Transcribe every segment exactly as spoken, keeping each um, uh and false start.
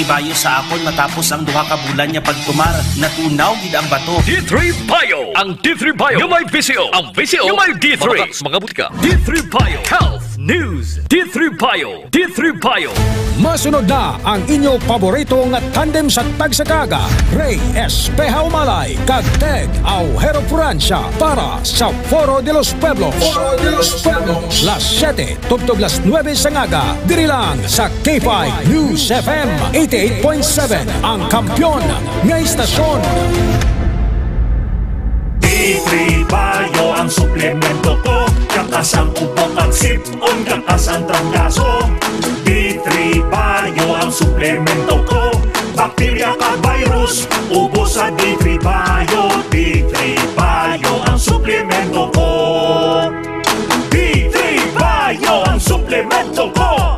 Bayo sa akon matapos ang duha ka bulan niya pagtumar, natunaw gid ang bato. D three Bio. Ang D three Bio nga may V C O. Ang V C O nga may D three. Mabakas mga butika. D three Bio Health News. D three Bio. D three Bio. Masunod na ang inyo paborito nga tandem sa tagsa ka aga, Rey Espeha Umalay kag Teg Aujero Francia para sa Foro de los Pueblos. Foro de los Pueblos. Las siete tubtob las nuebe sang aga, diri lang sa K five News F M eighty-eight point seven, ang kampiyon nga istasyon. D three Bio ang suplemento ko. Kakas ang ubo kag sip-on, kakas ang trangkaso. D three Bio ang suplemento ko. Bakterya kag virus, ubos sa D three Bio. D three Bio ang suplemento ko. D three Bio ang suplemento ko.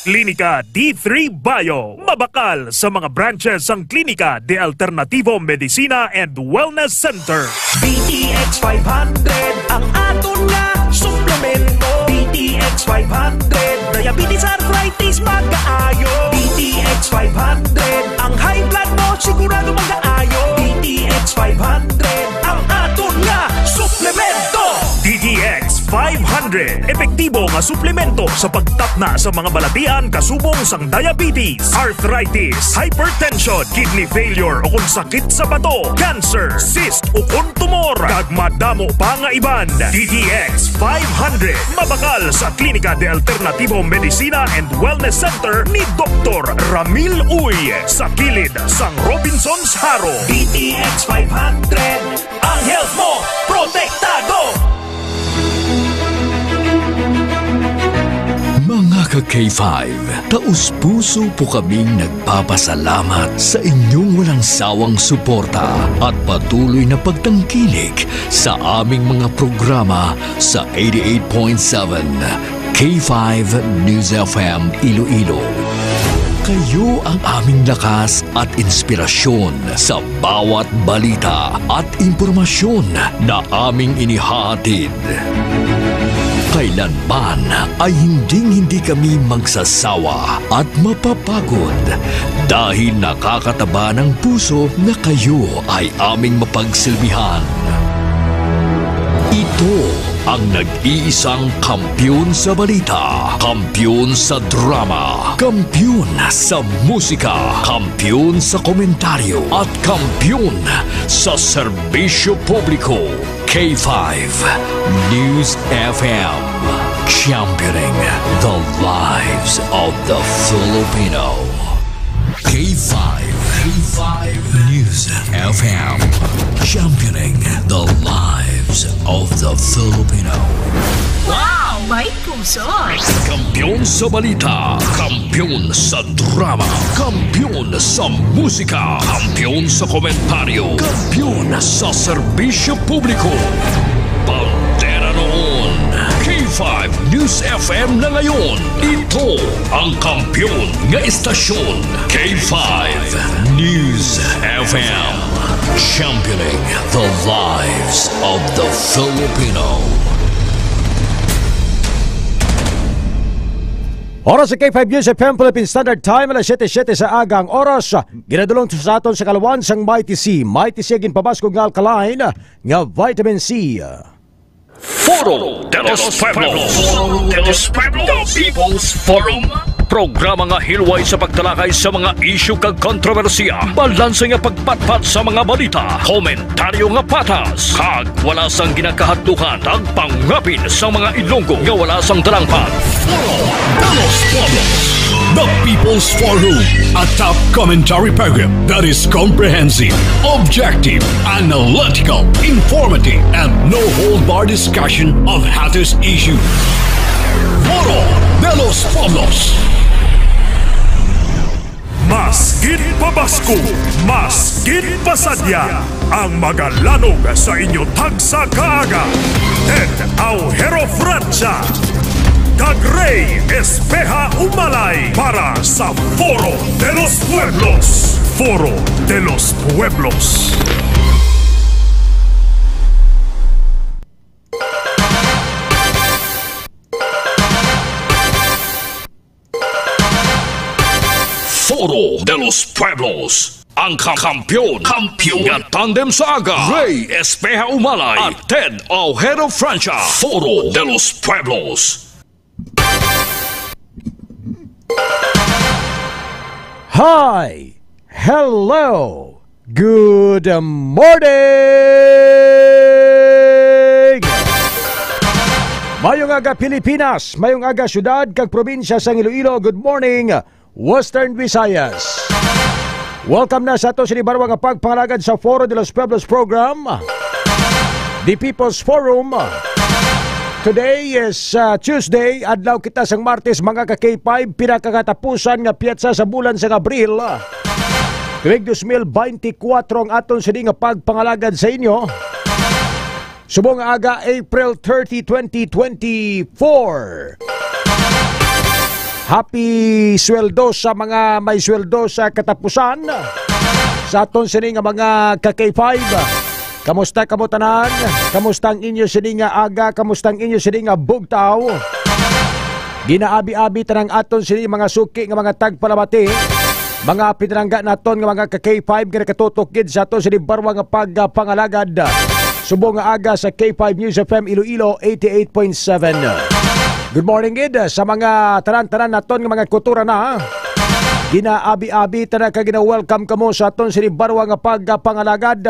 Klinika D three Bio. Mabakal sa mga branches sang Klinika de Alternativo Medicina and Wellness Center. D T X five hundred ang aton nga suplemento. D T X five hundred, diabetes, arthritis, magaayo. D T X five hundred, ang high blood mo sigurado magaayo. D T X five hundred ang aton nga suplemento. D T X five hundred, epektibo nga suplemento sa pagtapna sa mga balatian kasubong sang diabetes, arthritis, hypertension, kidney failure, o kon sakit sa bato, cancer, cyst, o kon tumor, kag madamo pa nga iban. D T X five hundred, mabakal sa Klinika de Alternativo Medicina and Wellness Center ni Doktor Ramil Uy, sa kilid sang Robinsons Jaro. D T X five hundred, ang health mo protektado. Mga ka K five, taus-puso po kaming nagpapasalamat sa inyong walang sawang suporta at patuloy na pagtangkilik sa aming mga programa sa eighty-eight point seven K five News F M Iloilo. Kayo ang aming lakas at inspirasyon sa bawat balita at impormasyon na aming inihahatid. Kailanman ay hinding-hindi kami magsasawa at mapapagod dahil nakakataba ng puso na kayo ay aming mapagsilbihan. Ito ang nag-iisang kampiyon sa balita, kampiyon sa drama, kampiyon sa musika, kampiyon sa komentaryo, at kampiyon sa serbisyo publiko. K five News F M, championing the lives of the Filipino. K five, K five News F M, championing the lives of the Filipino. Wow! May puso! Kampiyon sa balita, kampiyon sa drama, kampiyon sa musika, kampiyon sa komentaryo, kampiyon sa serbisyo publiko. Bandera noon, K five News F M na ngayon. Ito ang kampiyon nga istasyon, K five News F M. Championing the lives of the Filipino. Oras sa K five News F M Philippine Standard Time, alas siyete siyete sa aga ang oras. Ginadulong sa aton sa kalawan sang Mighty C. Mighty C ang ginpabaskog nga alkaline nga vitamin C. Foro de los Pueblos. Foro de los Pueblos. The People's Forum. Programa nga hilway sa pagtalakay sa mga isyu kag kontrobersiya, balanse nga pagpatpat sa mga balita, komentaryo nga patas, kag wala sang ginakahadlukan, kag pangapin sa mga Ilonggo nga wala sang talangpan. Foro de los Pueblos. The People's Forum, a top commentary program that is comprehensive, objective, analytical, informative, and no-hold-bar discussion of hottest issues. Foro de los Pueblos. Mas gid pabaskog, mas gid pasadya ang magalanog sa inyo tagsa ka aga. Ted Aujero Francia kag Rey Espeha Umalay para sa Foro de los Pueblos. Foro de los Pueblos. Foro de los Pueblos. Ang kam- kampiyon, kampiyon nga tandem sa aga, Ray Espeja Umalay at Ted Ojero Francia. Foro de los Pueblos. Hi! Hello! Good morning! Mayong aga, Pilipinas! Mayong aga, syudad kag probinsya sang Iloilo. Good morning, Western Visayas! Welcome na sa ato sini barwa nga pagpangalagad sa Foro de los Pueblos program, The People's Forum. Today is, uh, Tuesday, adlaw kita sang Martes, mga ka K five, pinakakatapusan nga pyetsa sa bulan sang Abril. Tuig dos mil beintikwatro ang aton sini nga pagpangalagad sa inyo. Subong nga aga, April thirty, twenty twenty-four. Happy sweldo sa mga may sweldo sa katapusan. Sa aton sini nga mga ka K five, kamusta kamo tanan? Kamusta ang inyo sini nga aga? Kamusta ang inyo sini nga bugtaw? Ginaabi-abi tanang aton sini mga suki nga mga tagpalamati, mga pinalangga naton nga mga ka K five nga nakatutok gid sa aton sini barwa nga pagpangalagad. Subong nga aga sa K five News F M Iloilo eighty-eight point seven. Good morning gid sa mga tanan-tanan naton nga mga kultura na. Ginaabi-abi ta na kag gina-welcome kamo sa aton sini barwa nga pagpangalagad.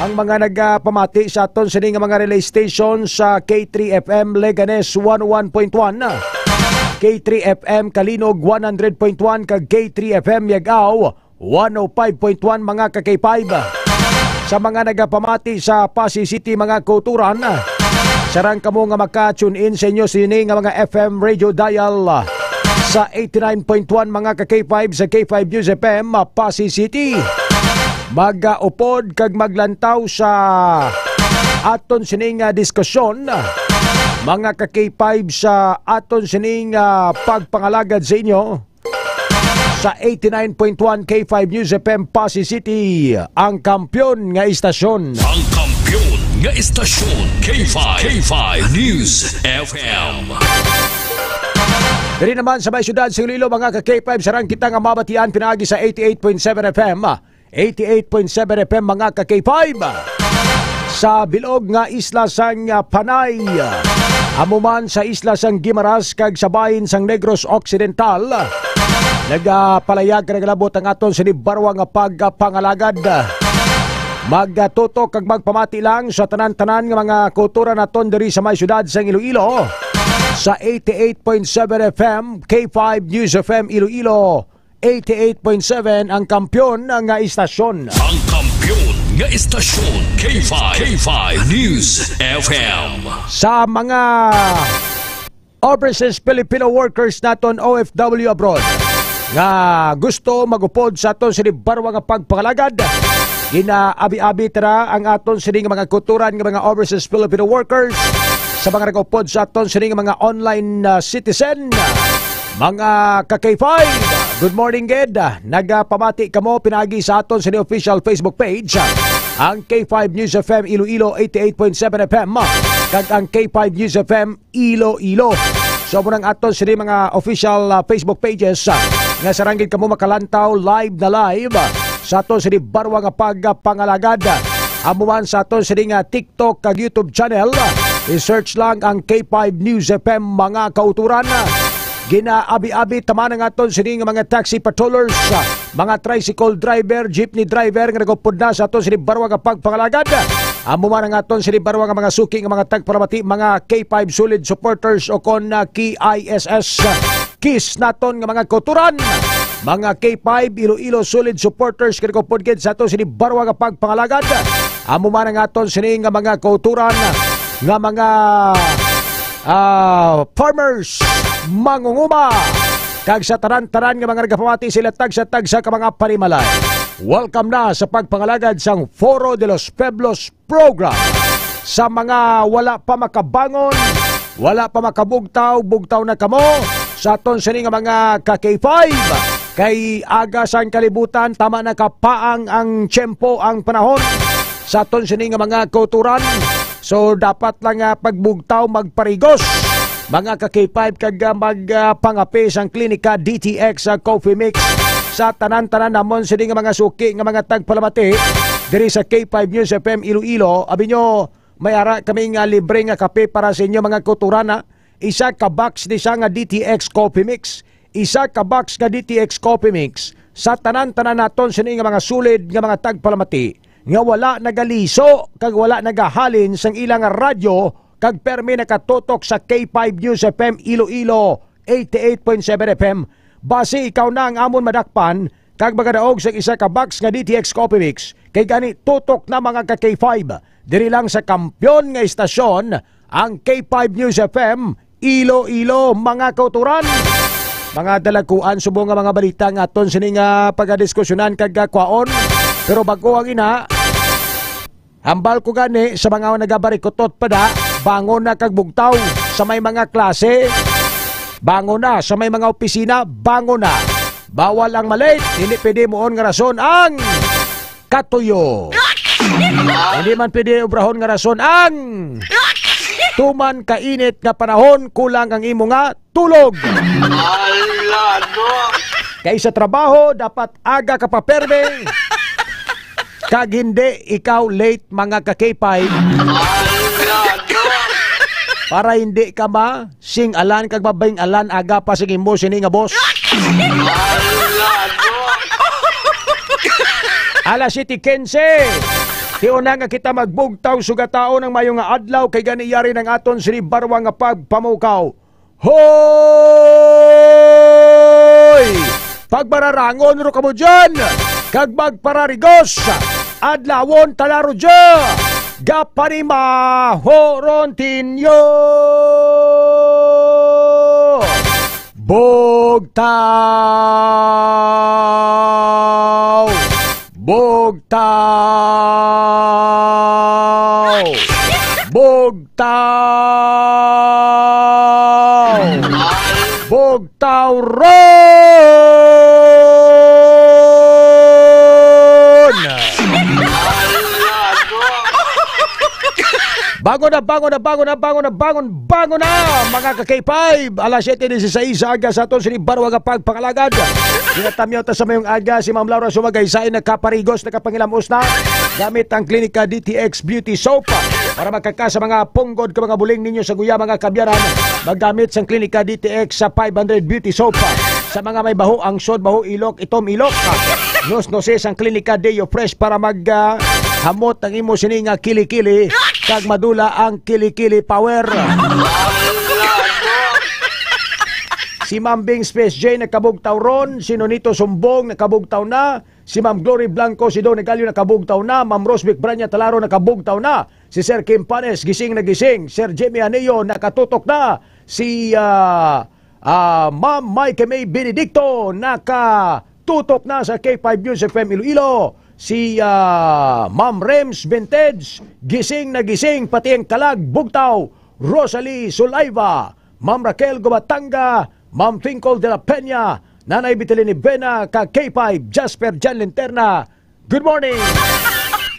Ang mga nagapamati sa aton sini nga mga relay station sa K three F M Leganes one oh one point one, K three F M Kalinog one hundred point one kag K three F M Yag-aw one oh five point one, mga ka K five. Sa mga nagapamati sa Passi City, mga kauturan, sarang kamo nga maka-tune in sa inyo sini nga mga F M radio dial sa eighty-nine point one, mga ka K five, sa K five News F M, Passi City. Mag-upod kag maglantaw sa aton sini nga diskusyon, mga ka K five, sa aton sini nga pagpangalagad sa inyo. Sa eighty-nine point one K five News F M Passi City, ang kampiyon nga istasyon. Ang kampiyon nga istasyon, K five, K five News F M. Diri naman sa may siyudad sa Iloilo, mga ka K five, sarang kita nga mabatian pinaagi sa eighty-eight point seven F M. Eighty-eight point seven F M, mga ka K five. Sa bilog nga isla sang, ah, Panay, amo man sa isla sang Guimaras kag sa bahin sang Negros Occidental, nagapalayag kag nagalabot ang aton sini barwa nga pagpangalagad. Magtutok kag magpamati lang sa tanan-tanan nga mga kultura naton diri sa may siyudad sang Iloilo sa eighty-eight point seven F M, K five News F M Iloilo, eighty-eight point seven ang kampiyon nga istasyon. Ang kampiyon nga istasyon, K five, K five News F M. Sa mga overseas Filipino workers naton, O F W abroad, nga gusto magupod sa aton sini barwa nga pagpangalagad, ginaabi-abi tara ang aton sini nga mga kulturan nga mga overseas Filipino workers sa mga nagupod sa aton sini nga mga online, ah, citizen. Mga ka K five, good morning gid. Nagapamati kamo pinaagi sa aton sini official Facebook page, ang K five News F M Iloilo eighty-eight point seven F M kag ang K five News F M Iloilo. So, amo nang aton sini mga official, ah, Facebook pages, ah, nga sarang gid kamo makalantaw live na live, ah, sa aton sini barwa nga pagpangalagad. Amo man sa aton sini nga TikTok kag YouTube channel, ah, i-search lang ang K five News F M, mga kauturan. Ginaabi-abi ta man ang aton sini nga mga taxi patrollers, ah, mga tricycle driver, jeepney driver nga nagupod na sa aton sini barwa nga pagpangalagad. Amo man ang aton sini barwa nga mga suki nga mga tagpalamati, mga K five solid supporters o kon, ah, K I S S, ah, KISS naton nga mga kauturan. Mga K five Iloilo solid supporters nga nagupod gid sa aton sini barwa nga pagpangalagad. Amo man ang aton sini nga mga kauturan nga mga, ah, farmers, mangunguma, kag sa tanan-tanan nga mga nagapamati sila tagsa-tagsa ka mga panimalay. Welcome na sa pagpangalagad sang Foro de los Pueblos program. Sa mga wala pa makabangon, wala pa makabugtaw, bugtaw na kamo sa aton sini nga mga ka K five. Kay aga sang kalibutan, tama na kapaang ang tiyempo, ang panahon sa aton sini nga mga kauturan. So, dapat lang nga pagbugtaw, magparigos, mga ka K five, kag, ah, mag, ah, pangape sang Klinika D T X, ah, Coffee Mix. sa tanan-tanan namon sini nga mga suki nga mga tagpalamati diri sa K five News F M Iloilo. Abi nyo, may ara kami nga libre nga kape para sa inyo, mga kautorana. Isa ka box ni siya nga D T X Coffee Mix. Isa ka box nga D T X Coffee Mix sa tanan-tanan naton sini nga mga sulid nga mga tagpalamati nga wala nagaliso kag wala nagahalin sang ilang radyo kag permi nakatutok sa K five News F M Iloilo eighty-eight point seven F M. Basi ikaw na ang amon madakpan kag magadaog sa isa ka box nga D T X Coffee Mix, kay gani tutok na, mga ka K five. Diri lang sa kampiyon nga istasyon, ang K five News F M Iloilo, mga kauturan. Mga dalakuan subong nga mga balita nga aton sini nga pagadiskusyonan kag, ah, kwaon. Pero bago ang ina, hambal ko gani sa mga nagabarikutot pa da, bangon na kag bugtaw sa may mga klase. Bangon na sa may mga opisina, bangon na. Bawal ang malate, hindi pwede muon nga rason ang katuyo. Hindi man pwede obrahon nga rason ang tuman kainit nga panahon, kulang ang imo nga tulog. Ala, no? Kay sa trabaho, dapat aga ka pa perme. Kag hindi ikaw late, mga ka K five. Ala, no? Para hindi ka ma sing-alan kag mabing-alan aga pa sing imo sini nga boss. Ala, no? Alas siyete quince. Tiuna nga kita magbugtaw, sugataon ang mayo nga adlaw, kay gani yari nang aton sini barwa nga pagpamukaw. Hoy! Pagbararangon ro kamo dyan, kag magpararigos. Adlawon ta na ro dya. Gapanimaho ron tinyo. Bugtaw! Bugtaw! Bugtaw! Bugtaw ron! Bangon na, bangon na, bangon na, bangon na, bangon, bangon na, mga ka K five! Alas siyete dieciséis sa aga sa aton sini barwa nga pagpangalagad. Ginatamyaw ta sa mayong aga si Ma'am Laura Sumagay sa nakaparigos, nakapanghilamos na gamit ang Klinika D T X Beauty Soap. Para makaka sa mga punggod ka mga buling ninyo sa guya, mga kabyanan, magamit sang Klinika D T X sa five hundred Beauty Soap. Sa mga may baho angsod, baho ilok, itom ilok, nusnusi sang Klinika Deo Fresh para mag, ah, hamot ang imo sini nga kilikili kag madula ang kilikili power. Si Ma'am Bing Space J nakabugtaw ron, si Nonito Sumbong nakabugtaw na, si Ma'am Glory Blanco, si Don Gallo nakabugtaw na, Ma'am Roswick Branya Talaro nakabugtaw na, si Sir Kim Panes gising na gising, Sir Jimmy Aneo nakatutok na, si, ah, ah, Ma'am Mike May Benedicto nakatutok na sa K five News F M Iloilo, si, ah, Ma'am Rems Vintage gising na gising, pati ang kalag bugtaw, Rosalie Sulaiva, Ma'am Raquel Gumatanga, Ma'am Twinkle de la Peña, Nanay Vitalini Bena, ka K five, Jasper Jan Linterna. Good morning!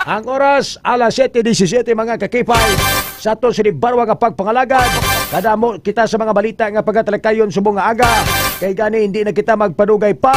Ang oras, alas siyete disisiyete, mga ka K five. Sa aton sini barwa nga pagpangalagad, kadamo kita sa mga balita nga pagatalakayon subong nga aga. Kay gani, hindi na kita magpadugay pa.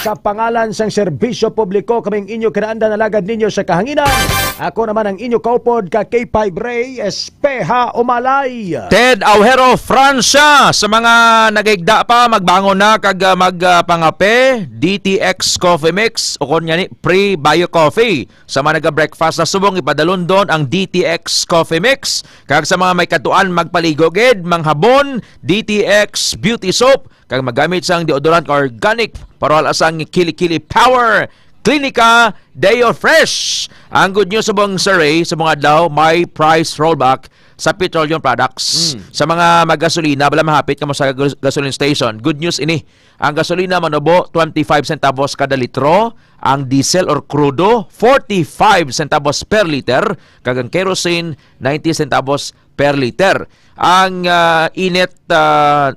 Sa pangalan sang serbisyo publiko, kaming inyo kinaandan alagad ninyo sa kahanginan. Ako naman ang inyo kaupod ka K five Ray Espeha Umalay. Ted Aujero, Francia, sa mga nagahigda pa, magbangon na kag, ah, mag, ah, pangape, D T X Coffee Mix, o kon nga ni, pre-bio coffee. Sa mga naga-breakfast na subong, ipadalon don ang D T X Coffee Mix. Kag sa mga may katuan, magpaligo gid, manghabon, D T X Beauty Soap, kag magamit sang deodorant organic, para wala sang kilikili power. Klinika Deo Fresh. Ang good news subong, Sir Ray, subong adlaw, may price rollback sa petroleum products. Mm. Sa mga magasolina, bala mahapit kamo sa gas-, gasoline station, good news ini. Ang gasolina manubo, twenty-five centavos kada litro. Ang diesel or krudo, forty-five centavos per liter. Kag ang kerosene, ninety centavos per liter. Ang, ah, init, ah,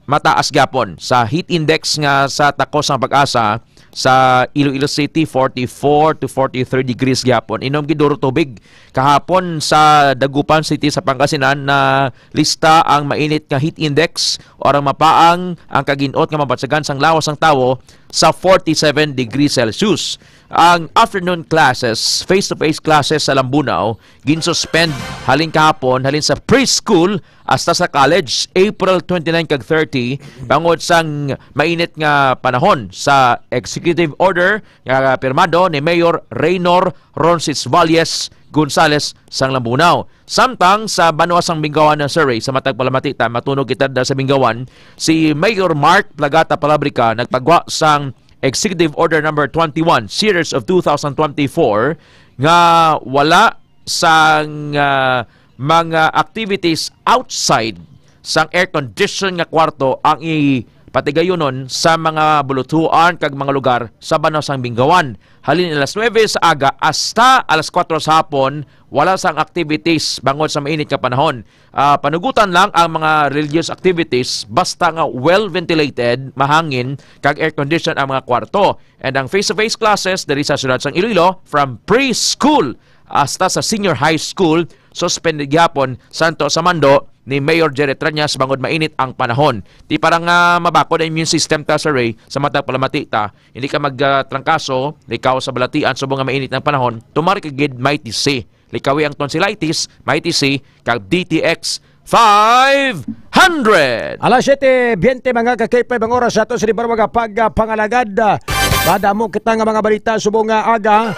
mataas gyapon sa heat index nga sa Takos sang Pag-asa, Sa Iloilo City, forty-four to forty-three degrees gihapon. Inom gid duro tubig. Kahapon sa Dagupan City sa Pangasinan, na lista ang mainit nga heat index o ang mapaang ang kaginot nga mabatyagan sang lawas sang tawo sa forty-seven degrees Celsius. Ang afternoon classes, face-to-face classes sa Lambunao, ginsuspend halin kahapon, halin sa preschool hasta sa college, April twenty-nine kag thirty, bangod sang mainit nga panahon. Sa executive order nga pirmado ni Mayor Reynor Roncisvalles Gonzales sang Lambunao. Samtang sa banwa sang Bingawan, na Surrey, sa matag palamati ta, matunog kita da sa Bingawan, si Mayor Mark Plagata Palabrica nagpagwa sang Executive Order Number twenty-one, Series of two thousand twenty-four, nga wala sang, ah, mga activities outside sang air condition nga kwarto ang ipatigayunon sa mga buluthuan kag mga lugar sa banwa sang Bingawan. Halin alas nuebe sa aga hasta alas kuwatro sa hapon, wala sang activities bangod sa mainit nga panahon. Ah, panugutan lang ang mga religious activities basta nga well ventilated, mahangin, kag air condition ang mga kwarto. And ang face-to-face classes diri sa siyudad sang Iloilo, from preschool hasta sa senior high school, suspended gihapon santo sa mando ni Mayor Jerry Treñas bangod mainit ang panahon. Di para nga mabakod ang immune system ta, Surrey, sa matag palamati ta, hindi ka magtrangkaso, likaw sa balatian subong nga mainit ang panahon, tumar ka gid Mighty C. Likawi ang tonsillitis, Mighty C, kag D T X five hundred. Alas siyete biyente, mga ka-K five, ang oras sa ato sa Libarwa nga pagpangalagad. Ah, madamo kita nga mga balita subong nga aga.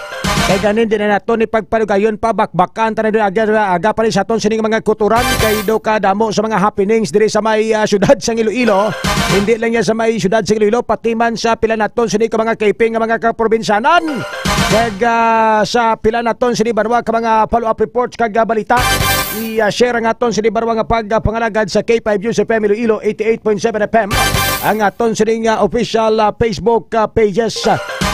Kay ganin, di na nato ni pagpalugayon pa, bakbakan ta na din aga, aga pa rin sa aton sining mga kuturan. Kay do ka damo sa mga happenings diri sa may, ah, syudad sang Iloilo. Hindi lang yan sa may syudad sang Iloilo, pati man sa pila naton sining ka mga K P nga mga kaprobinsanan. Kag, ah, sa pila naton sini banwa ka mga follow-up reports kag, ah, balita, i-share ang aton sini banwa nga pagpangalagad sa K five News F M Iloilo eighty-eight point seven F M, ang aton sining, ah, official, ah, Facebook, ah, pages.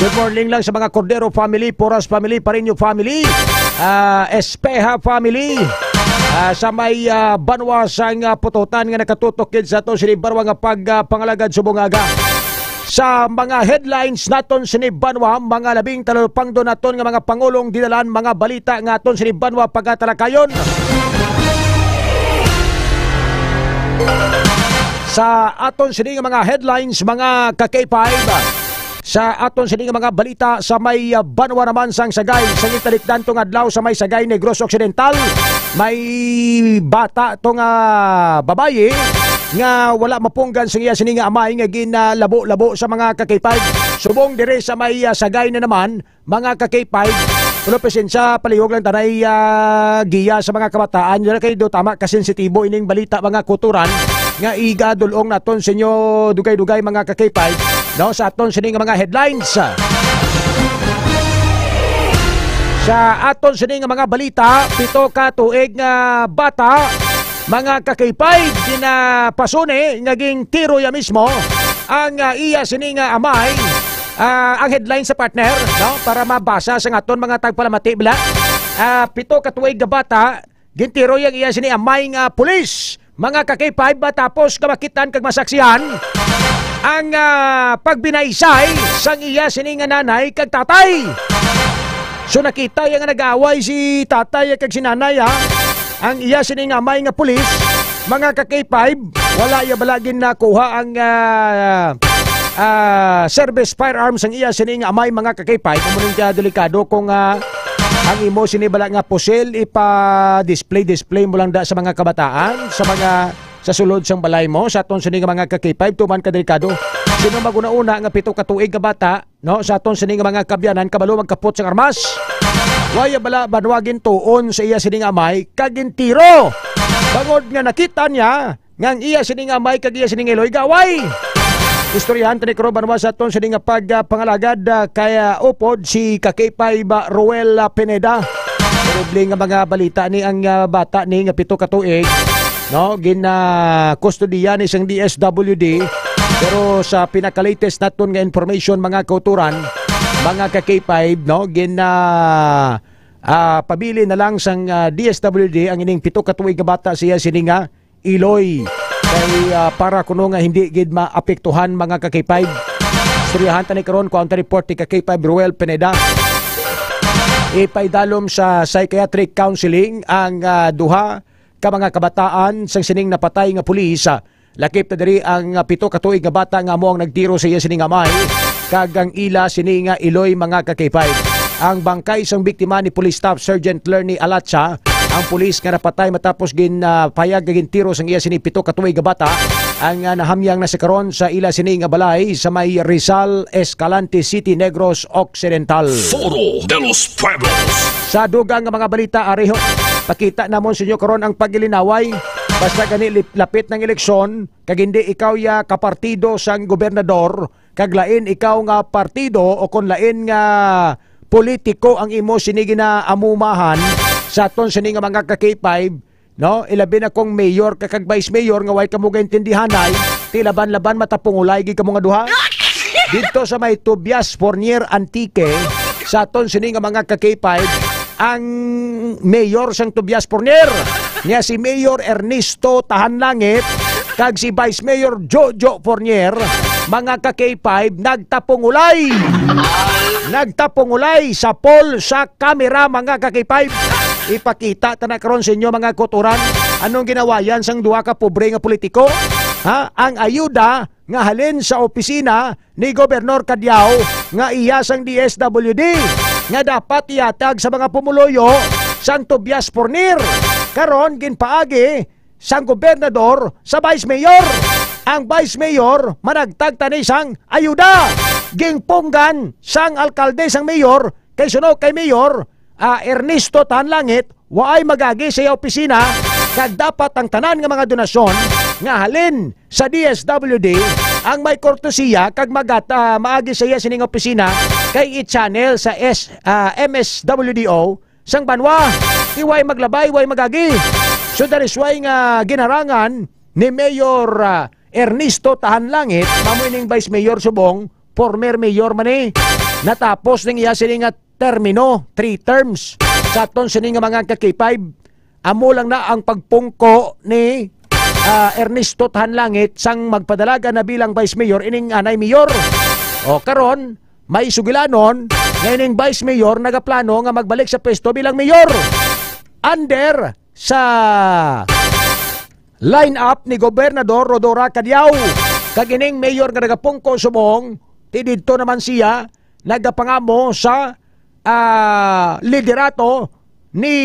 Good morning lang sa mga Cordero family, Poras family, Pareño family, ah, Espeha family, ah, sa may, ah, banwa sang, ah, Pututan nga nakatutok gid sa aton sini banwa nga pagpangalagad subong nga aga. Sa mga headlines naton sini banwa, mga labing talupangdo naton nga mga pangulong dinalan, mga balita nga aton sini banwa pagatalakayon. Sa aton sini nga mga headlines, mga ka-K five, sa aton sini nga mga balita, sa may, ah, banwa naman sang Sagay, sa gitalikdan tong adlaw sa may Sagay, Negros Occidental, may bata to nga babayi nga wala mapunggan sa iya sini nga amay nga ginalabo-labo sa mga ka-K five. Subong dire sa may, ah, Sagay na naman, mga ka-K five, pero pasensya, palihog lang tanay, ah, giya sa mga kabataan. Yun kay do tama kasensitibo ining balita, mga kuturan, nga igadulong naton sa inyo dugay-dugay, mga ka-K five, no, sa aton sini nga mga headlines. Sa aton sini nga mga balita, pito ka tuig nga bata, mga ka-K five, ginapasuni nga gintiro ya mismo ang, ah, iya sini nga amay, ah, ang headline sa partner, no? Para mabasa sa aton mga tagpalamati, bala. Ah, pito ka tuig nga bata, gintiro yang iya sini amay nga pulis, mga ka-K five, matapos nga makitan kag masaksihan ang, ah, pagbinaysay sang iya sini nga nanay kag tatay. So, nakita ya nga nag-away si tatay kag si nanay, ha? Ang iya sini nga amay nga pulis, mga ka-K five, wala ya bala ginakuha ang, ah, ah, service firearms ang iya sini nga amay, mga ka-K five. Amo ning delikado kung, ah, ang imo sini bala nga pusil ipa-display-display mo lang da sa mga kabataan, sa mga sa sulod sang balay mo, sa aton sini nga mga ka-K five, tuman ka delikado. Sino mag-una-una nga pito ka tuig nga bata, no, sa aton sini nga mga kabyanan, kabalo magkapot sang armas? Waya bala banwa gintuon sa iya sini nga amay kag gintiro, bangod nga nakita niya nga ang iya sini nga amay kag iya sini nga iloy gaway. Istoryahan tani karon banwa sa aton sini nga pagpangalagad, ah, kay, ah, upod si ka-K five, ah, Roel, ah, Pineda. Terrible nga mga balita ni ang, ah, bata ni nga pito ka tuig, no? Gin, ah, kustodiya ni sang D S W D. Pero sa pinaka-latest naton nga information, mga kauturan, mga ka-K five, no? Gin, ah, ah, pabilin na lang sang, ah, D S W D ang ining pito ka tuig nga bata siya sini nga iloy. Kay, ah, para kuno nga hindi gid maapektuhan, mga ka-K five. Istoryahan ta ni karon, kuwang ta report ni ka K five Ruel Pineda. Ipaidalom sa psychiatric counseling ang, ah, duha ka mga kabataan sang sining napatay nga pulis. Ah, lakip na diri ang, ah, pito ka tuig nga bata nga amo ang nagtiro sa iya sining amay kag ang ila sini nga iloy, mga ka K five. Ang bangkay sang biktima ni Police Staff Sergeant Lerny Alacha, ang pulis nga napatay matapos gin, ah, payag nga gintiro sang iya sini pito ka tuig nga bata, ang, ah, nahamyang na sa karon sa ila sini nga balay sa may Rizal, Escalante City, Negros Occidental. Foro de los Pueblos. Sa dugang nga mga balita, ariho, pakita namon sa inyo karon ang pagilinaway. Basta gani lip-, lapit ng eleksyon, kag hindi ikaw ya kapartido sang gobernador, kag lain ikaw nga partido o kon lain nga politiko ang imo sini ginaamumahan sa aton sini nga mga ka K five, no? Ilabi na kung mayor ka kag vice mayor nga way kamo gaintindihanay, ti laban-laban matapungulay gid kamo nga duha. Didto sa may Tobias Fornier Antique, sa aton sini nga mga ka K five, ang mayor sang Tobias Fornier, niya si Mayor Ernesto Tahanlangit, kag si Vice Mayor Jojo Fornier, mga ka K five, nagtapungulay. Nagtapungulay sa poll sa kamera, mga ka K five. Ipakita ta na karon sa inyo, mga kauturan, anong ginawayan sang duha ka pobre nga politiko. Ha? Ang ayuda nga halin sa opisina ni Gobernador Cadiao nga iya sang D S W D nga dapat ihatag sa mga pumuluyo sang Tobias Fornier. Karon, ginpaagi sang gobernador sa vice mayor. Ang vice mayor managtag tani sang ayuda. Gingpunggan sang alkalde sang mayor kay suno kay Mayor, ah, Ernesto Tanlangit, waay mag-agi sa iya opisina, kag dapat ang tanan nga mga donasyon nga halin sa D S W D ang may kortesiya kag magat-, ah, maagi sa iya sining opisina kay i-channel sa S-, ah, M S W D O sang banwa. Ti way maglabay, way mag-agi. So, that is why nga ginarangan ni Mayor, ah, Ernesto Tahanlangit, mamo ining Vice Mayor subong, former mayor man ni. Natapos ning iya sini nga termino, three terms. Sa aton sini nga mga ka K five, amo lang na ang pagpungko ni, ah, Ernesto Tahanlangit sang magpadalagan na bilang Vice Mayor ining anay mayor. O, karon, may sugilanon nga ining Vice Mayor nagaplano nga magbalik sa pwesto bilang mayor under sa line-up ni Gobernador Rhodora Cadiao. Kag ining mayor nga nagapungko subong, ti didto naman siya nagapangamo sa, ah, liderato ni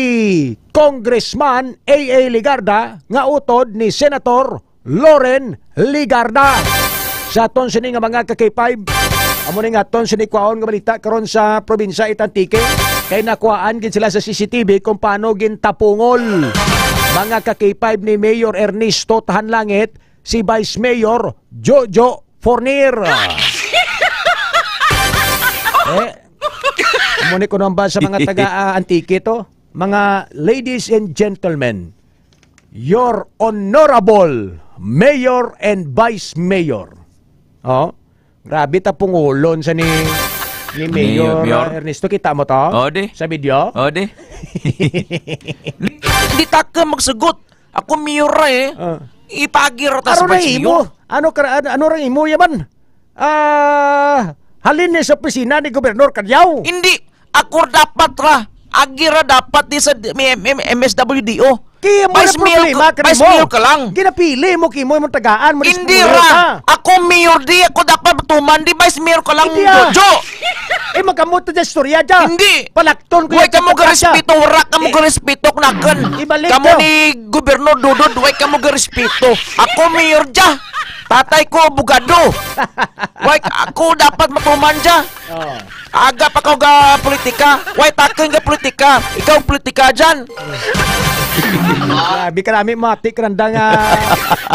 Congressman A A Legarda nga utod ni Senator Loren Legarda. Sa aton sini nga mga ka K five, amo ni nga aton sini kwaon nga balita karon sa probinsya it Antique, kay nakuhaan gid sila sa C C T V kung paano gintapungol, mga ka K five, ni Mayor Ernesto Tahanlangit si Vice Mayor Jojo Fornier. Eh, amo ni kuno ang ba sa mga taga, ah, Antique to? Mga ladies and gentlemen, your honorable mayor and vice mayor. Oh, grabe ta pungulon sa ni, ni Ni Mayor, Mayor. Ah, Ernesto. Kita mo to? Oh, di. Sa video? Oh, di. Di ta ka magsugot. Ako mayor ra eh. Ah. Ipagi ra ta sa Aro na vice imo. Mayor. Ano ka, ano, ano ra imo yaman? Ah, halin ni sa opisina ni Gobernador Cadiao. Hindi. Ako dapat ra. Agi ra dapat di sa D-, M-, M-, M S W D O. Kaya mo Vice na mayor problema ka, ka vice nimo. Mayor ka lang. Ginapili mo, kimo imong tagaan mo, Hindi dispulo ra. Ka. Ako mayor di, ako dapat matuman di, vice mayor ka lang, Hindi, ah. Jojo. Eh, magkamot na istorya dyan. Hindi. Palakton ko Way yung ka mo pagkakasya. Garespeto, wala ka mo Eh, garespeto, knakan. Ibalik Kamo daw. Ni Gobernador Dodod, way ka mo garespeto. Ako mayor dya. Tatay ko, abogado. Way, ako dapat matuman dya. Oh. Aga pa ko ga politika. Way takon ga politika. Ikaw politika dyan. Grabe ka namin, mati ka nandang, ah,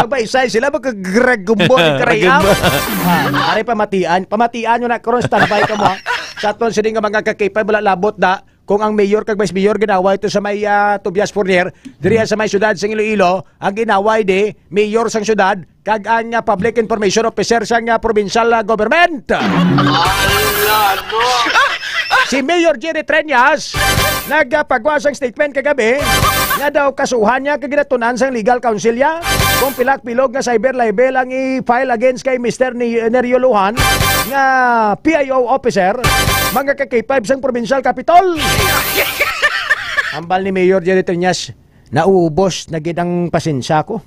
magbaisay sila, magkagragumbo ng karayam. Ragumbo. Ah, aray, pamatian. Pamatian nyo na, karon standby ka mo, ha? Sa aton sini nga mga kakipay, wala labot na. Kung ang mayor kag vice mayor ginaway to sa may, ah, Tobias Fornier, diri sa may siyudad sa Iloilo, ang ginaway di mayor sang siyudad kag ang, ah, public information officer sang, ah, provincial, ah, government. Ala, no. Si Mayor Jerry Treñas nagpagwa sang statement kagabi Nga daw kasuhan niya kag ginatun-an sang legal counsel niya kung pila ka bilog nga cyber libel ang i-file against kay Mister Ni-, Nerio Lujan nga P I O officer, mga ka-K five sang provincial capitol. Hambal ni Mayor Jerry Triñas, "Naubos na gid ang pasensya ko.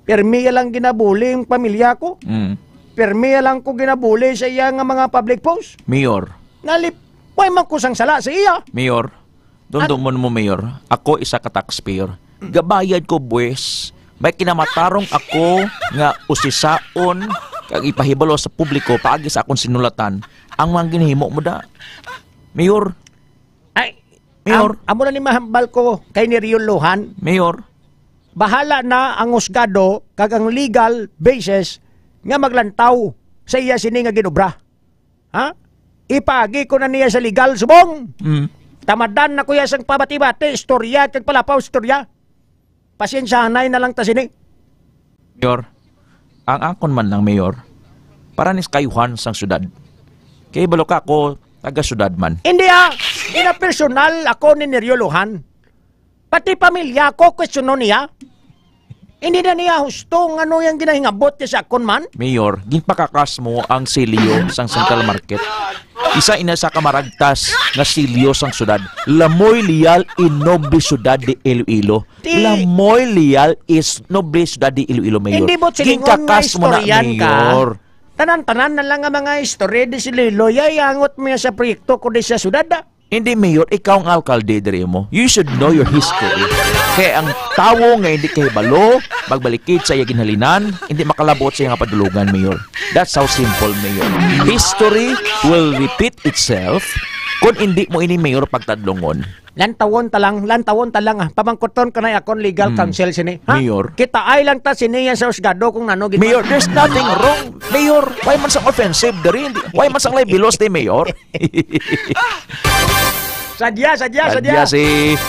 Pirmi lang ginabuli ang pamilya ko. Mm. Pirmi lang ko ginabuli sa iya nga mga public post. Mayor. Nalip, way man ko sang sala sa iya." Mayor, dumdumon mo, Mayor. Ako isa ka taxpayer. Gabayad ko, buwis. May kinamatarong ako nga usisaon kag ipahibalo sa publiko paagi sa akon sinulatan ang mga ginahimo mo da. Mayor. Ay, Mayor. Am-, amo na ni mahambal ko kay Nerio Lujan. Mayor. Bahala na ang husgado kag ang legal basis nga maglantaw sa iya sini nga ginobra. Ha? Ipaagi ko na niya sa legal subong. Mm. Tamadan na ko iya sang pabati-bati, istorya kag palapaw istorya. Pasensyahanay na lang ta sini. Mayor, ang akon man lang, Mayor, para ni sa kaayuhan sang syudad. Kay balo ka ako, taga-syudad man. Hindi, ah. Ina personal ako ni Nerio Lujan. Pati pamilya ko, kwestiyonon niya. Hindi na niya husto nga ano yung ginahingabot niya sa akon man. Mayor, ginpakakas mo ang silyo sang Central Market. Isa ina sa kamaragtas nga silyo sang syudad. La muy leal y noble ciudad de Iloilo. Di- La muy leal y noble ciudad de Iloilo, Mayor. Hindi mo silingon nga Ginkakas mo na, istoryan ka. Mayor. Tanan-tanan na lang ang mga istorya di si Liloy. Ay, angot mo yan sa proyekto ko di sa syudad, ah. Hindi, Mayor, ikaw ang alkalde diri mo. You should know your history. Kaya ang tawo nga hindi kahibalo, magbalikid sa iya ginhalinan, hindi makalabot sa iya nga padulungan, Mayor. That's how simple, Mayor. History will repeat itself kung hindi mo ini, Mayor, pagtadlongon. Lantawon ta lang, lantawon ta lang, ah. Pamangkuton ka na akon legal Hmm. counsel sini, ha? Mayor. Kita ay lang ta sini yan sa husgado kung nano gid. Mayor, there's nothing wrong. Mayor, why man sang offensive diri? Hindi, why man sang libelous ni Mayor? Sadya, sadya, sadya. Sadya si,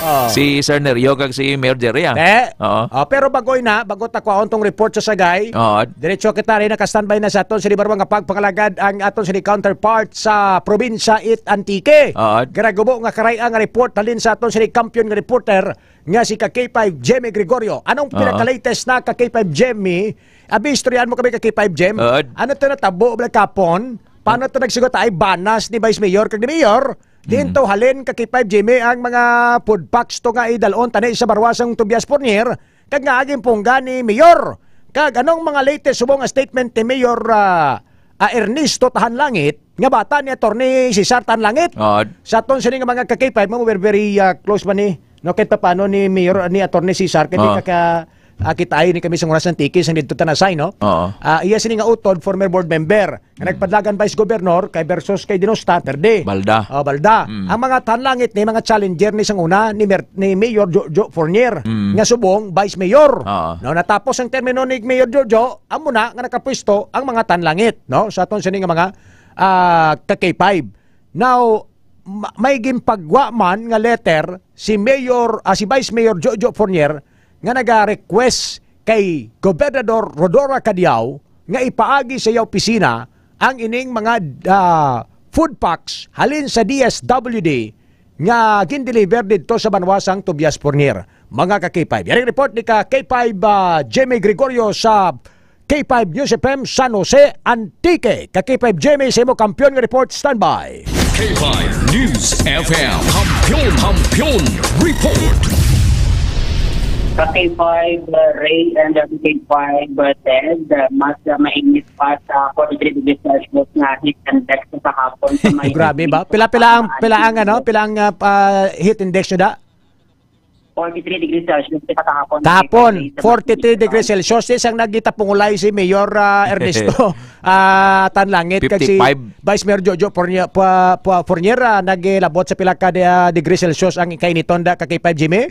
Oh. si Sir Nerio kag si Mayor Jerry, ah. Eh? Oo. Oh, pero bagoy na, bago ta kwaon tong report sa Sagay. Oo. Diretso kita rin, naka-standby na sa aton sini barwa nga pagpangalagad ang aton sini counterpart sa probinsya it Antique. Oo. Garagubo nga karay ang report halin sa aton sini kampiyon nga reporter nga si ka K five Jemmy Gregorio. Anong Oo. pinaka-latest na ka K five Jemmy? Abi, istoryahan mo kami ka K five Jem. Oo. Ano to natabo, bala, kapon? Paano to nagsigot ay banas ni Vice Mayor kag ni Mayor? Diin Mm. to halin ka K five Jemmy ang mga food packs to nga idalon tani sa barwasang Tobias Fornier kag nga aging pungga ni Mayor? Kag anong mga latest subong nga statement ni Mayor, ah, ah, Ernesto Tahanlangit nga bata ni Attorney Cesar Tahanlangit? Oo. Sa aton sini nga mga ka K five, mo very, very, ah, close man ni, no, kahit pa paano ni Mayor, ni Attorney Cesar, kay di Oo. ka ka, ah, kita ay ni kami sa oras ng tiki, sa dito Tanasay, no? Oo. Ah, iya sini nga utod, former board member, nga Mm. nagpadlagan vice governor kay versus kay Denosta, perde. Balda. Oh, Balda. Mm. Ang mga Tahanlangit ni mga challenger ni sang una ni Mer-, ni Mayor Jojo Fornier, Mm. nga subong vice mayor. Oo. No, natapos ang termino ni Mayor Jojo, amo na nga nakapwesto ang mga Tahanlangit, no? Sa aton sini nga mga, ah, ka K five. Now, ma-, may ginpagwa man nga letter si Mayor, ah, si Vice Mayor Jojo Fornier nga naga-request kay Gobernador Rhodora Cadiao nga ipaagi sa iya opisina ang ining mga, ah, food packs halin sa D S W D nga gindeliver didto sa banwa sang Tobias Fornier. Mga ka K five. Yaring report ni ka K five, ah, Jimmy Gregorio sa K five News F M San Jose, Antique. Ka K five Jimmy sa imo kampiyon nga report, standby. K five News F M, Kampiyon, Kampiyon Report. Sa K five, uh, Ray, and, uh, K five, uh, Ted, uh, mas, uh, mainit pa sa forty-three degrees Celsius nga heat index sa kahapon sa may Grabe ba? Pila, pila ang, pila ang, ano, pila ang, uh, pa-, heat index nyo da? Forty-three degrees Celsius kita kahapon. Kahapon, Sa forty-three degrees Celsius. Di sang nagitapungulay si Mayor, ah, Ernesto, ah, Tanlangit, kag si fifty-five. Vice Mayor Jojo Fornia-, pa, pa, Fornier, ah, naglabot sa pila ka de-, ah, degree Celsius ang kainiton da ka K five Jimmy?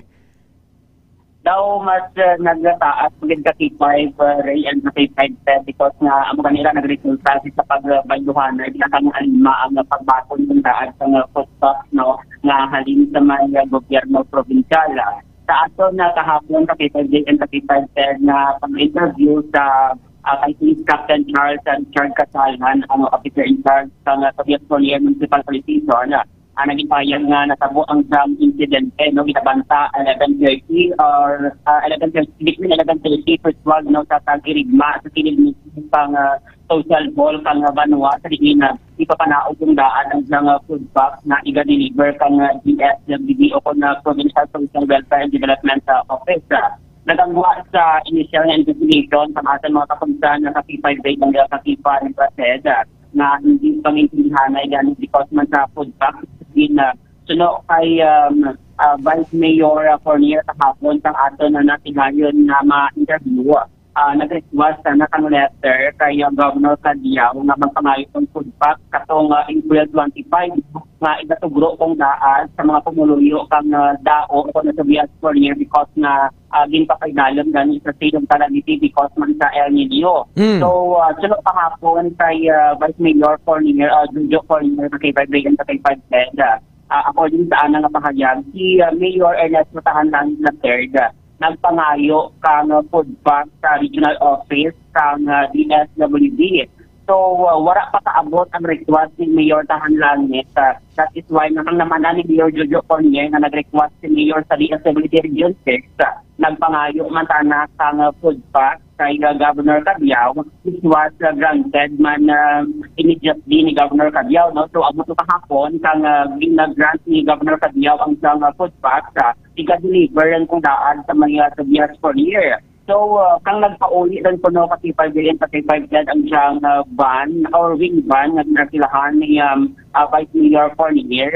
Daw mas, ah, nagtaas gid ka K five, ah, Ray, and ka K five, sir, because nga amo kanila nagresulta sa pagbayuhan na ginakang alima ang pagbaton ng daag sa mga food stock, no? Nga halin sa may, ah, gobyerno probinsyal, ah. Sa aton na kahapon, ka K five J and ka K five Ted na pag-interview sa, ah, kay Police Captain Charles, ah, Richard Casalan, ang officer in charge sa, ah, Tobias Fornier Municipal Police Station, ah, Ah, naging pahayag nga natabo ang jam insidente, no, ginabanta eleven thirty or, ah, eleven thirty, between eleven thirty to twelve, no, sa Tag-Irigma, sa kilid mismo sang, ah, social hall kang, ah, banwa, sa diin na ipapanaog ang daan ang, ah, food box na iga-deliver kang, ah, D S W D o kon, ah, Provincial Social Welfare and Development, ah, Office. Ah, nagangwa sa initial nga investigation sa aton mga kapulisan nga ka K five Red and ka K five Red, ah, nga hindi pangintindihanay gani because man sa food box, din, ah, suno kay, um, ah, Vice Mayor, ah, Fornier kahapon sang aton na nasigayon nga ma-interview, ah, nag-request na kang letter kay, ah, Governor Cadiao nga magpangayo sang food pack katong, ah, April twenty-five nga igatugro kong daan sa mga pumuluyo kang, ah, dao o kon sa Tobias Fornier because nga, ah, ginpapaidalom gani sa state of calamity because man sa El Nino. Mm. So, ah, suno kahapon kay, ah, Vice Mayor Fornier, ah, Jojo Fornier, sa K five Red and sa K five Red, ah, ah, according sa ana nga pahayag, si, ah, Mayor Ernesto Tahan Langit the third, ah, nagpangayo kang, ah, food bank sa regional office kang, ah, D S W D. So, ah, wala pa kaabot ang request ni Mayor Tahan Langit. Ah, that is why nga kang naman ni Mayor Jojo Cornier nga nag-request si Mayor sa D S W D Region six, ah, nagpangayo man tana kang, ah, food pack kay, ah, Governor Cadiao, which was, ah, granted man, ah, immediately ni Governor Cadiao, no? So, abot to kahapon kang, ah, gina-grant ni Governor Cadiao ang isang, ah, food pack sa iga-deliver ang kung daan sa may, ah, Tobias Cornier. So, ah, kang nagpauli lang kuno ka K five Red and ka K five Red ang siyang, ah, van or wing van nga ginasilahan ni, um, ah, Vice Mayor Cornier.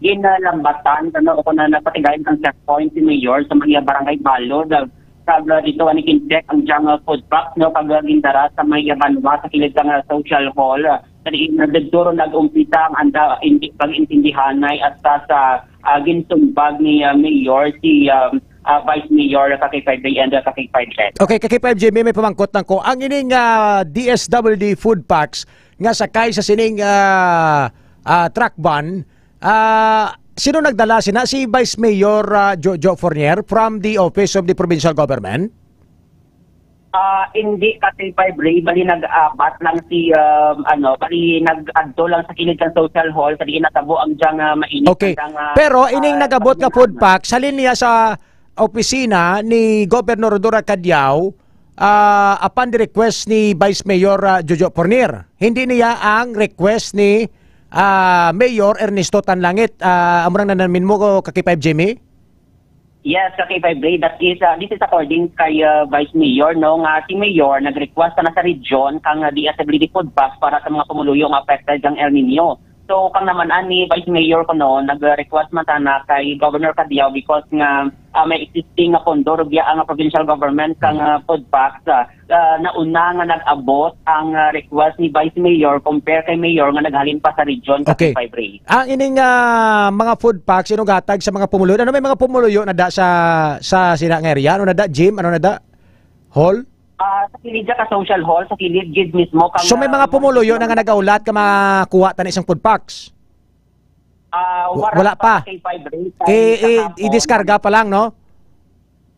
Ginalambatan kuno o kuno nagpatigayon ang checkpoint si Mayor sa mga barangay balod. Kag, ah, dito ani kin-check ang siyang, ah, food pack, no, kag, ah, gindara sa may, ah, banwa sa kilid sang, ah, social hall. Sa diin na didto ron nag-umpisa ang anda, hindi pag-intindihanay hasta sa, ah, ginsumbag ni, ah, Mayor si, um, ah, Vice Mayor ka K five Red and, ah, ka K five Red. Okay, ka K five J, may, may pamangkot lang ko. Ang ining, ah, D S W D food packs nga sakay sa sining, ah, ah, truck van, ah, sino nagdala sina? Si Vice Mayor, ah, Jojo Fornier from the Office of the Provincial Government? Ah, hindi ka K five Ray, bali nag-abat lang si, um, ano, bali nag-adto lang sa kilid sang social hall, sa diin natabo ang diyang, ah, mainit Okay. ang diyang, ah, Pero ining ah, nag-abot nga food pagkanan. Pack, halin niya sa opisina ni Gobernador Dora Cadiao, ah, upon the request ni Vice Mayor, ah, Jojo Fornier. Hindi niya ang request ni, ah, Mayor Ernesto Tanlangit. Ah, amo nang nanamin mo, ka K five Jimmy? Yes, ka K five Ray. That is, ah, this is according kay, ah, Vice Mayor, no, nga si Mayor nag-request na sa region kang, ah, D S W D food pack para sa mga pumuluyo nga affected kang El Nino. So, kang naman ani Vice Mayor kuno, nag-request man tana kay Governor Cadiao because nga, ah, may existing nga pondo rugya ang provincial government kang, ah, food packs, ah, ah, nauna nga nag-abot ang, ah, request ni Vice Mayor compare kay Mayor nga naghalin pa sa region ka Okay. K five Ray. Ang ining, ah, mga food packs inugatag sa mga pumuluyo. Ano may mga pumuluyo na da sa sa sina nga area? Ano na da? Gym? Ano na da? Hall? Ah, sa kilid ka social hall, sa kilid gid mismo kang, So may mga ah, pumuluyo na nga nagaulat ka makuha tani isang food packs? Ah, Wa- wala wala pa pa. K five Ray. Eh, eh, Kahapon. Idiskarga pa lang, no?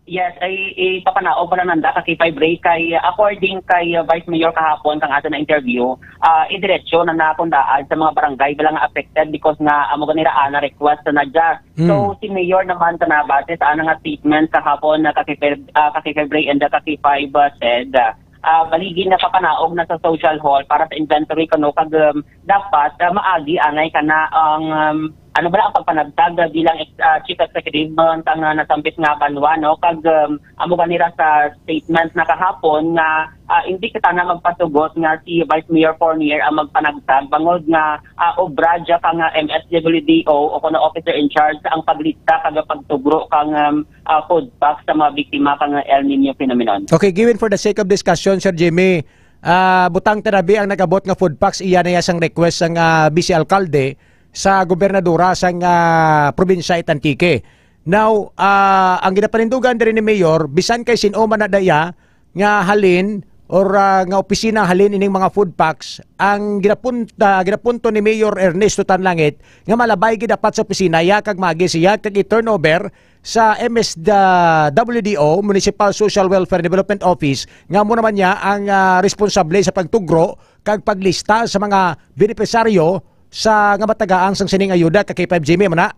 Yes, ay ipapanaog pa lang nanda ka K five Ray kay according kay, uh, Vice Mayor kahapon kang ato na interview, ah, idiretso na nakundaan sa mga barangay bilang affected because nga amo ganira ana request na dya. So, Hmm. si Mayor naman sa nabase sa ana nga statement kahapon na ka K five, ah, ka K five Ray and the ka K five, uh, said, uh, ah, baligi na papanaog na sa social hall para sa inventory kano kag, um, dapat, ah, maagi anay kana ang, um, ano ba ang pagpanagtag, ah, bilang ex-, ah, chief executive man kang, ah, nasambit nga banwa, no? Kag, um, amo ganira sa statement na kahapon nga, ah, hindi kita na magpasugot nga si Vice Mayor Fornier ang magpanagtag bangod nga, ah, obra dya kang, ah, M S W D O o kuno officer in charge ang paglista kag pagtugro kang, um, ah, food pack sa mga biktima kang El Nino phenomenon. Okay, given for the sake of discussion, Sir Jimmy, ah, butang tanabi ang nag-abot nga food packs, iya na iya sang request sang, ah, Vice Alkalde sa gobernadora sang, ah, probinsya it Antique. Now, ah, ang ginapanindugan diri ni Mayor, bisan kay sin-o man na daya nga halin or, ah, nga opisina halin ining mga food packs, ang ginapunta, ginapunto ni Mayor Ernesto Tanlangit nga malabay gid dapat sa opisina iya kag maagi siya kag i-turnover sa M S W D O, Municipal Social Welfare Development Office, nga amo naman niya ang, ah, responsable sa pagtugro kag paglista sa mga benepisaryo sa nga matagaang sang sining ayuda ka K five Jimmy, mo na?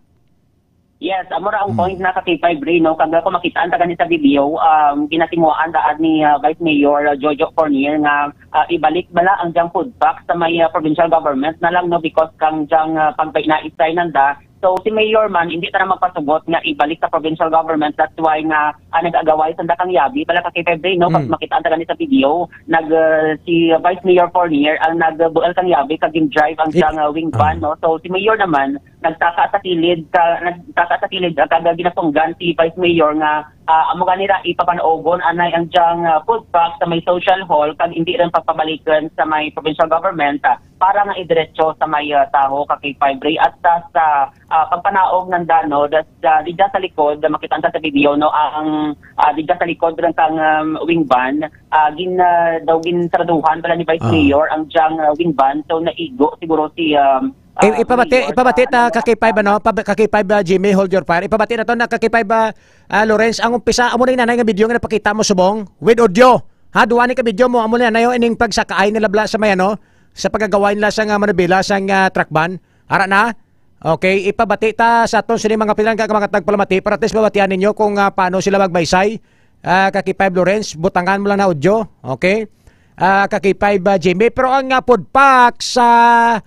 Yes, amo ra ang Hmm. point na ka K five Ray, no? Kag kung makitaan ta gani sa video, um, ginatinguhaan daan ni, ah, Vice Mayor, ah, Jojo Cornier nga, ah, ibalik bala ang diyang food pack sa may, ah, provincial government na lang, no? Because kang diyang, ah, pag-, na-stay nanda. So, si Mayor man, hindi ta na magpasugot nga ibalik sa provincial government. That's why nga, ah, nag-agaway sanda kang Yabi. Bala ka K five Ray, no? Kag Hmm. makitaan ta gani sa video, nag, ah, si Vice Mayor Cornier ang nagbuel kang Yabi kag gin-drive ang It- diyang, ah, wing van, Ah. no? So, si Mayor naman, nagtaka sa kilid ka, nagtaka sa kilid, ah, kag ginatunggan si Vice Mayor nga, ah, amo gani ra ipapanaogon anay ang diyang, ah, food truck sa may social hall kag hindi rin papabalikan sa may provincial government, ah, para nga idiretso sa may, ah, taho ka K five Ray at sa, sa, ah, pagpanaog ng dano das, ah, didya sa likod, ah, makitaan ta sa video, no, ang, ah, didya sa likod lang kang, um, wing van, ah, gin, ah, daw ginsaraduhan pala ni Vice Ah. Mayor ang diyang, ah, wing van, so naigo siguro si, um, I-, ah, ipabati, Mayor ipabati sa ta ano, ka K five, ano, pab-, ka K five, ah, Jimmy, hold your fire. Ipabati na to na ka K five, ah, ah, Lawrence, ang umpisa, amo na yung nanay nga video nga napakita mo subong with audio. Ha, duwa ni ka video mo, amo na yun, ining pagsakaay nila bla sa may ano, sa pagagaway nila sa nga manubila sa nga truck ban. Ara na. Okay, ipabati ta sa aton sini mga pinangga ka mga tagpalamati para at least mabatian ninyo kung, ah, paano sila magbaysay. Ah, ka K five Lawrence, butangan mo lang na audio. Okay? Ah, ka K five, ah, Jimmy. Pero ang, ah, food packs, ah,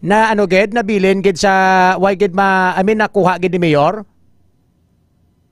na ano gid, nabilin gid sa, why gid ma-, I mean, nakuha gid ni Mayor?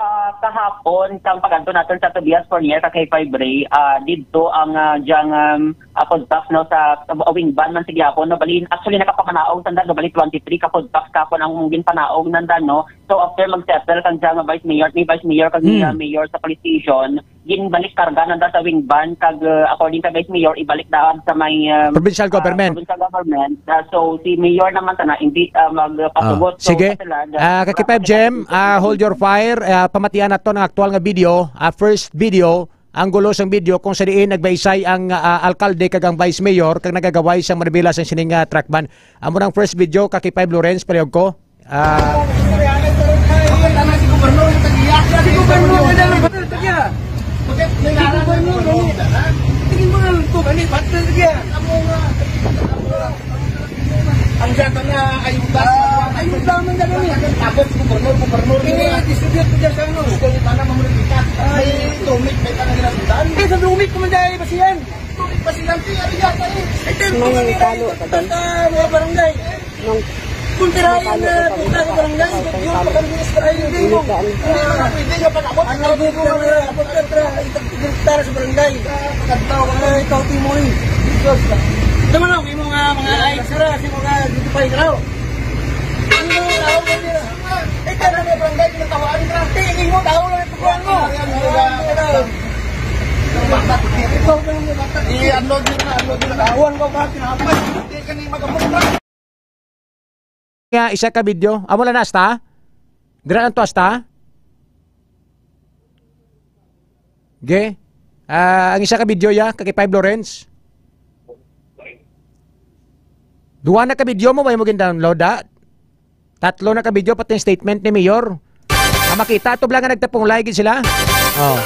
Ah, kahapon, sang pag-adto naton sa Tobias Cornier, ka K five Ray, ah, didto ang, ah, diyang, um, ah, food packs, no, sa, sa wing van man sa gihapon, no, bali, actually, nakapamanaog sanda, no, bali, twenty-three ka food packs kahapon ang ginpanaog nanda, no. So, after mag-settle kang diyang Vice Mayor, ni Vice Mayor, kag ni, Hmm. ah, Mayor sa police station, ginbalik karga nanda sa wing van, kag, ah, according kay Vice Mayor, ibalik daan sa may, um, Provincial ah, government. Provincial government. Ah, so, si Mayor naman sana, hindi, ah, magpasugot. Ah, So, sige. sa sila, Ah, ka K five Jem, ah, hold your fire. Ah, pamatian nato ang aktual nga video, ah, first video, ang gulo sang video kung sa diin nagbaysay ang, ah, alkalde kag ang vice mayor kag nagagaway sa manubila sang sining, ah, truck ban. Amo nang first video, ka K five Lawrence, palihog ko. Ah. Tama si Gobernador, yung tag-iya. Si Gobernador na lang, batal tag-iya. Si Gobernador, ano? Tingin mo nga lang ito, gani, batal tag-iya. Ang dyan ka na ayuda. Ah, ayuda man dyan, eh. Tapos, gobernador, gobernador. Eh, distribute ko dyan sa ano. Gusto niyo sana mamulita. Ay. May tumik, may tanong na sudan. Eh, sa tumik ko man dyan, eh, basihan. Tumik, basihan, eh, ano dyan, eh? Ito, May tumik, talo, eh, patay. Sa mga barangay. Nung Kung tirayan na, kung tirayan na, yun, pag-, hindi mo. Hindi mo na pwede nga pag-abot. Ang lagi ko nga, abot ka, tra-, direktar sa barangay. Pagkadlaw, wala ikaw, Timoy. Tama na, may mga, mga ay, sira, si mga dito pa yung raw. Ano, raw, raw, raw. Eh, kaya na may barangay, pinatawaan ka. Tingin mo, tao lang ito, kuha mo. Ayan, wala. Ikaw lang yung bata. I-unload nyo na, unload nyo na. Tawag ko ba, tinapay. Hindi ka na yung mag-abot na. Nga isa ka video. Amo lang na asta? Dira lang to asta? Ge? Ah, ang isa ka video ya, kay five Lawrence. Duha na ka video mo, may mo gin-download, ha? Tatlo na ka video, pati yung statement ni Mayor. Ah, makita, ito lang nga nagtapong lagi sila. Oh.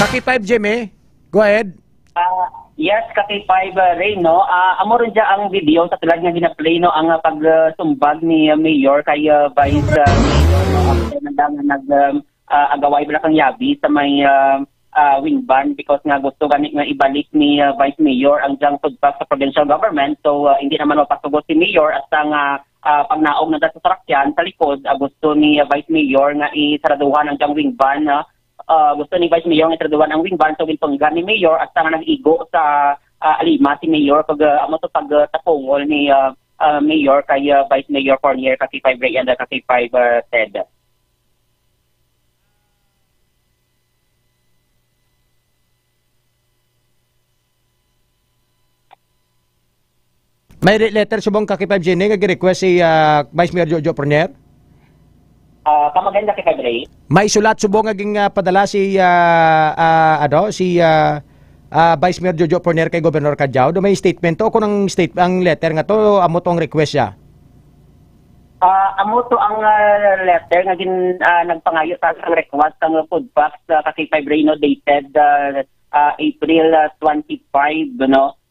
Kaki five Jimmy, go ahead. Ah, yes, Kaki five, ah, Ray, no? Ah, amo rin dyan ang video sa tulad nga gina-play, no? Ang, ah, pagsumbag ni, ah, Mayor kay, ah, Vice, ah, Mayor, no? Ang nag, nag, um, ah, agaway bala kang yabi sa may, ah, ah, wing van because nga gusto gani nga ibalik ni, ah, Vice Mayor ang diyang food pack sa provincial government. So, ah, hindi naman mapasugot si Mayor at ang, ah, ah, pagnaog na sa sarakyan sa likod, ah, gusto ni, ah, Vice Mayor nga isaraduhan ang diyang wing van, ah, ah, gusto ni Vice Mayor nga isaraduhan ang wing van, so ginpanggan ni Mayor at nga nag-igo sa, ah, alima si Mayor pag, ah, amo to pag, ah, tapungol ni, ah, ah, Mayor kay, ah, Vice Mayor Cornier, Kaki five Ray and, ah, Kaki five, ah, Ted. May re-, letter subong Kaki five Jenny nga gi-request si, ah, Vice Mayor Jojo Fornier? Ah, come again, Kaki five Ray? May sulat subong nga ging, ah, padala si, ah, ah, ano, si, ah, ah, Vice Mayor Jojo Fornier kay Governor Cadiao. Do may statement to? Kung ang state-, ang letter nga to, amo to ang request siya? Ah, amo to ang, ah, letter nga gin-, ah, nagpangayo sa, sa request sang food packs, ah, Kaki five Ray, no, dated, ah, ah, April, ah, twenty-five, no?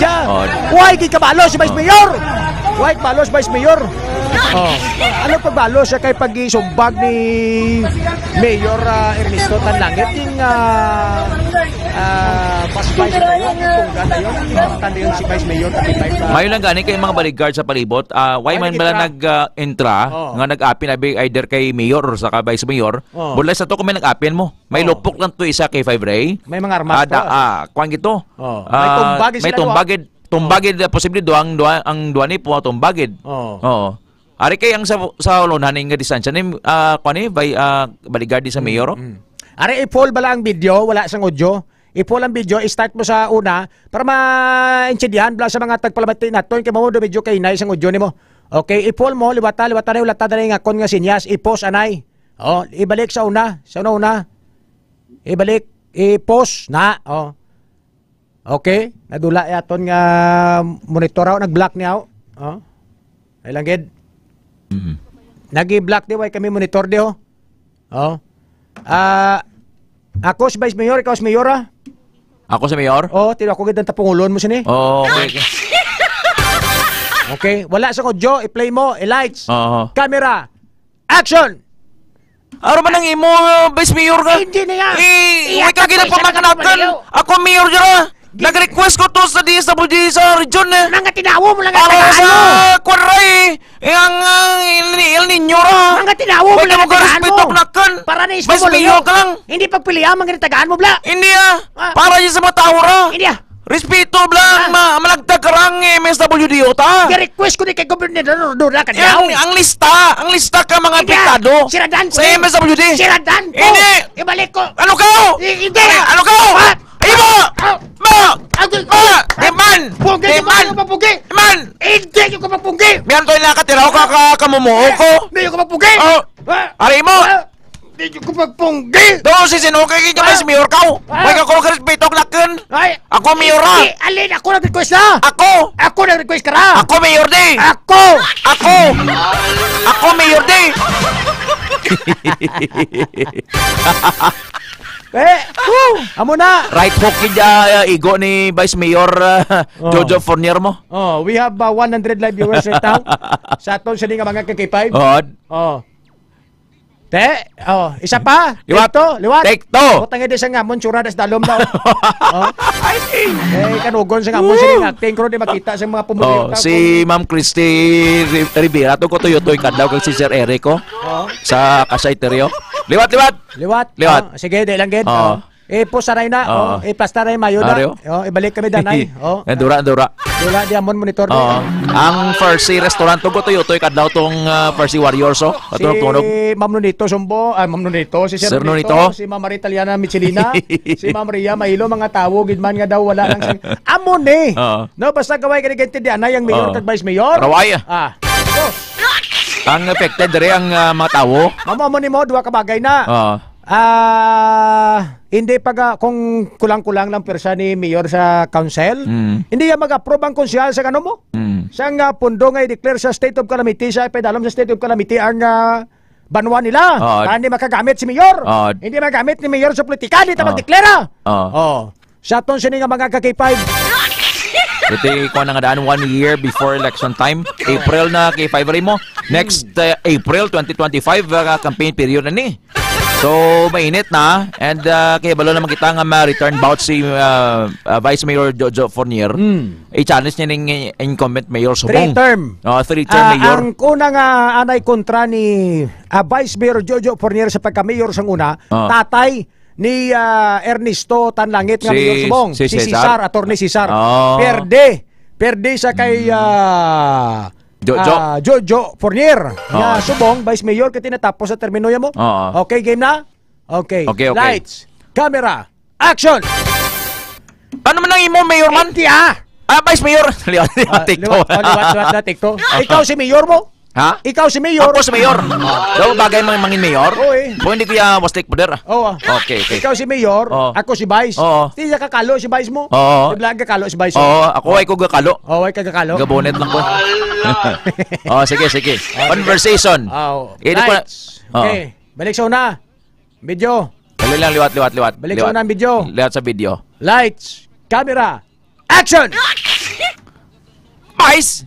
Ja, why gid kabalo si Vice Mayor? Why kabalo si Vice Mayor? Oh. Ano pagbalo siya kay pagisumbag ni Mayor, ah, Ernesto Tanlangit? Yung, ah, ah, mas vice mayor, yung tungga na yun, yung tanda yun si Vice Mayor, thirty-five, ah. Mayo lang gani kay mga bodyguard sa palibot. Ah, why Why man bala nag-entra? nag, ah, entra, Oh. nga nag-apin abi either kay mayor or sa ka vice mayor? Oh. Bulay sa to kung may nag-apin mo. May Oh. lupok lang to isa kay Five Ray. May mga armas Ah, da, to, ah. ah, kuwan gito. Oh. May Ah, tumbagid may sila, tumbagid. Tumbagid, ah, posible duang, duang, ang duwa ni po tumbagid. Oh. Oo. Ari kay ang sa, sa ulunhan nga distansya ni, ah, kuwan ni, by, ah, bodyguard sa mayor, oh? Mm. Ari, i-full bala ang video, wala sang audio. I-full ang video, i-start mo sa una para maintindihan bala sa mga tagpalamati naton kay mao do medyo kainay sang audio nimo. Okay, i-full mo, liwata, liwata na, wala ta dali nga kon nga sinyas, i-pause anay. Oh, ibalik sa una, sa una-una. Ibalik, i-pause na, oh. Okay, nadula yaton nga monitor, oh, nag-block niya, oh. Oh. Ay lang gid. Mhm. Nagi-block di, way kami monitor di, oh. Oh. Ah, ako si Vice Mayor, ikaw si Mayor, ah. Ako si Mayor? Oh, tino ako gid ang tapungulon mo sini. Oh, okay, okay. Okay, wala sa audio, i-play mo, i-lights. Oo. Camera, action! Aro man ang imo, uh, Vice Mayor ka? Hindi na yan. Eh, Iya, way ka tapos, ginapamakanakan. Ako, mayor dira. Di- Nag-request ko to sa D S W D sa region, eh. Mga tinawo mo lang ang Para tagaan sa mo. Kwadray, eh, ang, uh, El Ni-, El Niño ra. Mga tinawo mo Way lang ka ang tagaan mo. magrespeto kanakan. Para na Vice Mayor ka lang. Hindi pagpilihan, mga tagaan mo, bla. Hindi, ah. Ah. Para yun sa mga tao ra. Hindi, ah. Respeto lang, Ah. ma-, malagtag ka lang, eh, M S W D O ta. Ga-request ko ni kay Gobernador Dora Cadiao. Ang, ang lista, ang lista ka mga Hindi, ah. apektado Siradan ko sa ni. M S W D. Siradan ko. Hindi. Ibalik ko. Ano ka? Hindi. Ano ka? Ah. Imo! Ah. Ma! Ah. Ma! Di man! Pugi, Di di man! man! Mapugi! Di man! Hindi yung kapagpugi! Miyan to yung nakatiraw ka, ka, kamumuo ko. Hindi yung kapagpugi! Oh. Ah. Ari mo! Ah. Di ko pagpunggi! Do, si Sino kay kay Ah! si Mayor kaw. Ah! May ka ko respeto nakun. Ay! Ako Mayor ra. Di, alin ako nag-request na? Ako! Ako nag-request ka ra! Ako Mayor di. Ako! Ako! Ako Mayor di. Eh, woo! Amo na. Right hook kid, ah, igo ni Vice Mayor, ah, Oh. Jojo Fornier mo. Oh, we have, uh, one hundred live viewers right now. Sa aton sini nga mga ka-K five. Oh. Oh. Te, oh, isa pa. Liwat. Take two, liwat. Take two. Putang ina, sa ngamon, tsura das dalom daw. Oh. Ay, eh, kanugon sa ngamon, Woo! Sining acting, pero di makita sa mga pumulyo Oh, ta, si kung Ma'am Christy Ri-, Rivera, to ko tuyo-toy kadlaw kag si Sir Eric, oh. Oh. Sa Kasaiterio. Liwat, liwat. Liwat. Liwat. Oh, sige, di lang gid. Oh. Oh. Ipos na na, Oo. Oh, ipasta na mayo na. Ari, oh. Oh, ibalik kami danay. Oh. Andura, andura. Wala di amon monitor na. Oo. Ang Farsi Restaurant, tugo to yutoy kadlaw tong, ah, Farsi Warriors, oh. Katulog, tulog. Si Ma'am Nonito Sumbo, ah, Ma'am Nonito, si Sir Sir Nonito, Nonito. Si Ma'am Maria Italiana Michelina, si Ma'am Maria Mailo, mga tawo gid man nga daw wala lang sing-, amo ni. Oo. No, basta gaway ka ni Gente di anay ang mayor Oo. kag vice mayor. Raway, ah. Ah. Oh. Ang affected diri ang, ah, mga tawo. Amo, amo ni mo, duha ka bagay na. Oo. Ah, hindi pag, ah, kung kulang-kulang lang pwersa ni mayor sa council, Mm. hindi yan mag-approve ang konsehal sa ano mo? Mm. Sa nga pundo nga i-declare sa state of calamity, sa ipedalom sa state of calamity ang, ah, banwa nila. Oo. Ah, hindi makagamit si mayor. Oo. Hindi magamit ni mayor sa politika, hindi ta Oo. magdeklara. Oo. Oh. Sa aton sini nga mga ka-K five. Ito ko na nga daan one year before election time. April na K five rin mo. Next, uh, April twenty twenty-five, uh, campaign period na ni. So, mainit na. And, uh, kaya balo naman kita nga ma-return bout si, uh, uh, Vice Mayor Jojo Fornier. Hmm. I-challenge niya ning incumbent mayor Subong. Three term. Oh, three term Ah, mayor. Ang una nga anay kontra ni, ah, Vice Mayor Jojo Fornier sa pagka-mayor sang una, Ah. tatay ni, ah, Ernesto Tanlangit nga Si, mayor Subong, si si Cesar. Cesar, Attorney Cesar. Oh. Perde. Perde sa kay, Mm. ah, Jojo. ah, Jojo Fornier. Nga Oh. Subong, Vice Mayor, kay tinatapos sa termino niya mo. Oo. Okay, game na? Okay. Okay, okay. Lights, camera, action! Ano man ang imo, Mayor man? Hindi, ah. Ah, Vice Mayor. Liwat, liwat, Ah, take two. liwat, oh, liwat na, take two. Ikaw si Mayor mo? Ha? Ikaw si Mayor. Ako si Mayor. Daw bagay mang mangin Mayor? Oo, eh. Kung hindi ko ya was take poder, ah. Oo, ah. Okay, okay. Ikaw si Mayor, Oo. ako si Vice. Oo. Di siya kakalo si Vice mo. Oo. Di ba kakalo si Vice mo? Oo, ako ay ko gakalo. Oo, ay ka gakalo. Gabonet lang ko. Oh, sige, sige. Oh, sige. Conversation. Ah, oo. Eh, di ko na Lights. Oo. Okay. Balik sa una. Video. Dali lang, liwat, liwat, liwat. Balik sa Liwat. unang video. Liwat sa video. Lights, camera, action! Vice!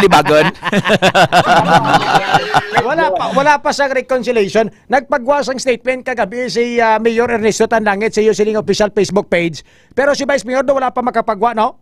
Libagon, libagon. Wala pa, wala pa sa reconciliation. Nagpagwa sang statement kagabi si, ah, Mayor Ernesto Tanlangit sa iyo sining official Facebook page. Pero si Vice Mayor do wala pa makapagwa, no?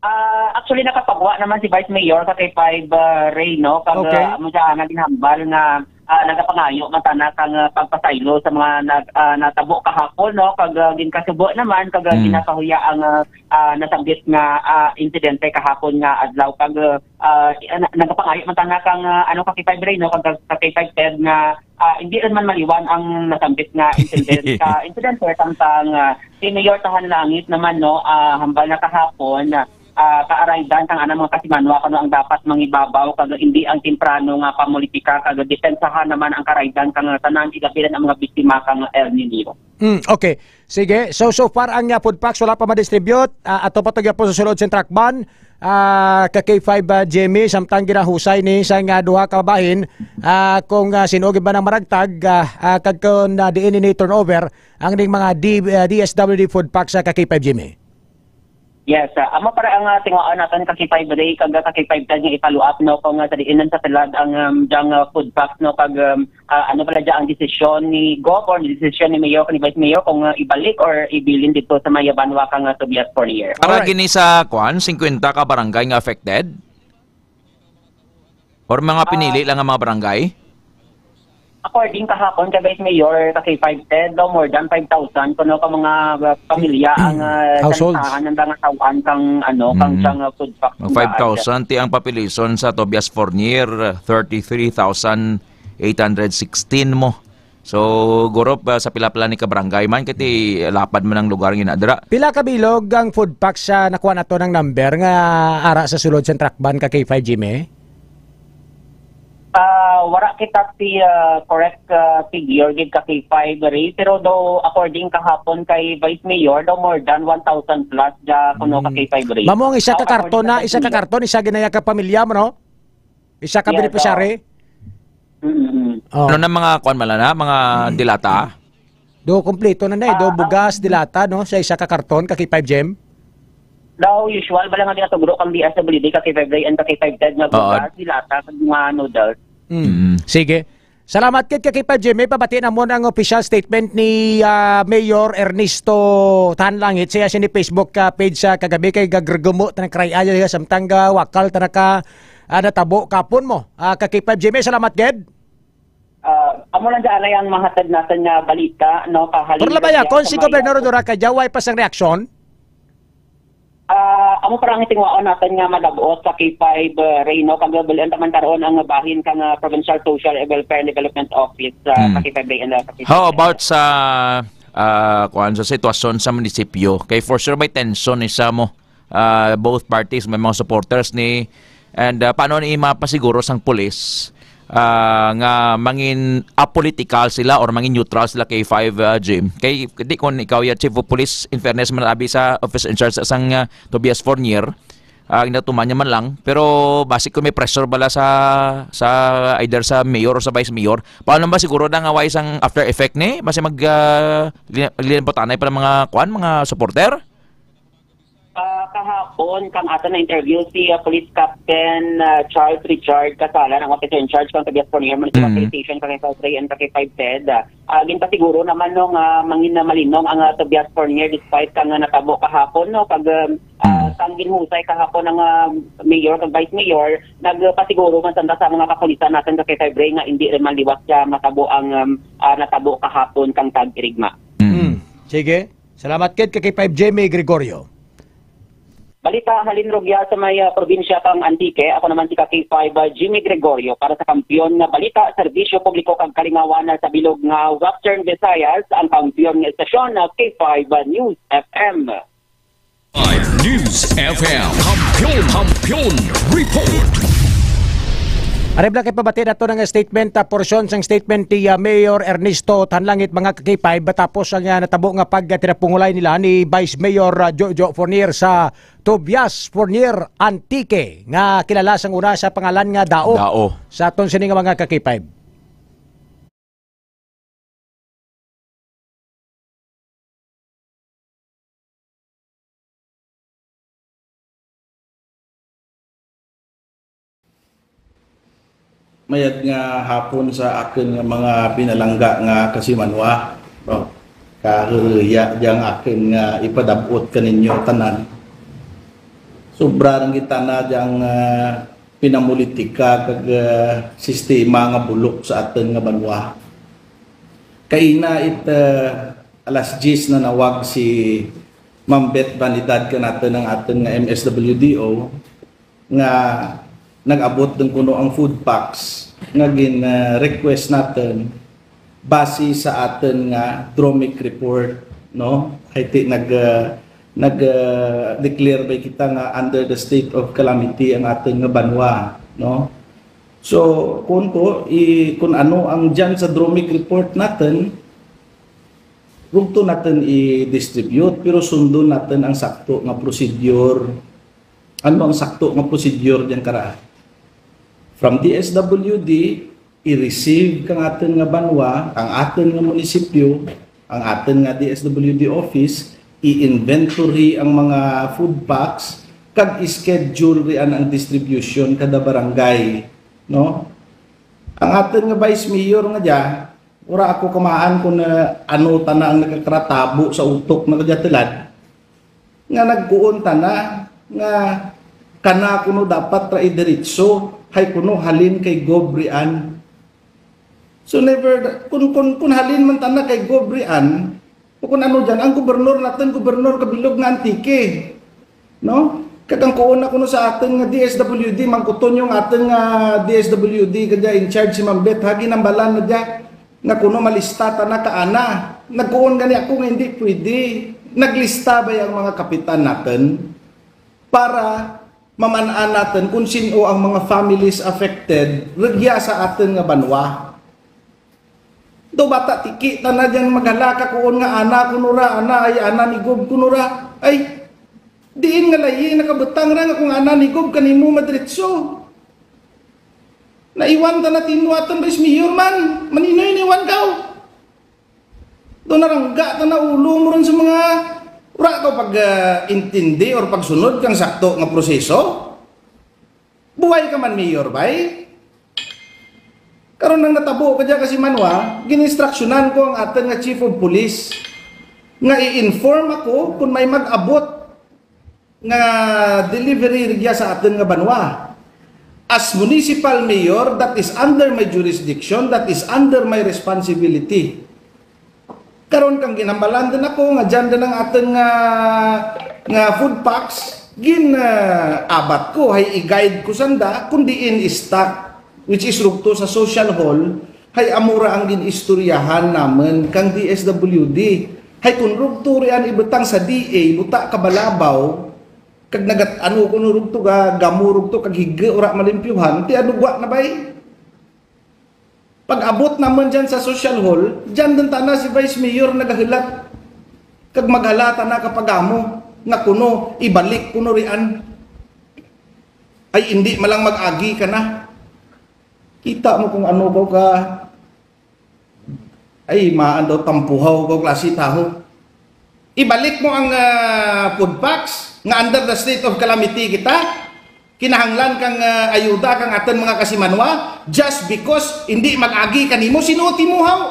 Ah, actually, nakapagwa naman si Vice Mayor sa K five, ah, Ray, no? Kag, Okay. ah, amo siya nga ginhambal nga, ah, nagapangayo man sana kang, ah, pagpasaylo sa mga nag-, ah, natabo kahapon, no? Kag, ah, ginkasubo naman, kag, ah, Mm. ginapahuya ang, ah, ah, nasambit nga, ah, insidente kahapon nga adlaw. Kag, ah, ah, na-, nagapangayo man sana kang, ah, ano, ka K five Ray, no? Kag, ka K five Ted nga, ah, hindi rin man maliwan ang nasambit nga insidente, ka insidente samtang, ah, si Mayor Tanlangit naman, no, ah, hambal na kahapon, ah, kaaraydan sang anang mga kasimanwa kuno ang dapat mangibabaw kag hindi ang temprano nga pamulitika kag depensahan naman ang karaydan sang tanan, ilabi na ang mga biktima sang El Niño. Mm, okay. Sige. So, so far ang, ah, food packs wala pa ma-distribute. Ah, ato pa to gyapon sa sulod sing truck ban. Ah, ka K five, ah, Jimmy, samtang ginahusay ni sang, ah, duha ka bahin, ah, kung, ah, sin-o gid ba nang maragtag, ah, ah, kag kung, ah, diin ini turnover ang ning mga D-, ah, D S W D food packs sa ka K five, Jimmy. Yes, ah, amo para ang, ah, tinguhaan naton ka K five Ray kag ka K five Ted nga i-follow up, no, kung, ah, sa diin sa tulad ang, um, diyang, ah, food packs, no, kag, um, ah, ano pala dyan ang desisyon ni Gov or desisyon ni Mayor kag ni Vice Mayor kung, ah, ibalik or ibilin dito sa may banwa kang, ah, Tobias Fornier. Para Alright. gini sa, kwan, singkwenta ka barangay nga affected? Or mga Ah. pinili lang nga mga barangay? According kahapon kay Vice Mayor, ka K five Ted, daw more than five thousand kuno ka mga, uh, pamilya ang, uh, households. Kantahan ang mga tawaan kang, ano, kang Mm. siyang, uh, food pack. Mag five thousand ti ang population sa Tobias Fornier, thirty-three thousand eight hundred sixteen mo. So, guro pa sa pila-pila ni ka barangay man, kay ti lapad man ang lugar nga ina dira. Pila ka bilog ang food packs sa nakuha nato ng number nga ara sa sulod sa truck ban ka K five Jimmy? Ah, wala kita ti, ah, correct, ah, figure gid ka K five Ray, pero daw according kahapon kay Vice Mayor, daw more than one thousand plus ja kuno ka Mm. K five Ray. Mamo ang isa ka Now, karton according na, sa isa ka Vice Mayor. Karton, isa ginaya ka pamilya mo, no? Isa ka Yes, beneficiary? oo. Mm-mm. Oh. Ano na mga kuwan mala na? Mga dilata? Do kompleto na na eh. Do Ah, bugas, ang dilata, no? Sa isa ka karton, ka K five Jem? Daw usual, bala nga ginatugro kang D S W D, ka K five Ray and ka K five Ted nga Oo. Bugas, dilata, kag mga noodles. Mm. Mm. Sige. Salamat kit ka K five Jem. May pabati na mo ang official statement ni, ah, Mayor Ernesto Tanlangit. Siya siya ni Facebook, ah, page sa kagabi kay gagregumo tanang kray-aya samtang ga wakal tanaka, ah, natabo kapon mo. Ah, ka K five Jem, salamat gid. Ah, amo lang dyan ay ang mahatag natin nga balita, no? Kahalin Pero labay sa akon, si sa Gobernador Mayor. Dora Cadiao, way pa sang reaksyon? Ah, amo pa ang itingwaon natin nga madabot sa K five, uh, Reno, kag bulian taman karon ang bahin kang, ah, Provincial Social and Welfare and Development Office, ah, Hmm. sa K five Reno, sa K five How Reno. About sa, ah, kuwan, sa sitwasyon sa munisipyo? Kay for sure may tension ni sa mo, ah, both parties, may mga supporters ni, and, ah, paano ni mapasiguro sang pulis, ah, nga mangin apolitical sila or mangin neutral sila K five, ah, Jim? Kay di kon ikaw ya Chief of Police, in fairness man abi sa officer in charge sang, ah, Tobias Fornier, ah, ginatuman niya man lang, pero basi kung may pressure bala sa, sa either sa mayor or sa vice mayor, paano ba siguro na nga way sang after effect ni? Basi mag, ah, li-, lilimputanay pa ng mga, kwan, mga supporter? Ah, kahapon, kang aton na-interview si, ah, Police Captain, ah, Charles Richard Casala, ang officer in charge kang Tobias Fornier Municipal Mm. Police Station, kang K five Ray and kang K five Ted. Ah, ginpasiguro naman, no, nga mangin na malinong ang, ah, Tobias Fornier despite kang, ah, natabo kahapon, no, kag, um, ah, Mm. kang ginhusay kahapon ang, ah, mayor kag vice mayor, nagpasiguro man sanda sa mga kapulisan natin sa K five Ray nga hindi rin man liwat siya matabo ang, um, ah, natabo kahapon kang Tag Irigma. Mm. Mm. Sige. Salamat kid kay K five Jimmy Gregorio. Balita halin rugya sa may, ah, probinsya kang Antique. Ako naman si ka K five, ah, Jimmy Gregorio para sa Kampiyon nga Balita, Serbisyo Publiko kag Kalingawan sa bilog nga Western Visayas, ang kampiyon nga estasyon na K five News F M. Five News F M. Kampiyon, Kampiyon Report. Arib lang kay pabati nato nga statement, ah, porsyon sang statement ni, ah, Mayor Ernesto Tanlangit, mga ka-K five, matapos ang, ah, natabo nga pagtinapungulay nila ni Vice Mayor, ah, Jojo Fornier sa Tobias Fornier Antique, nga kilala sang una sa pangalan nga Dao. Dao. Sa aton sini nga mga ka-K five. Mayad nga hapon sa akon nga mga pinalangga nga kasimanwa. Oh, kahuya diyang akon nga ipadab-ot kaninyo tanan. Sobra lang kita na diyang, ah, pinamulitika kag, ah, sistema nga bulok sa aton nga banwa. Kaina it, ah, alas diyes na nawag si Ma'am Beth Vanidad kanaton ang aton nga M S W D O nga nag-abot din kuno ang food packs nga gin, ah, request natin base sa aton nga DROMIC report, no? Ay ti nag, ah, nag, ah, declare ba kita nga under the state of calamity ang aton nga banwa, no? So, kung ko, i-, kung ano ang dyan sa DROMIC report natin, rugto natin i-distribute, pero sundon natin ang sakto nga procedure. Ano ang sakto nga procedure dyan kara? From D S W D, i-receive kang aton nga banwa, ang aton nga munisipyo, ang aton nga D S W D office, i-inventory ang mga food packs, kag i-schedule riyan ang distribution kada barangay, no? Ang aton nga vice mayor nga dya, wala ako kamaan kung, ah, ano tana ang nagakratabo sa utok na kadya tulad. Nga nagkuon tana, nga kana kuno dapat ra idiretso, hay kuno halin kay Gob riyan. So never, kung, kung, kung halin man tana kay Gob Rian, o kung ano dyan, ang gobernador natin, gobernador kabilog nga Antique. No? Kag ang kuon na kuno sa atin nga D S W D, mangkuton yung atin nga D S W D, kadya in charge si Ma'am Beth, ha, ginambalan na dya, nga kuno malista ta na kaana. Nagkuon gani ako nga hindi pwede. Naglista ba yung mga kapitan natin para maman-an natin kung sino ang mga families affected rugya sa atin nga banwa? Do bata tiki ta na dyan maghalaka kuon nga ana kuno ra, ana ay ana ni Gob kuno ra. Ay, diin nga layi nakabutang ra nga kung ana ni Gob kanimo madiretso. Naiwan ta na timo aton Vice Mayor man. Maninoy niwan kaw? Do narangga ta na ulo mo ron sa mga wala ka pag ah, intindi or pagsunod kang sakto nga proseso. Buhay ka man, Mayor, bay? Karon nang natabo ka dyan kasi manwa, gininstruksyonan ko ang atin nga Chief of Police nga i-inform ako kung may mag-abot nga delivery rigya sa atin nga banwa. As municipal mayor, that is under my jurisdiction, that is under my responsibility. Karon kang ginambalan din ako nga dyan din ang atin nga nga food packs, gin ah, abat ko hay i-guide ko sanda kung diin i-stock, which is rugto sa social hall, hay amura ang gin-istoryahan naman kang D S W D. Hay kung rugto riyan ibutang sa D A, buta kabalabaw, kag nagat ano kuno rugto ga gamo rugto kag higi ura malimpyuhan, ti ano gwa na bay? Pag-abot naman dyan sa social hall, dyan din tana si Vice Mayor nagahulat. Kag maghalata na kapag amo nga kuno ibalik kuno rian. Ay hindi malang mag-agi ka na. Kita mo kung ano ko ka. Ay maan daw tampuhaw ko klase taho. Ibalik mo ang ah, food packs nga under the state of calamity kita. Kinahanglan kang ah, ayuda kang aton mga kasimanwa just because hindi mag-agi kanimo sino timuhaw.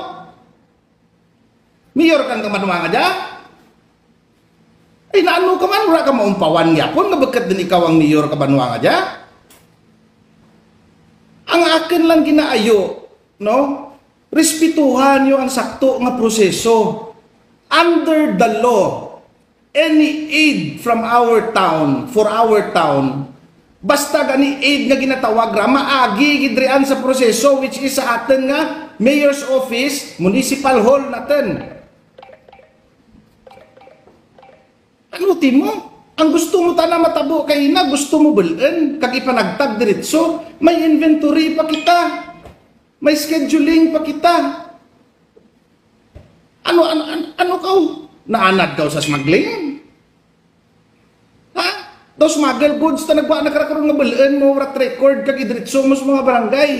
Mayor kang kamanwa nga dya? Ay naano ka man, wala ka maumpawan gyapon nga bukod din ikaw ang mayor kabanwa nga dya? Ang akin lang ginaayo, no? Respetuhan niyo ang sakto nga proseso. Under the law, any aid from our town, for our town, basta gani aid nga ginatawag ra, maagi gid rian sa proseso, which is sa atin nga mayor's office, municipal hall natin. Ano timo? Ang gusto mo tana matabo kay na gusto mo bulin kag ipanagtag diretso. May inventory pa kita. May scheduling pa kita. Ano ano ano, ano kaw? Naanad kaw sa smuggling? Ha? Daw smuggle goods ta nagwa na karakaron nga bulin mo rat record kag idritso mo sa mga barangay.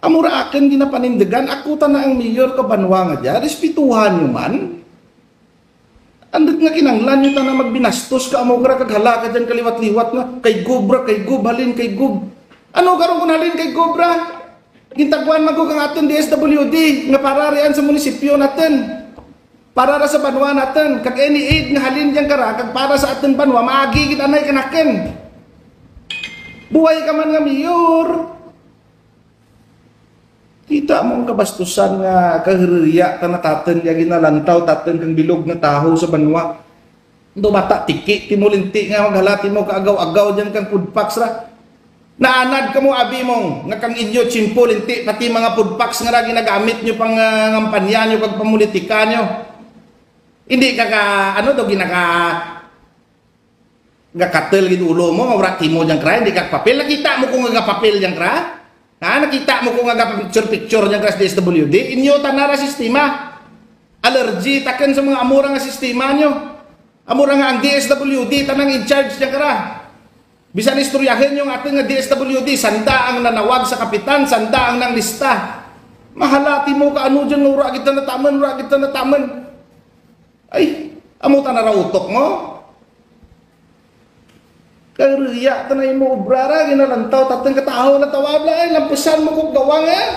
Amo ra akin ginapanindigan, ako ta na ang mayor ka banwa nga dya, respetuhan nyo man. Andit nga kinanglan nyo ta na magbinastos ka, amo ra kag hala ka dyan kaliwat-liwat nga, kay Gob ra, kay Gob, halin kay Gob. Ano karon kun halin kay Gob ra? Gintagwan man ko kang aton D S W D nga para rian sa munisipyo natin. Para ra sa banwa natin, kag any aid nga halin dyan kara, kag para sa aton banwa, maagi gid anay kanakin. Buhay ka man nga mayor. Kita mo ang kabastusan nga kahiriya ta na tatin nga ginalantaw tatin kang bilog nga taho sa banwa. Do bata tiki timo linti nga maghalati mo kaagaw-agaw diyan kang food packs ra. Naanad kamo abi mo nga kang inyo tiyempo linti pati mga food packs nga ra ginagamit nyo pang ah, ngampanya nyo kag pamulitika nyo. Hindi ka ka ano do ginaka Gakatel gid ulo mo nga wala timo diyang kra, hindi ka papel. Nakita mo ko nga gapapel diyang kra? Ha? Nakita mo ko nga gapa-picture-picture diyang kra sa D S W D? Inyo tanara sistema. Allergy taken sa mga amura nga sistema nyo. Amura nga ang D S W D tanang in charge diyang kra. Bisan istoryahin nyo nga atin nga D S W D, sanda ang nanawag sa kapitan, sanda ang nanglista. Mahalati mo ka ano dyan nga wala kita nataman, wala kita nataman. Ay, amo ta na ra utok mo? Kay riya ta na imo obra ra, ginalantaw tatang katahaw na tawabla, ay, lampusan mo kog gawang, eh.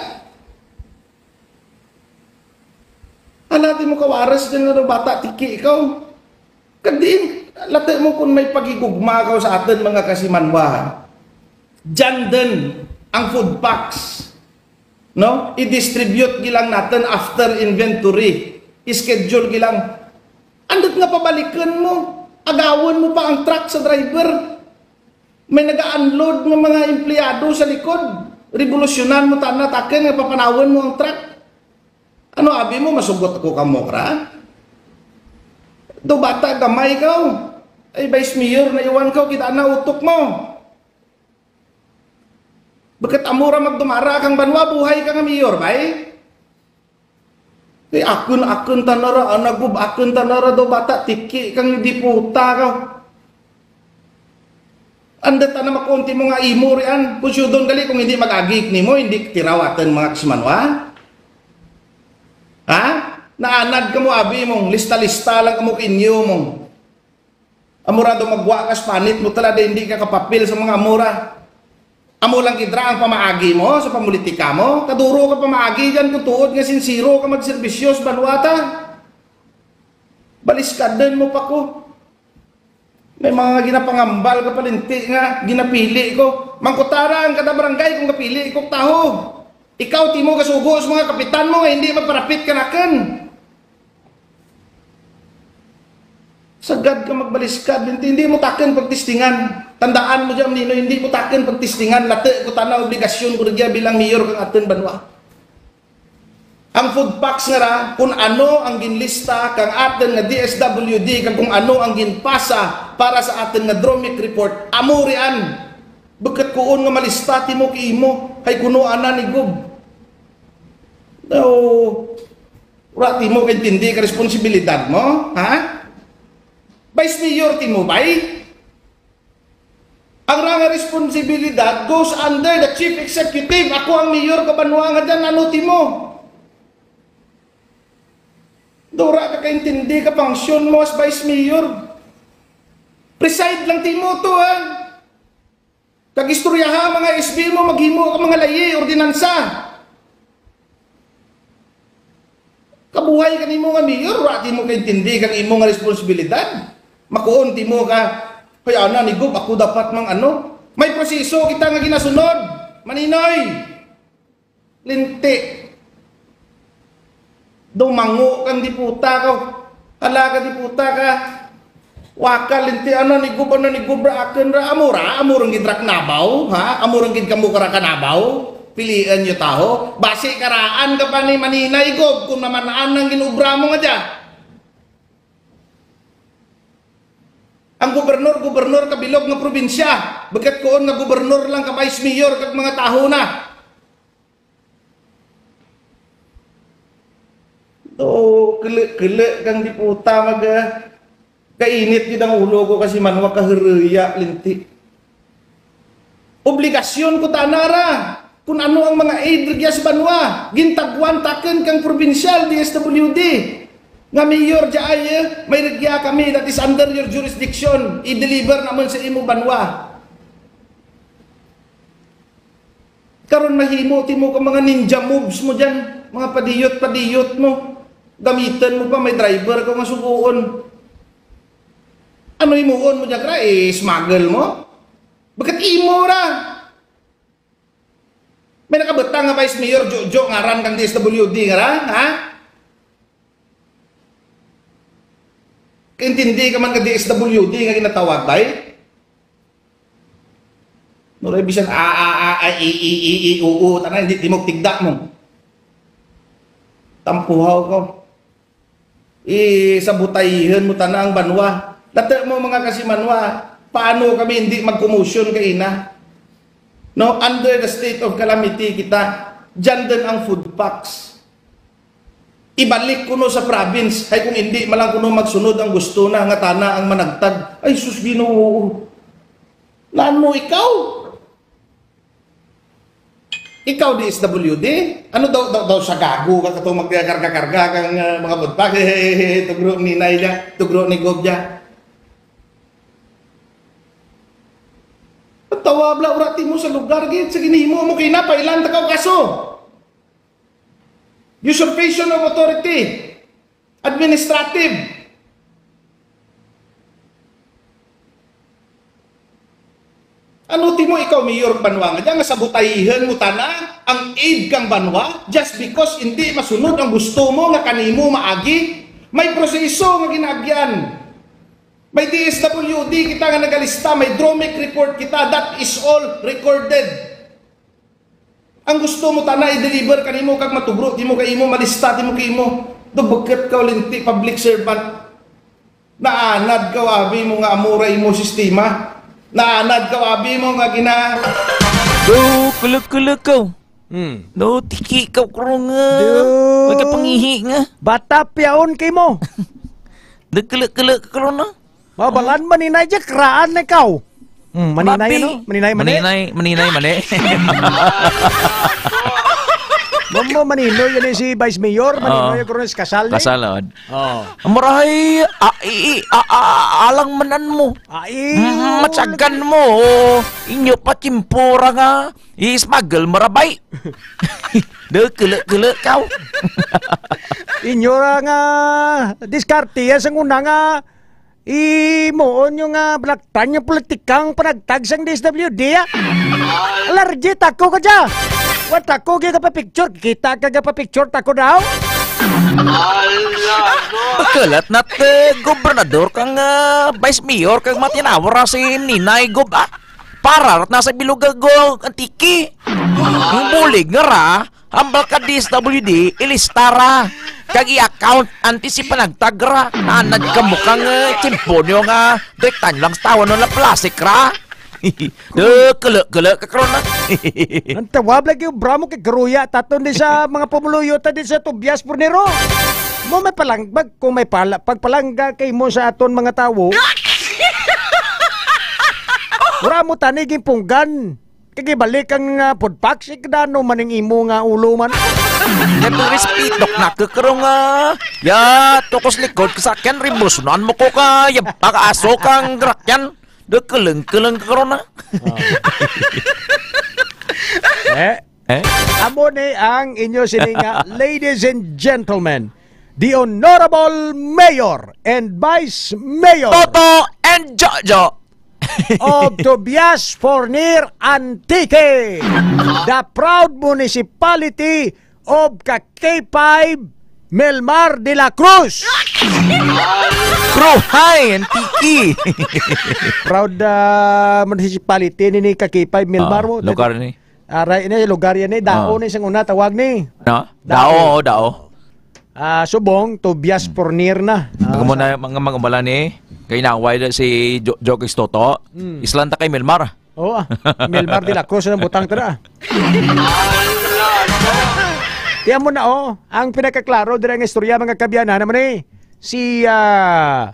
Alati mo kawaras dyan nga bata, tiki ikaw. Kag diin, lati mo kung may pagigugma kaw sa atin mga kasimanwa. Dyan din ang food packs. No? I-distribute gilang natin after inventory. I-schedule gilang. Andot nga pabalikan mo, agawon mo pa ang truck sa driver. May naga-unload nga mga empleyado sa likod. Revolusyonan mo tana, taken nga papanawon mo ang truck. Ano abi mo, masugot ako kamo, kra? Do bata, gamay kaw. Ay, Vice Mayor, naiwan kaw, kita na utok mo. Bakat amo ra magdumara kang banwa, buhay ka nga mayor, bay? Kay akon, akon tanara, anagub, akon tanara do bata, tiki kang diputa ka. Anda ta na makunti mo nga imo rian. Kung siyudon gali, kung hindi mag-agi nimo, hindi tirawatan mga kasimanwa. Ha? Naanad ka mo, abi mong lista-lista lang kamo kinyo mong. Amura daw magwa ka sa panit mo talaga, hindi ka kapapil sa mga amura. Amo lang gid ra ang pamaagi mo sa pamulitika mo. Kaduro ka pamaagi dyan kung tuod nga sinsiro ka magserbisyo sa banwa ta. Baliskadan mo pa ko. May mga ginapangambal ka palinti nga ginapili ko. Mangkutara ang kada barangay kung kapili ko taho. Ikaw, timo kasugo sa mga kapitan mo nga hindi magparapit kanakan. Sagad ka magbaliskad, hindi, hindi mo taken pagtistingan. Tandaan mo dyan, Ninoy, hindi mo taken pagtistingan. Lati ko tana, obligasyon ko na dyan bilang mayor kang aton banwa. Ang food packs nga ra, kung ano ang ginlista kang aton nga D S W D, kag kung ano ang ginpasa para sa aton nga DROMIC report, amo rian. Bukut kuon nga malista timo kay imo, hay kuno ana ni Gob. Daw, wala timo kaintindi ka responsibilidad mo, ha? Vice Mayor timo, bay? Ang ra nga responsibilidad goes under the chief executive. Ako ang mayor ka banwa nga dyan, ano timo? Dura ka kaintindi ka function mo as vice mayor. Preside lang timo to, ha? Kag istoryaha ang mga S B mo, maghimo ka mga layi, ordinansa. Kabuhay ka nimo nga mayor, wa di mo kaintindi kang imo nga responsibilidad. Makuon ti mo ka, "Hoy, ana ni Gob, ako dapat mang ano." May proseso kita nga ginasunod, Maninoy. Linti. Dumango kang diputa ka. Hala ka diputa ka. Wakal, linti, ano ni Gob, ano ni Gob ra, akin ra, amo ra, amo rang gid ra kanabaw, ha? Amo rang gid kamo kara kanabaw. Pilian nyo taho. Basi karaan ka pa ni Maninay, Gob, kung namanaan ang ginobra mo nga dya. Ang gobernor, gobernor ka bilog nga probinsya. Bagat kuon nga gobernor lang ka vice mayor kag mga taho na. Do, kele-kele kang diputa, mag, ah, kainit gid ang ulo ko kasi man wa kahuruya, linti. Obligasyon ko tana ra kung ano ang mga aid rugya sa banwa. Gintagwan takon kang probinsyal, D S W D, nga mayor dya ay, eh, may rugya kami that is under your jurisdiction. I-deliver naman sa imo banwa. Karon mahimo timo ka mga ninja moves mo dyan, mga padiyot-padiyot mo. Gamitan mo pa, may driver ka nga suguon. Ano himuon mo dyan, kra? I-smuggle mo? Bagat imo ra? May nakabutang nga vice mayor, Jojo, ngaran kang D S W D nga ra, ha? Kaintindi ka man ka D S W D nga ginatawag, bay? Nuray bisan a, a, a, a, i, i, i, i, oo, tanan, hindi timog tigda mo. Tampuhaw ko. Isabutayhan mo tana ang banwa. Dati mo, mga kasimanwa, paano kami hindi magkumusyon kaina? No, under the state of calamity kita, dyan din ang food packs. Ibalik kuno sa province, hay kung hindi man lang kuno magsunod ang gusto na nga tana ang managtag. Ay, sus Ginoo. Nano ikaw? Ikaw, D S W D? Ano daw, daw, daw sa gago ka katong magkarga-karga kang, ah, mga budpag? Tugro ni Nay dya, tugro ni Gob dya. Ang tawabla, urati mo sa lugar, gid, sa ginhimo mo, kinapailan, takaw kaso. Usurpation of authority. Administrative. Ano ti mo ikaw, mayor banwa, nga dyan nga sabutayihan mo tana ang aid kang banwa just because hindi masunod ang gusto mo nga kanimo maagi? May proseso nga ginaagyan. May D S W D kita nga nagalista, may DROMEC report kita, that is all recorded. Ang gusto mo tana i-deliver kanimo kag matugro timo kay imo, malista timo kay imo. Dugbuket ka, linti public servant. Naanad ka, abi mo, nga amura imo sistema. Naanad ka, abi mo, nga gina- Do, kuluk-kuluk ka. Hmm. Do, tiki ka, kurong nga. Do. May kapangihi nga. Bata piyaon kay mo. Do, kuluk-kuluk ka, kurong na. Mabalan, maninay dya, kraan na ikaw. Hmm, maninay, Papi. Ano? Maninay, mani? Maninay, maninay, mani. Mamo, maninoy, yan si Vice Mayor, maninoy, Oo. Ang kurong kasal, eh. Kasal, oh. Oh. Maray, a, i, i, a, a, alang manan mo. Ay, Mm, matyagan mo. Inyo pa timpura nga i-smuggle marabay. Do, kele-kele kaw. Inyo ra nga diskarte, yan sang una nga imuon nyo nga balaktan yung politikang panagtag sang D S W D, ah. Alergy, tako ka dya. Wa tako, kaya ka pa picture. Kita ka, ka pa picture, tako daw. Ala, no? Pagkalat na, eh, gobernador kang, ah, vice mayor kang matinawar si Ninay Gob, ah. Para rat na sa bilog ang tiki. Ang bulig nga ra, ang balka D S W D, ilista ra. Kag i-account anti si panagtag ra. Anad ka mo kang, eh, tiyempo nyo nga direktan lang sa tawa nun na plastic ra. Do, kulo, kulo ka karon na. Ang tawab lagi yung bramo kay garuya taton di sa mga pumuluyo ta di sa Tobias Fornero. Mo may palangbag kung may pala, pagpalangga kay mo sa aton mga tawo. Wala mo tani gipunggan. Kag ibalik ang, ah, food packs, ikadano man ang imo nga ulo man. Kay respeto na kakarong, ah, ya, tukos likod ka sa akin, rimbusnan mo ko ka, ya, pag-aso kang grakyan. Do, kuleng-kuleng ka karon, ah. Eh? Eh? Amo ni ang inyo sini nga, ladies and gentlemen, the Honorable Mayor and Vice Mayor Toto and Jojo. of Tobias Fornir, Antique, the proud municipality of Caquipay, Milmar de la Cruz. Kruhay, Antique. Proud, ah, municipality ni, ni Caquipay, Milmar Ah, mo. Lugar ni. Aray, ini lugar yan eh. Dao Ah. ni sang una, tawag ni. No? Dao, dao. Ah, subong, Tobias Hmm. Fornir na. Ah, Ang muna, sa mga, mga umala ni, kay naway na si Jo-, Joe Cristoto, Hmm. Islanta kay Milmar. Oo, ah. Milmar de la Cruz ang butang tira. Tiyan mo na, oh. Ang pinakaklaro dira nga istorya, mga kabyanan, naman eh. Si, ah,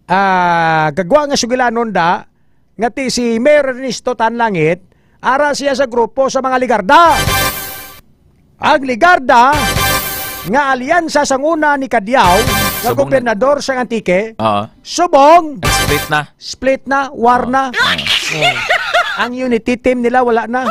ah, gagwa nga sugilanon da, nga ti si Mayor Ernesto Tan Langit, ara siya sa grupo sa mga Ligarda. Ang Ligarda, nga alyansa sang una ni Cadiao, nga Subong na- gobernador sa Antique, Oo. subong, Split na. split na, war na. Oo. Oo. Ang unity team nila, wala na.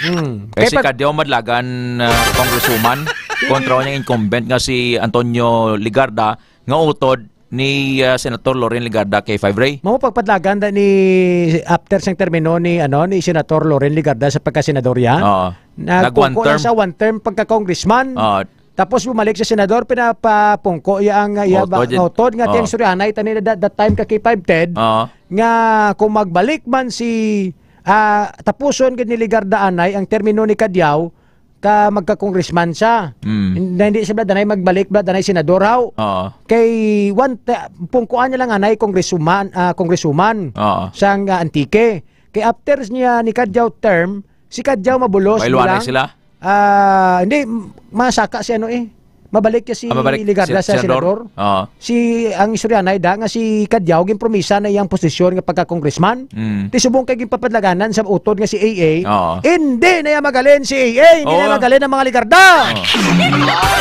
Hmm. Kay Kay si pag- Cadiao madlagan, uh, congresswoman, kontra niyang incumbent nga si Antonio Ligarda, nga utod ni, ah, Senator Loren Legarda K five Ray. Mao pagpadlagan da ni after sang termino ni, ano, ni Senator Loren Legarda sa pagkasenador iya. Oo. Nag-one Nagpungko lang term. sa one term pagka-congressman. Oo. Tapos bumalik sa senador, pinapapungko iya ang, ah, iya Utod ba, yun. utod nga Oo. tiyang istoryahanay tani na that, that time ka K five Ted, Oo. nga kung magbalik man si, ah, tapuson gid ni Legarda anay ang termino ni Cadiao, ka magka-congressman siya. Mm. Hin-, na hindi siya bala danay magbalik, bala danay senador, haw. Oo. Kay one te-, pungkuan niya lang anay congresswoman, ah, congresswoman Oo. sang, ah, Antique. Kay after niya ni Cadiao term, si Cadiao mabulos Mailuanay lang. sila? Ah, hindi, m-, masaka si ano eh. Mabalik niya si Ah, mabalik Legarda si sa senador? senador. Oo. Si, ang istoryanay da nga si Cadiao, ginpromisa na iyang posisyon nga pagka-congressman. Mm. Ti subong kay ginpapadlaganan sa utod nga si A A. Oo. Hindi na iya magalin si A A, hindi Oo. na iya magalin ang mga Legarda. Oo.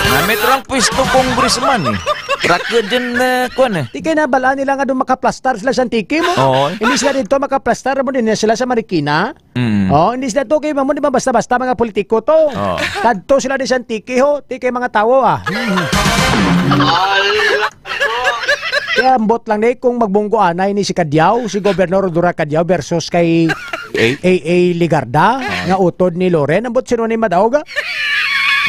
Namit rang pwesto congressman eh. Rakyo din, eh, kuwan eh. Ti kay nabalaan nila nga doon makaplastar sila sa Antique mo. Oo. Hindi sila dito makaplastar mo din sila sa Marikina. Mm. Oh, hindi sila to kay mo, di ba, basta-basta mga politiko to. Oo. Kadto sila di sa Antique ho, ti kay mga tawo ah. Ti Ambot lang ni kung magbunggo anay ni si Cadiao, si Gobernador Rhodora Cadiao versus kay A A Legarda, nga utod ni Loren. Ambot sino ni madaog, ah?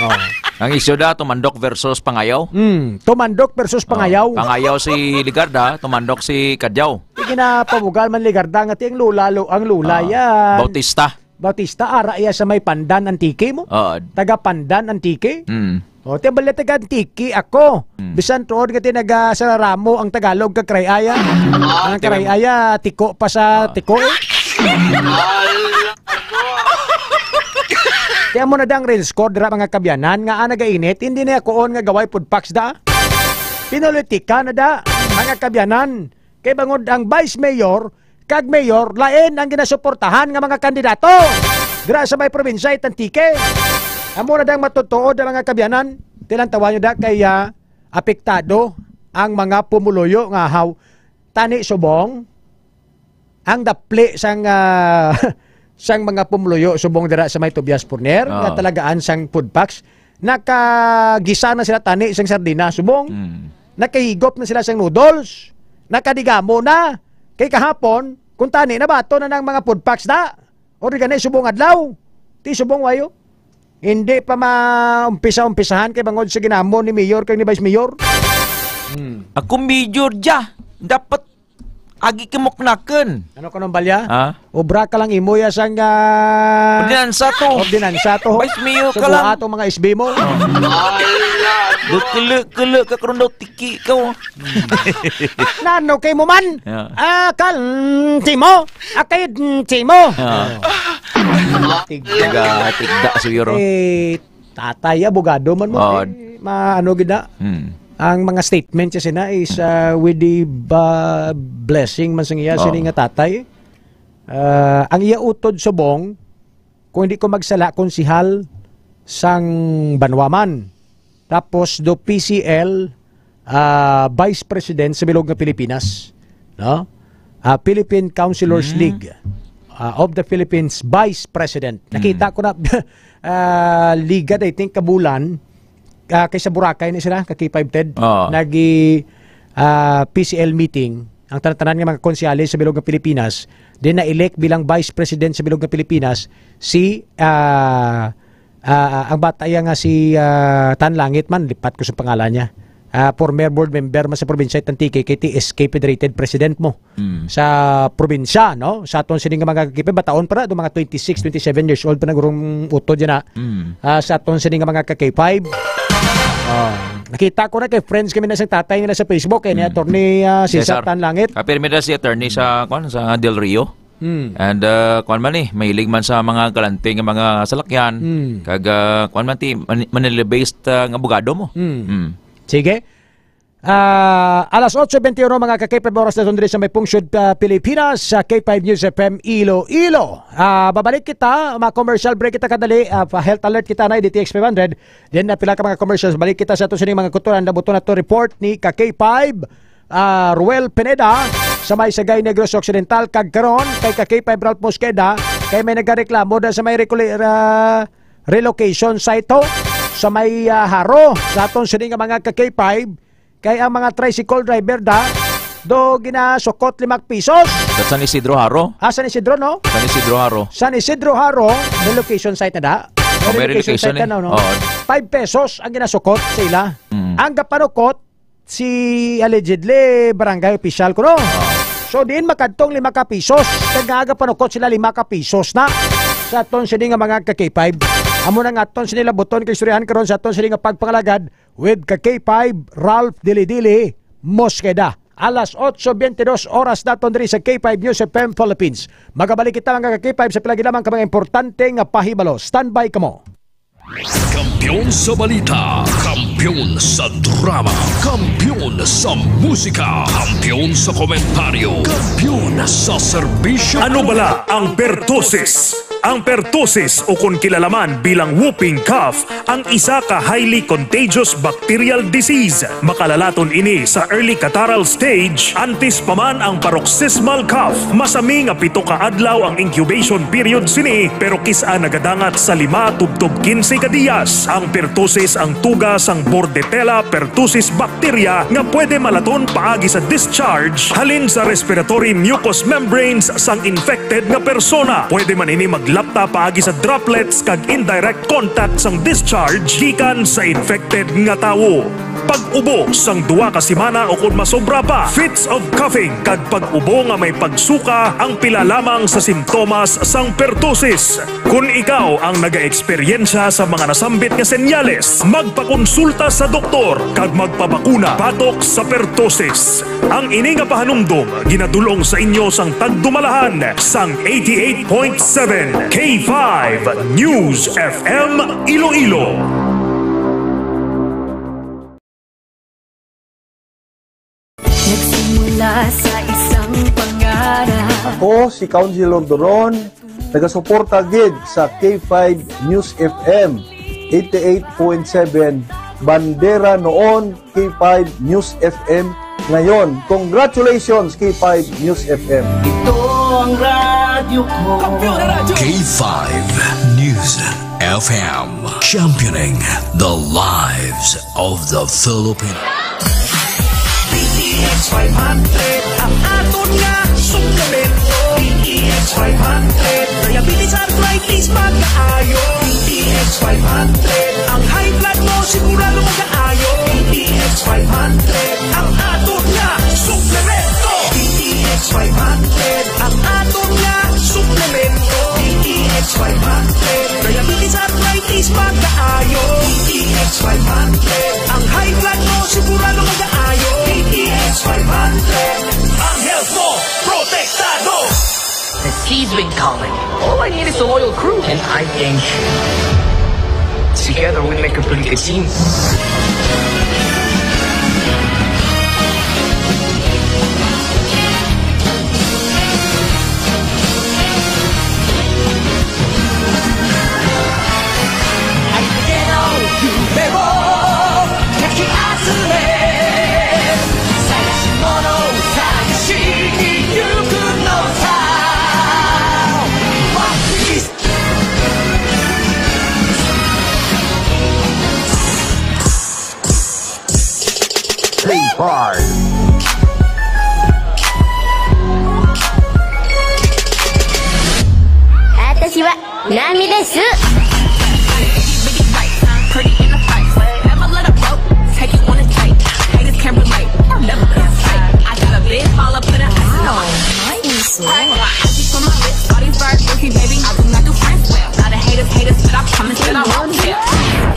Oh. Ang isyu da, Tumandok versus Pangayaw. Hmm, Tumandok versus Pangayaw. Oh, Pangayaw si Legarda, Tumandok si Cadiao. Sige na, pamugal man Legarda nga ti ang lula, lo-, ang lula Ah, ya. Bautista. Bautista, ara iya sa may Pandan, Antique mo? Oo. Taga Pandan, Antique? Mm. O, ti bala taga Antique ako. Mm. Bisan tuod nga ti naga sararamo ang Tagalog kag Cray-ay. Ah, ang Cray-ay, tiko pa sa Ah. tiko, eh. Kaya mo na dang real score dira, mga kabyanan, nga, ah, nagainit, hindi na kuon nga gaway food packs da. Pinulitika na da, mga kabyanan. Kay bangod ang vice mayor kag mayor, lain ang ginasuportahan nga mga kandidato dira sa may probinsya it Antique. Amo na dang matutuod ang mga kabyanan, tilantawan nyo da kay, ah, apektado ang mga pumuluyo nga haw tani subong ang dapli sang, ah, sang mga pumuluyo subong dira sa may Tobias Forner nga Ah. talagaan sang food packs. Nakagisa na sila tani sang sardina subong. Mm. Nakahigop na sila sang noodles. Nakadigamo na. Kay kahapon, kung tani na bato na ng mga food packs na. O di gani subong adlaw. Ti subong wayo. Hindi pa maumpisa-umpisahan kay bangod sa ginamon ni Mayor kag ni Vice Mayor. Hmm. Ako Mayor dya. Dapat agi kimuknaken. Ano ka nung balya? Ha? Obra ka lang imo ya sang, ah, Ordinansa to. Ordinansa to. Vice Mayor ka Subuha lang. Atong mga S B mo. Kele-kele ka karon daw tiki ka. Nano kay mo man? Yeah. Ah, kalti mo. Akay mo. Yeah. Tigda. Tigda, tigda, siguro. Eh, tatay, abogado man mo. Oo. Eh, ma-, ano gid na? Hmm. Ang mga statement siya sina is, ah, with the ba-, blessing man sa iya Oo. sini nga tatay. Ah, ang iya utod subong, kung hindi ko magsala, konsihal sang Banwa man. Tapos do P C L, ah, Vice President sa bilog nga Pilipinas, no? Ah, Philippine Councilors Hmm. League, ah, of the Philippines, Vice President. Hmm. Nakita ko na, ah, liga, I think, kabulan, ah, kay sa Boracay ni sila, ka K five Ted. Oo. Nagi, ah, P C L meeting, ang tanan-tanan nga mga konsehales sa bilog nga Pilipinas, then na-elect bilang Vice President sa bilog nga Pilipinas, si, ah, ah, ang bata iya nga si, ah, Tan Langit man, lipat ko sa pangalan niya. Ah, former board member man sa probinsya it Antique, kay ti S K Federated President mo Mm. sa probinsya, no? Sa aton sini nga mga kakipi, bataon pa na, do mga twenty-six, twenty-seven years old pa na gurong utod yan, ha? Mm. Ah, sa aton sini nga mga ka K five. Ah, nakita ko na kay friends kami na sa tatay nila sa Facebook, eh, ni Mm. Attorney, ah, Cesar Cesar. Tan Langit. Kapirmi na si attorney sa, kwan, sa Del Rio. Mm. And, ah, kwan man eh, mahilig man sa mga galante nga mga salakyan. Mm. Kag, ah, kwan man ti, man-, Manila-based, ah, nga abogado mo. Mm. Mm. Sige. Ah, alas otso bente uno, mga ka K five, oras na sundri sa may Pungsod, ah, Pilipinas, sa K five News F M Iloilo. Ah, babalik kita, ma-commercial break kita kadali, ah, pa-health alert kita na D T X five hundred. Then, na pila ka mga commercials, balik kita sa ato sining mga kuturan, nabuto na to report ni ka K five, ah, Ruel Pineda, sa may Sagay Negros Occidental, kag karon, kay ka K five Ralph Mosqueda, kay may nagareklamo da sa may reculi-, ah, relocation site ho, sa may, ah, Jaro, sa aton sini nga mga ka K five, kay ang mga tricycle driver da, do ginasukot lima ka pisos. Sa San Isidro Jaro? Ah, San Isidro, no? San Isidro Jaro. San Isidro Jaro, relocation site na da. Oh, may Relocation relocation site eh. na, no? Oo. Five pesos ang ginasukot sa ila. Mm. Ang gapanukot, si allegedly barangay official kuno. So, diin makadtong lima ka pisos. Kag nga gapanukot sila lima ka pisos na sa aton sini nga mga ka K five. Amo na nga aton sini labuton kay istoryahan karon sa aton sini nga pagpangalagad with ka K five Ralph Dili-Dili Mosqueda. Alas otso bente dos oras naton diri sa K five News F M Philippines. Magabalik kita, mga ka K five, sa pila gid lamang ka mga importante nga pahibalo. Standby kamo. Kampiyon sa balita, kampiyon sa drama, kampiyon sa musika, kampiyon sa komentaryo, kampiyon sa serbisyo. Ano bala ang pertosis? Ang pertussis, o kon kilala man bilang whooping cough, ang isa ka highly contagious bacterial disease. Makalalaton ini sa early catarrhal stage, antes pa man ang paroxysmal cough. Masami nga pito ka adlaw ang incubation period sini, pero kis-a nagadangat sa lima tubtob kinse ka diyas. Ang pertussis ang tuga sang Bordetella pertussis bacteria nga pwede malaton paagi sa discharge halin sa respiratory mucous membranes sang infected nga persona. Pwede man ini maglapta paagi sa droplets kag indirect contact sang discharge gikan sa infected nga tawo. Pag-ubo sang duha ka semana o kon masobra pa, fits of coughing kag pag-ubo nga may pagsuka ang pila lamang sa simptomas sang pertussis. Kon ikaw ang nagaeksperyensya sa mga nasambit nga senyales, magpakonsulta sa doktor kag magpabakuna batok sa pertussis. Ang ini nga pahanumdom ginadul-ong sa inyo sang tagdumalahan sang eighty-eight point seven K five News F M Iloilo. Nagsimula sa isang pangarap. Ako si Councilor Doron, nagasuporta gid sa K five News F M eighty-eight point seven, bandera noon, K five News F M ngayon. Congratulations, K five News F M. Ito ang radyo ko. K five News F M, championing the lives of the Filipino. D T X five hundred, ang aton nga suplemento. D T X five hundred, diabetes, arthritis, pagkaayo. D T X five hundred, ang high blood mo sigurado magaayo. D T X five hundred, ang aton nga suplemento. D T X five hundred, ang aton nga suplemento. D T X five hundred, diabetes, arthritis, magaayo. D T X five hundred, ang high blood mo sigurado magaayo. D T X five hundred, ang health mo protektado. The sea's been calling. All I need is a loyal crew, and I can. Together, we make a pretty good team. Play five. 私はナミです。 Pretty in the fight. Ever let a broke take you on a date. Haters can't relate. Never been a fight. I got a big ball up in a Wow. Nice. All these birds, baby. I do not do friends well. Lot of haters, haters, but I promise that I won't tell.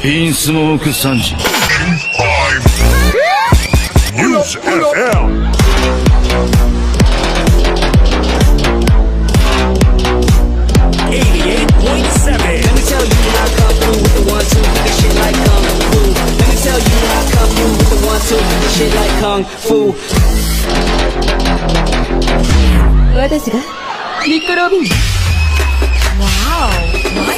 品質も奥さんじ。News F M. Eighty-eight point seven. Let me tell you how I come through with the one, two, with the shit like kung fu. Let me tell you how I come through with the one, two, with the shit like kung fu. Wow, my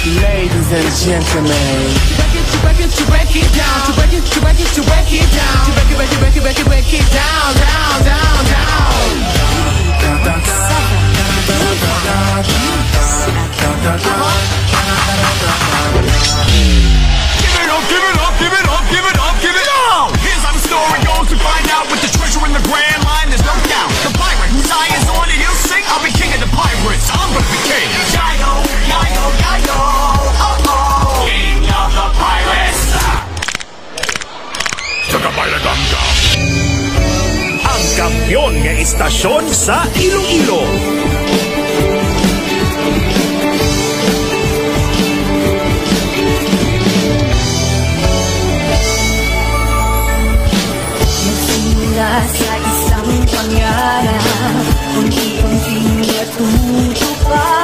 Ladies and gentlemen. To break it, to break it, to break it down. To break it, to break it, to break it down. To break it, break it, break it, break it, break it down, down, down, down. Give it up, give it up, give it up, give it up, give it up. Here's how the story goes. To find out what the treasure in the grand line, there's no doubt. The pirate Messiah is on and he'll sing. I'll be king of the pirates. I'm gonna be king. Yayo, yayo, yayo. Oh, oh. King of the pirates. Ang kampiyon nga istasyon sa Iloilo. Nagsimula sa isang pangarap, unti-unting natutupad.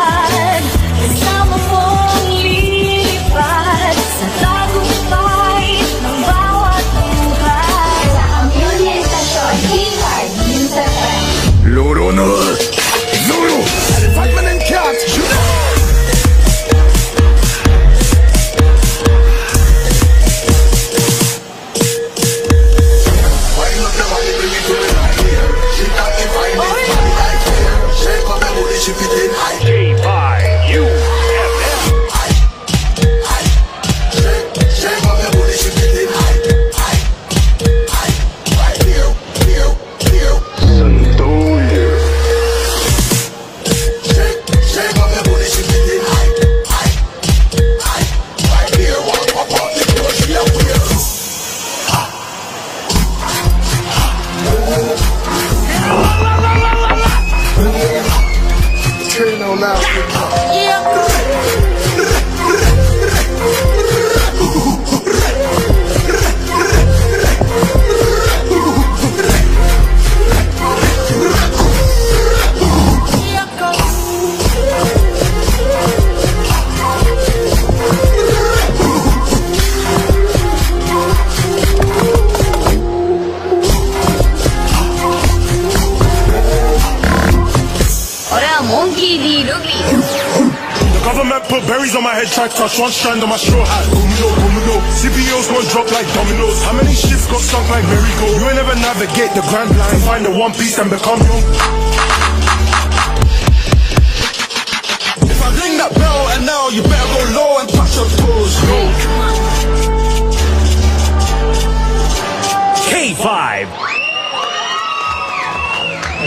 Kasama mong lilipad sa tagumpay ng bawat buhay. Sa Kampiyon nga Istasyon, K five News F M. Luro Breeze on my head, try touch one strand of my straw hat. Boom, no, boom, no. C P Os gon' drop like dominoes. How many ships got sunk like merry-go? You ain't ever navigate the grand line. Find the one piece and become young. If I ring that bell and now, you better go low and touch your toes. Yo. K five. All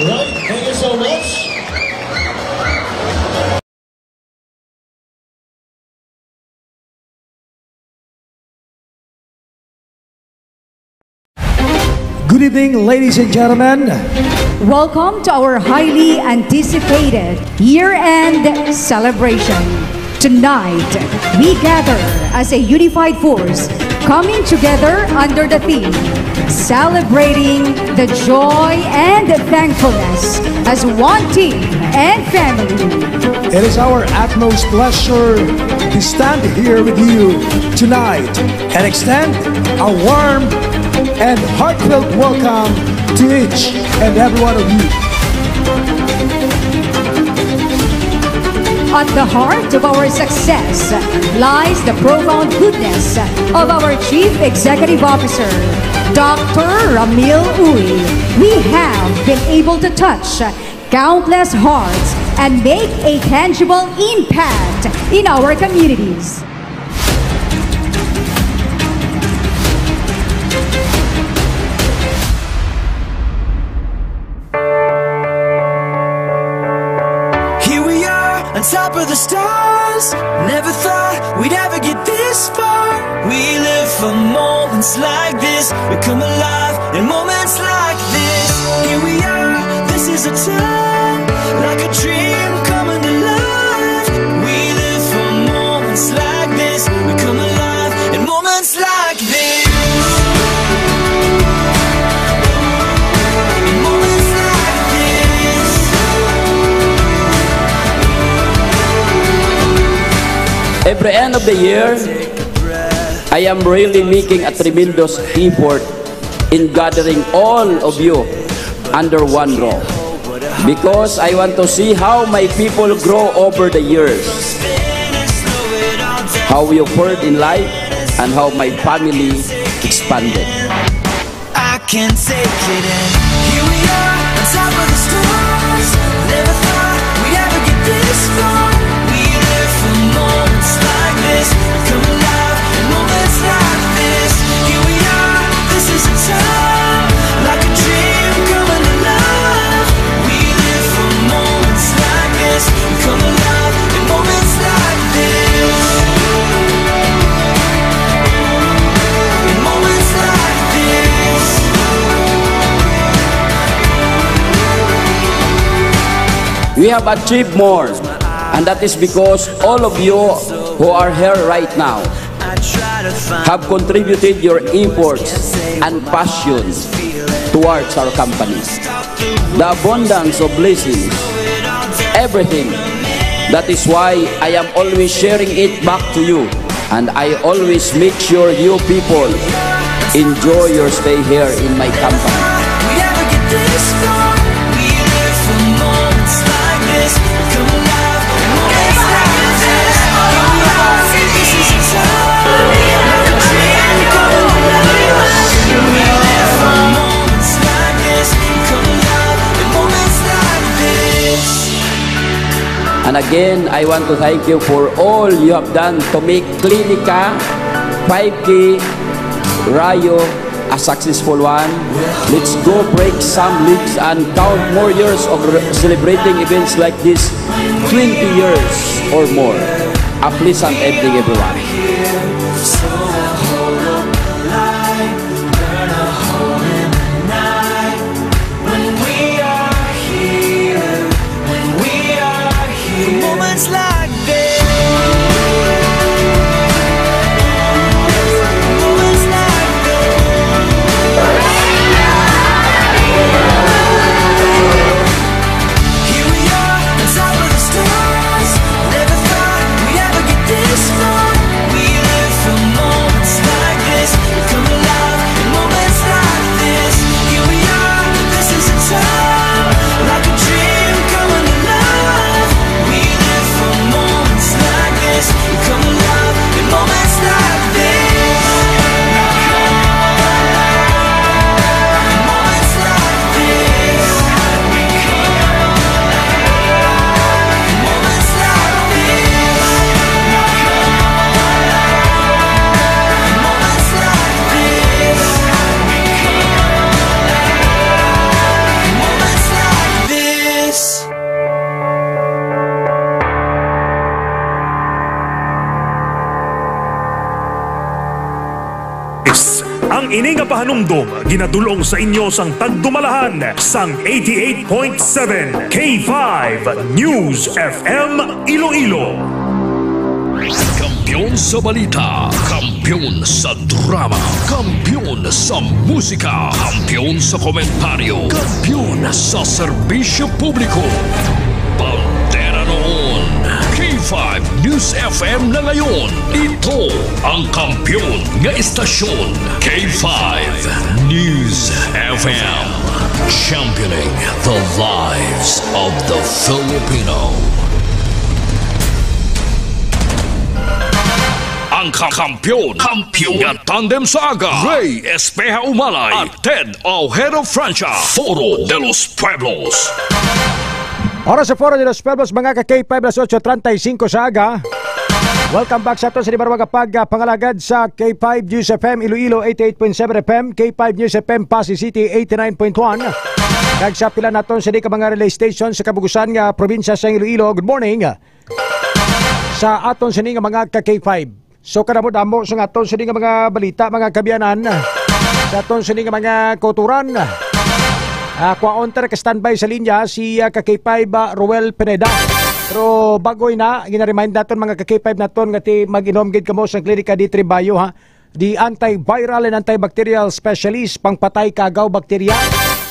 right, thank you so much. Good evening, ladies and gentlemen. Welcome to our highly anticipated year-end celebration. Tonight, we gather as a unified force, coming together under the theme, celebrating the joy and thankfulness as one team and family. It is our utmost pleasure to stand here with you tonight and extend a warm and heartfelt welcome to each and every one of you. At the heart of our success lies the profound goodness of our Chief Executive Officer, Doctor Ramil Uy. We have been able to touch countless hearts and make a tangible impact in our communities. Here we are on top of the stars. Never thought we'd ever get this far. We live for moments like this. We come alive in moments like this. Here we are, this is a time, like a dream coming alive. We live for moments like this. We come alive in moments like this. In moments like this. Every end of the year, I am really making a tremendous effort in gathering all of you under one roof, because I want to see how my people grow over the years, how we offered in life, and how my family expanded. I can't take it, and here we are on top of the stars. Never thought we'd ever get this far. We live for moments like this. We come alive in moments like this. Here we are, this is a time, like a dream coming alive. We live for moments like this. We come alive in moments like this. In moments like this. We have achieved more, and that is because all of you who are here right now have contributed your efforts and passion towards our company. The abundance of blessings, everything. That is why I am always sharing it back to you. And I always make sure you people enjoy your stay here in my company. We never get this far. We live for moments like this. Come alive, moments like this. This is a time. We live for moments like this. Come alive, moments like this. And again, I want to thank you for all you have done to make Clinica five K Rayo a successful one. Let's go break some legs and count more years of re-, celebrating events like this, twenty years or more. A pleasant evening, everyone. When we are here, when we are here. Moments like this. Moments like this. Here we are, on top of the stars. Never thought we'd ever get this far. We live Ang ini nga pahanumdom ginadul-ong sa inyo sang tagdumalahan sang eighty-eight point seven K five News F M Iloilo. Kampiyon sa balita, kampiyon sa drama, kampiyon sa musika, kampiyon sa komentaryo, kampiyon sa serbisyo publiko. Bandera noon, K five News F M na ngayon. Ito ang kampiyon nga istasyon, K five News F M. Championing the lives of the Filipino. Ang kam- kampiyon, kampiyon nga tandem sa aga, Ray Espeha Umalay at Ted Ojeda Francia, Foro de los Pueblos. Oras sa Foro de los Pueblos, mga ka K five, alas otso treinta y cinco sa aga. Welcome back sa aton sa libaro nga pag, ah, pangalagad sa K five News F M Iloilo, eighty-eight point seven F M, K five News F M Passi City, eighty-nine point one. Kag sa pila naton sa di ka mga relay station sa kabugusan nga probinsya sa Iloilo. Good morning. Sa aton sini nga mga ka K five. So, kadamo-damo sa aton sini nga mga balita, mga kaabyanan. Sa aton sini nga mga kauturan. Ah, kwaon ta ka standby sa linya si, ah, ka K five, ah, Roel Pineda. Pero bago na, gina-remind naton mga ka K five naton nga ti mag-inom gid kamo sa Klinika D three Bio, ha. The antiviral and antibacterial specialist, pangpatay kagaw bakterya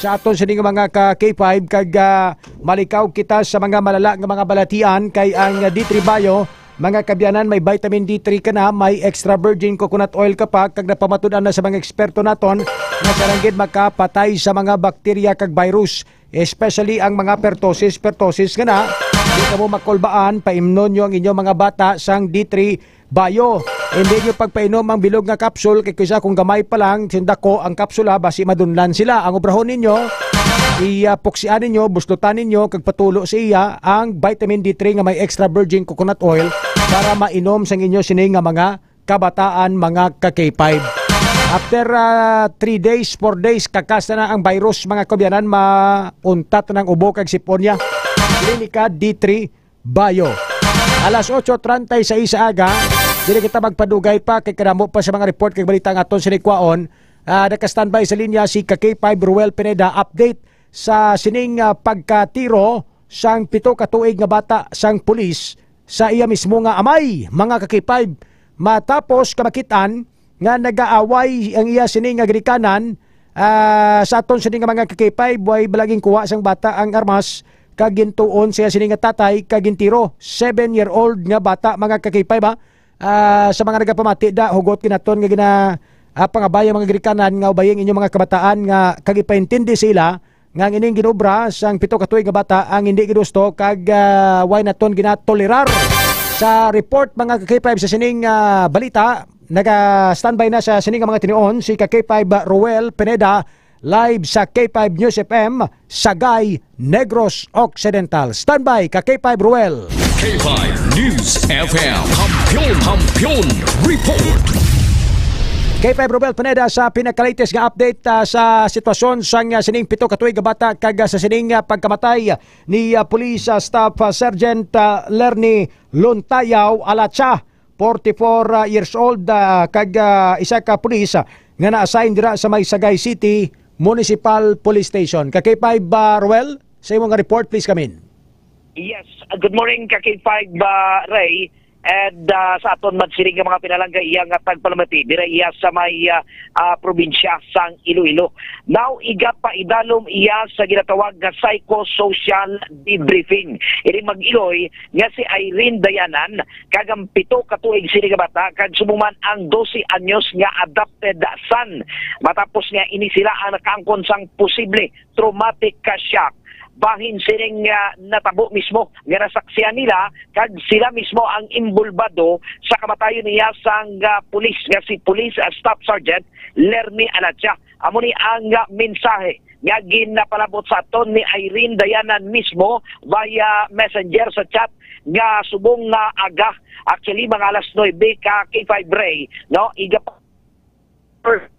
sa aton sini nga mga ka K five, kag, ah, malikaw kita sa mga malala nga mga balatian kay ang D three Bio, mga kaabyanan, may vitamin D three ka na, may extra virgin coconut oil ka pa, kag napamatud-an na sa mga eksperto naton nga sarang gid makapatay sa mga bakterya kag virus, especially ang mga pertussis, pertussis nga na. Di kamo makulbaan, paimnon nyo ang inyong mga bata sang D three Bio. Hindi nyo pagpainom ang bilog nga kapsul, kay kaysa kung gamay pa lang, sindako ang kapsula, basi madunlan sila. Ang obrahon ninyo, iya puksian ninyo, buslutan ninyo, kag patulo sa iya ang vitamin D three nga may extra virgin coconut oil para mainom sang inyo sini nga mga kabataan, mga ka K five. After, ah, three days, four days, kakas na ang virus, mga kaabyanan, mauntat na ang ubo kag sipon niya. Klinika D three Bio. Alas otso treinta y seis sa aga, dili kita magpadugay pa kay kadamo pa sa mga report kag balita nga aton sini kwaon. Ah, naka-standby sa linya si ka K five Ruel Pineda. Update sa sining, ah, pagkatiro sang pito ka tuig nga bata sang pulis sa iya mismo nga amay, mga ka K five. Matapos kamakit-an nga nagaaway ang iya sini nga ginikanan, ah, sa aton sini nga mga ka K five, way balaging kuha sang bata ang armas, kag gintuon siya sini nga tatay, kag gintiro. Seven-year-old nga bata, mga ka K five, ha. Ah, sa mga nagapamati da, hugot kinaton nga gina-, ah, pangabay ang mga ginikanan nga ubay ang inyong mga kabataan nga kag ipaintindi sila nga ang ining ginobra sang pito ka tuig nga bata ang hindi ginusto kag, ah, way naton ginatolerar. Sa report, mga ka K five, sa sining, ah, balita, naga-standby na sa sining nga mga tinion si ka K five Roel Pineda, live sa K five News F M, Sagay, Negros Occidental. Standby ka K five Roel. K five News F M, Kampiyon, Kampiyon Report. K five Roel Pineda sa pinakalatest nga update, ah, sa sitwasyon sang, ah, sining pito ka tuig nga bata kag, ah, sa sining, ah, pagkamatay ni, ah, Police, ah, Staff, ah, Sergeant, ah, Lerny Lontayaw Alatsa, forty-four, ah, years old, ah, kag, ah, isa ka pulis, ah, nga na-assign dira sa may Sagay City Municipal Police Station. Ka K five, ah, Roel, sa imong report, please come in. Yes, uh, good morning, ka K five, uh, Ray. And, uh, sa aton man sini nga mga pinalangga, iya nga tagpalamati, dira iya sa may, uh, uh, probinsya sang Iloilo. Now, igapaidalom iya sa ginatawag nga psychosocial debriefing. Ini mag-iloy nga si Irene Dayanan, kag ang pito ka tuig sini nga bata, kag subong man ang dose anyos nga adopted son. Matapos nga ini sila ang nakaangkon sang posible traumatic ka shock bahin sining, ah, natabo mismo nga nasaksihan nila, kag sila mismo ang imbulbado sa kamatayon niya sang, ah, pulis nga si Police, ah, Staff Sergeant Lermy Alatia. Amo ni ang, ah, mensahe nga ginapalabot sa aton ni Irene Dayanan mismo via messenger sa chat nga subong nga aga, actually, mga alas nuebe ka K five Ray, no? Iga first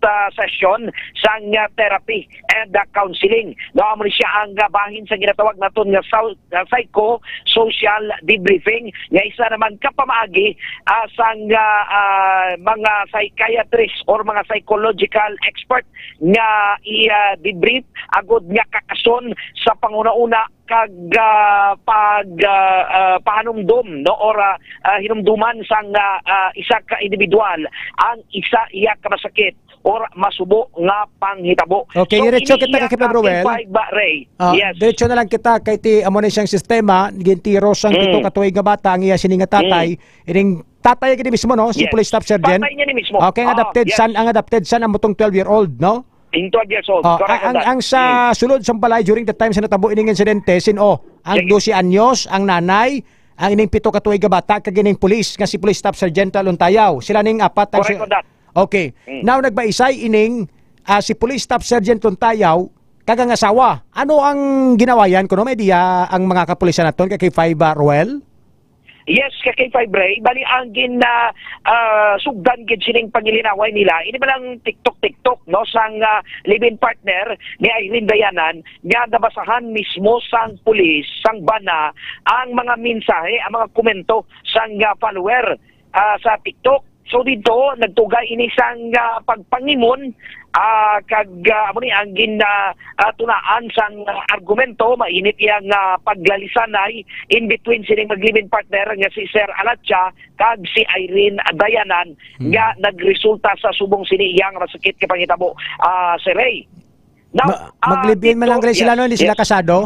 ah, session sang, ah, therapy and, ah, counseling. No, amo ni siya ang, ah, bahin sa ginatawag naton nga psy-, ah, psychosocial debriefing, nga isa naman ka pamaagi, ah, sang, ah, ah, mga psychiatrist or mga psychological expert nga i-, ah, debrief agud nga kakason sa panghunahuna kag, ah, pag, ah, ah, pahanumdom, no, or, ah, ah, hinumduman sang, ah, ah, isa ka individual ang isa iya ka masakit or masubo nga panghitabo. Okay, so, diretso kita, Kakay Pablo Well. Five ba, Ray? Ah, yes. Diretso na lang kita kay ti amo na siyang sistema, gintiro sang Mm. pito ka tuig nga bata ang iya sini nga tatay. Mm. Ining tatay gid mismo, no, si Yes. Police Staff Sergeant. Tatay niya ni mismo. Okay, ang Ah, adopted yes. son, ang adopted son amo tong twelve year old, no? In twelve years old. Oh, Correct ang, on that. ang sa Mm. sulod sang balay during the time sa natabo ining insidente, sin-o, ang Sige. dose anyos, ang nanay, ang ining pito ka tuig nga bata, kag ining pulis nga si Police Staff Sergeant Luntayaw. Sila ning apat ang Correct si- on that. Okay. Mm. Now, nagbaisay ining, ah, si Police Staff Sergeant Luntayaw kag ang asawa. Ano ang ginawayan kuno? May diya ang mga kapulisan naton, Kakay Five, ah, Roel? Yes, Kakay Five Ray. Bali, ang gin, ah, ah, sugdan gid sining pangilinaway nila, ini ba lang TikTok-TikTok, no, sang, ah, live-in partner ni Irene Dayanan, nga nabasahan mismo sang pulis, sang bana, ang mga mensahe, ang mga komento sang, ah, follower, ah, sa TikTok. So, dito, nagtugay ini sang, ah, pagpangimon, ah, kag, ah, amo ni ang gin, ah, ah, tunaan sang, ah, argumento, mainit iyang, ah, paglalisanay in between sining mag-live-in partner nga si Sir Alatya kag si Irene Dayanan Hmm. nga nagresulta sa subong sini iyang masakit nga panghitabo, ah, Sir Ray. Now, Ma-, ah, mag-live-in man dito, lang gali sila, yes, no? Hindi sila yes. kasado?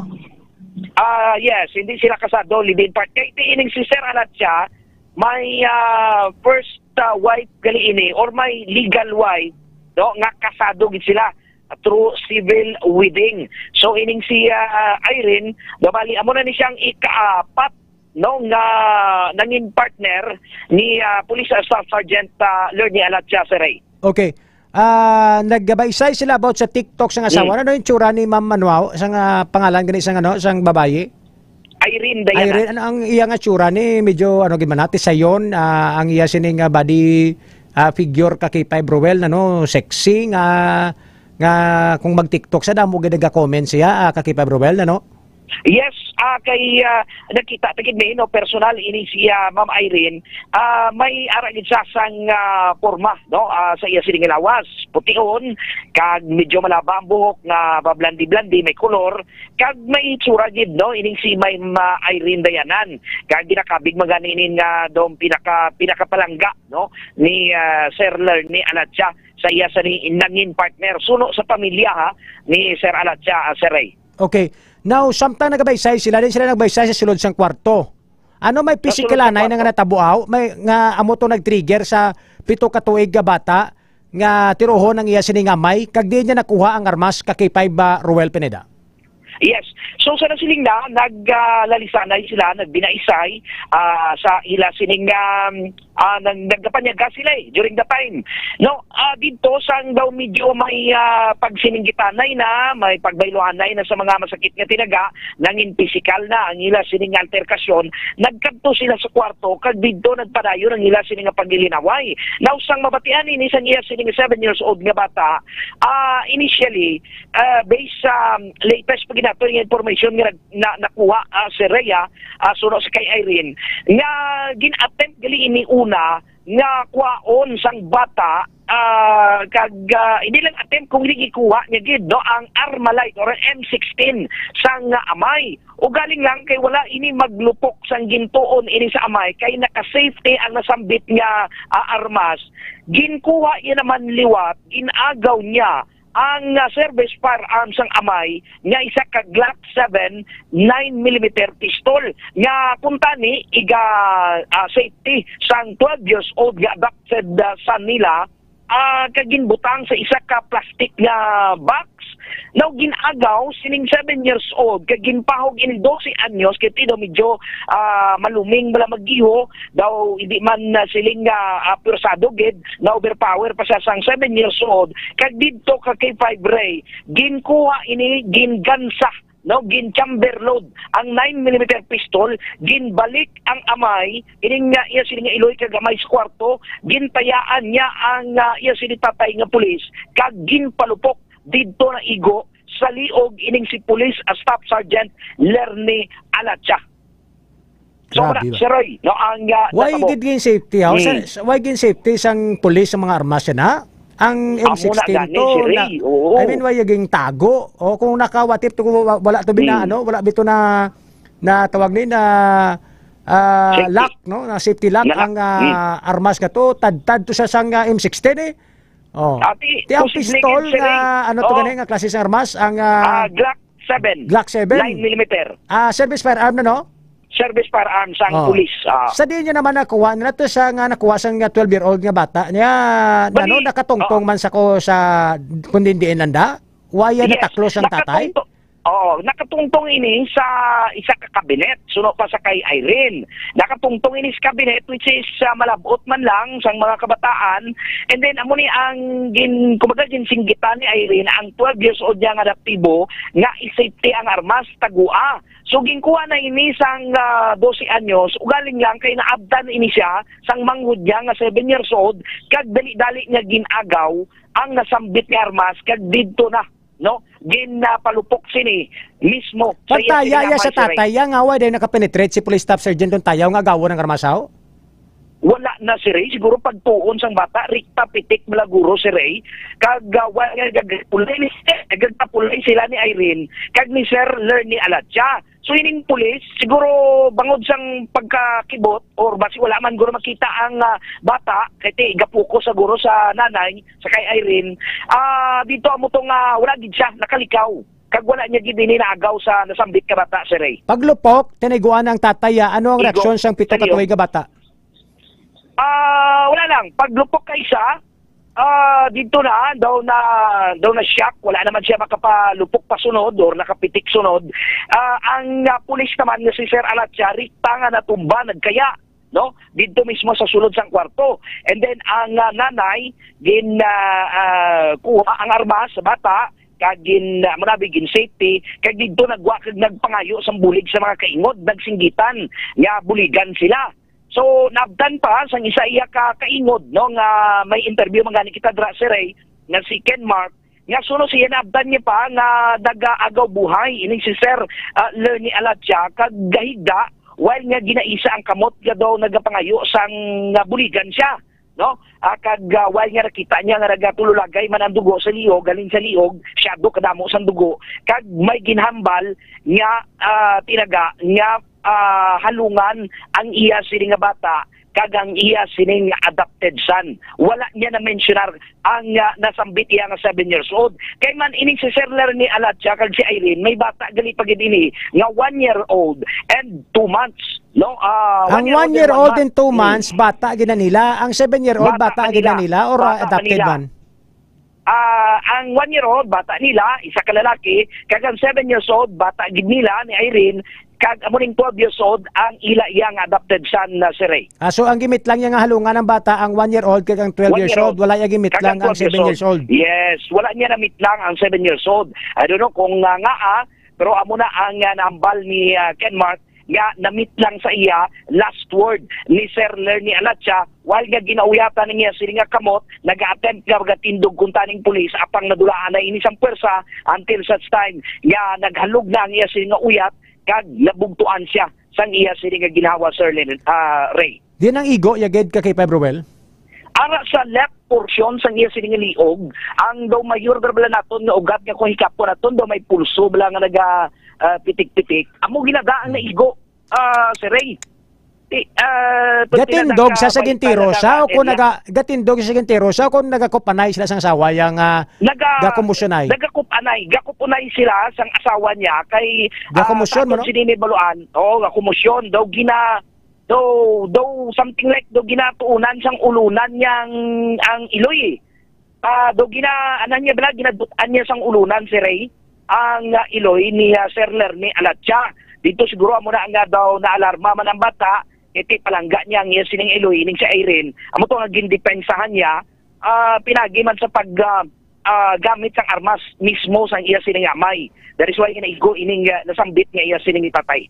Ah, yes, hindi sila kasado, live-in part-, kay ti ining si Sir Alatya, may, ah, first, ah, wife gali ini or may legal wife, no, nga kasado gid sila through civil wedding. So, ining si, ah, Irene, babali, amo na ni siyang ikaapat, no, nga nangin partner ni, ah, Police Staff Sergeant, ah, Lerny Alatya, Sir Ray. Okay. Ah, nagbaysay sila about sa TikTok sang asawa. Hmm. Ano yung tsura ni Ma'am Manuao? Sang, ah, pangalan gani sang, ano, sang babayi? Irene Dayanan. Irene, ano ang iya nga tsura ni? Medyo, ano, gid man, ati sayon, ah, ang iya sining, ah, body, ah, figure, Kakay Five Roel, ano, sexy nga, nga kung mag-TikTok sa damo gid naga-comment siya, ah, Kakay Five Roel, ano? Yes, ah, kay, ah, nakita ta gid ni, no, personal ini si, ah, Ma'am Irene. Ah, may ara gid siya sang, ah, porma, no, ah, sa iya sining lawas, pution, kag medyo malaba ang buhok nga mablandi-blandi, may kolor, kag may itsura gid, no, ining si Ma'am, ah, Irene Dayanan. Kag ginakabig man gani ini nga daw pinaka, pinakapalangga, no, ni, ah, Sir Lerny Alatya sa iya sining nangin partner. Suno sa pamilya, ha, ni Sir Alatya, ah, Sir Ray. Okay. Now, samtang nagabaysay sila, din sila nagbaysay sa sulod sang kwarto. Ano may Sa sulod physical sang anay na nga kwarto. natabuaw, may, nga amo to nag-trigger sa pito ka tuig nga bata nga tirohon ang iya sining amay, kag diin niya nakuha ang armas, Kakay Five, ah, Roel Pineda? Yes. So, sa nasiling na, nag, ah, lalisanay sila, nagbinaisay, ah, sa ila sining, um, ah, nag-, nagkapanyaga sila, eh, during the time. No, ah, dito sang daw medyo may, ah, pagsininggitanay na, may pagbaylohanay na sa mga masakit nga tinaga, nangin pisikal na ang ila sining alterkasyon, nagkadto sila sa kwarto, kag dito nagpadayon ang ila sining nga pagilinaway. Now, sang mabatian ini sang iya sining seven years old nga bata, ah, initially, ah, based sa latest pa gid nato nga information nga nag-, na, nakuha, ah, si Rhea, ah, suno sa kay Irene, nga gin-attempt gali ini una nga kwaon sang bata, ah, kag, ah, hindi lang attempt, kung hindi gikuha niya gid, no, ang Armalite or ang M sixteen sang amay. Ugaling lang kay wala ini maglupok sang gintuon ini sa amay, kay naka-safety ang nasambit nga, ah, armas. Ginkuha niya naman liwat, gin-agaw niya ang, ah, service firearms sang amay nga isa ka Glock seven nine millimeter pistol nga kuntani iga, ah, safety sang twelve years old nga abducted, ah, son nila, ah, kag ginbutang sa isa ka plastic nga box. Now, gin-agaw sining seven years old kag ginpahog ini dose anyos kay ti daw medyo, ah, maluming bala maggiho, daw hindi man, ah, siling nga, ah, puwersado gid, na-overpower pa siya sang seven years old. Kag didto, Kakay Five Ray, ginkuha ini, gingansa no, gin chamber load ang nine millimeter pistol, ginbalik ang amay, ining nga iya sini nga iloy kag amay sa kwarto, gintayaan niya ang, ah, iya sini tatay nga pulis, kag ginpalupok didto na igo sa liog ining si Police, ah, Staff Sergeant Lerny Alacha. So, Grabe wala, ba? Sir Roy, no, ang, ah, Why natabo. Gid gin safety, ha? Sa, Hmm. sa, why gin safety sang pulis sa mga armas na? Ang Amo na M sixteen gani, to, Sir na, Ray, oo. I mean, why yung tago? O kung naka, what if to, wa-, wala to bina, Hmm. ano, wala bito na, na tawag ni, na, ah, Safety. Lock, no? Na safety lock Na lock. Ang, ah, Hmm. armas ka to, tadtad to sa sang, ah, M sixteen, eh. Oh. Ah, ti-, Ti ang posible pistol gid, Sir nga, Ray. Ano to Oh. Gani, nga klase sa armas? Ang, ah, Ah, Glock seven. Glock seven. Nine millimeter. Ah, service firearm na, no? Service firearm sang Oh. Pulis, ah. Sa di niya naman nakuha, na to sa nga nakuha sa nga twelve-year-old nga bata, niya, Bali, ano, nakatungtong oh. Man sa ko sa kung dindiin landa? Waya Yes, nataklo sang tatay? Nakatungtong, oo, nakatungtong ini sa isa ka kabinet, suno pa sa kay Irene. Nakatungtong ini sa kabinet, which is, ah, malabot man lang sang mga kabataan. And then, amo ni ang gin-, kumbaga, ginsinggitan ni Irene, ang twelve years old niya nga adoptibo, nga i-safety ang armas, tagua. So, ginkuha na ini sang, ah, dose anyos, ugaling lang kay naabtan ini siya sang manghod niya nga seven years old, kag dali-dali niya gin-agaw ang nasambit nga armas, kag didto na, no? Ginapalupok sini mismo sa iya Pagtaya sini nga ya sa amay, Sir Ray. Tatay ya, nga wa day nakapenetrate si Police Staff Sergeant Tuntayaw nga agawon ang armas, aw? Wala na, Sir Ray. Siguro pagtuon sang bata, rikta pitik malaguro, Sir Ray. Kag, ah, wa-, gagapulay ni, gagapulay sila ni Irene, kag ni Sir Lerny Alatya. So, ining pulis, siguro bangod sang pagkakibot, or basi wala man guro makita ang, ah, bata, kay ti, gapuko sa guro sa nanay, sa kay Irene, ah, dito amo to nga wala gid siya, nakalikaw. Kag wala niya gid ini naagaw sa nasambit ka bata, Sir Ray. Paglupok, tiniguan ang tatay, ah. Ano ang Igo. Reaksyon sang pito ka Ano yun? Tuig nga bata? Ah, wala lang. Paglupok ka isa, ah, dito na, daw na, daw na shock. Wala naman siya makapalupok pa sunod or nakapitik sunod. Ah, ang, ah, pulis naman nga si Sir Alatya, rikta nga natumba, nagkaya, no? Dito mismo sa sulod sang kwarto. And then, ang, ah, nanay, gin, ah, ah, kuha ang armas sa bata, kag gin, ah, manabi, gin safety, kag dito nagwa kag nagpangayo sang bulig sa mga kaingod, nagsinggitan nga buligan sila. So, naabtan pa sang isa iya ka kaingod, no, nga may interview man gani kita dira, Sir Ray, nga si Ken Mark, nga suno siya naabtan niya pa nga nagaagaw buhay ining si Sir, ah, Lerny Alatya, kag gahigda while nga ginaisa ang kamot nga daw nagapangayo sang, ah, buligan siya, no? Ah, kag, ah, while nga nakita niya nga nagatululagay man ang dugo sa liog, halin sa liog, siyado kadamo sang dugo, kag may ginhambal nga, ah, tinaga nga, ah, halungan ang iya sini nga bata kag ang iya sining adopted son. Wala niya na-mensionar ang, ah, nasambit iya nga seven years old. Kay man ining si Sir Lerny Alatya kag si Irene, may bata gali pa gid ini nga one year old and two months, no? Ah, Ang one year old and one year old month. And two Hmm. months, bata gid na nila. Ang seven year old, Bata bata pa gid na nila. Nila or, ah, Bata pa adopted nila. Man? Ah, ang one year old, bata nila, isa ka lalaki, kag ang seven years old, bata gid nila ni Irene, kag amo ning twelve years old ang ila iya nga adopted son na si Ray. Ah, so ang gimitlang niya nga halungan ang bata, ang one year old kag ang twelve One years year old, old. Wala iya Kag gimitlang ang ang twelve years seven years old. Yes, wala niya namitlang ang seven years old. I don't know kung, ah, nga, ah, pero amo na ang, ah, nahambal ni, ah, Ken Mark nga namitlang sa iya last word ni Sir Lerny Alatya while nga ginauyatan niya sini nga kamot, nag-attempt nga magatindog kunta ning pulis apang nadulaan na ini sang puwersa until such time nga naghalog na ang iya sini nga uyat kag nabugtuan siya sang iya sini nga ginhawa, Sir Len-, ah, Ray. Di nang igo ya gid ka kay Februel? Ara sa left portion sang iya sini nga liog, ang daw mayor bala naton nga ugat nga kung hikapon naton daw may pulso bala nga naga, ah, pitik-pitik. Amo ginada ang Hmm. naigo, ah, Sir Ray. Ti-, ah, pag Gatindog tinadangka sa may sagintiro espada sa sa o kung area. Naga-, gatindog sa sagintiro sa o kung nagakupanay sila sang asawa ya nga Naga-, gakumusyon ay? Nagakupanay, gakupunay sila sang asawa niya kay, ah, Gakumusyon mo, katon no? Sini ni Baluan. Oo, gakumusyon. Daw gina-, daw, daw something like daw ginatuunan sang ulunan niya ang, ang iloy. Ah, daw gina-, anan niya bala, ginadutan niya sang ulunan si Ray, ang, ah, iloy ni, ah, Sir Lerny Alatya. Dito siguro amo na nga daw naalarma man ang bata, iti palangga niya ang iya sining iloy, ining si Irene. Amo to nga gindepensahan niya, ah, pinagi man sa pag, ah, ah, gamit sang armas mismo sang iya sining amay. That is why nga naigo ining, ah, nasambit nga iya sining tatay.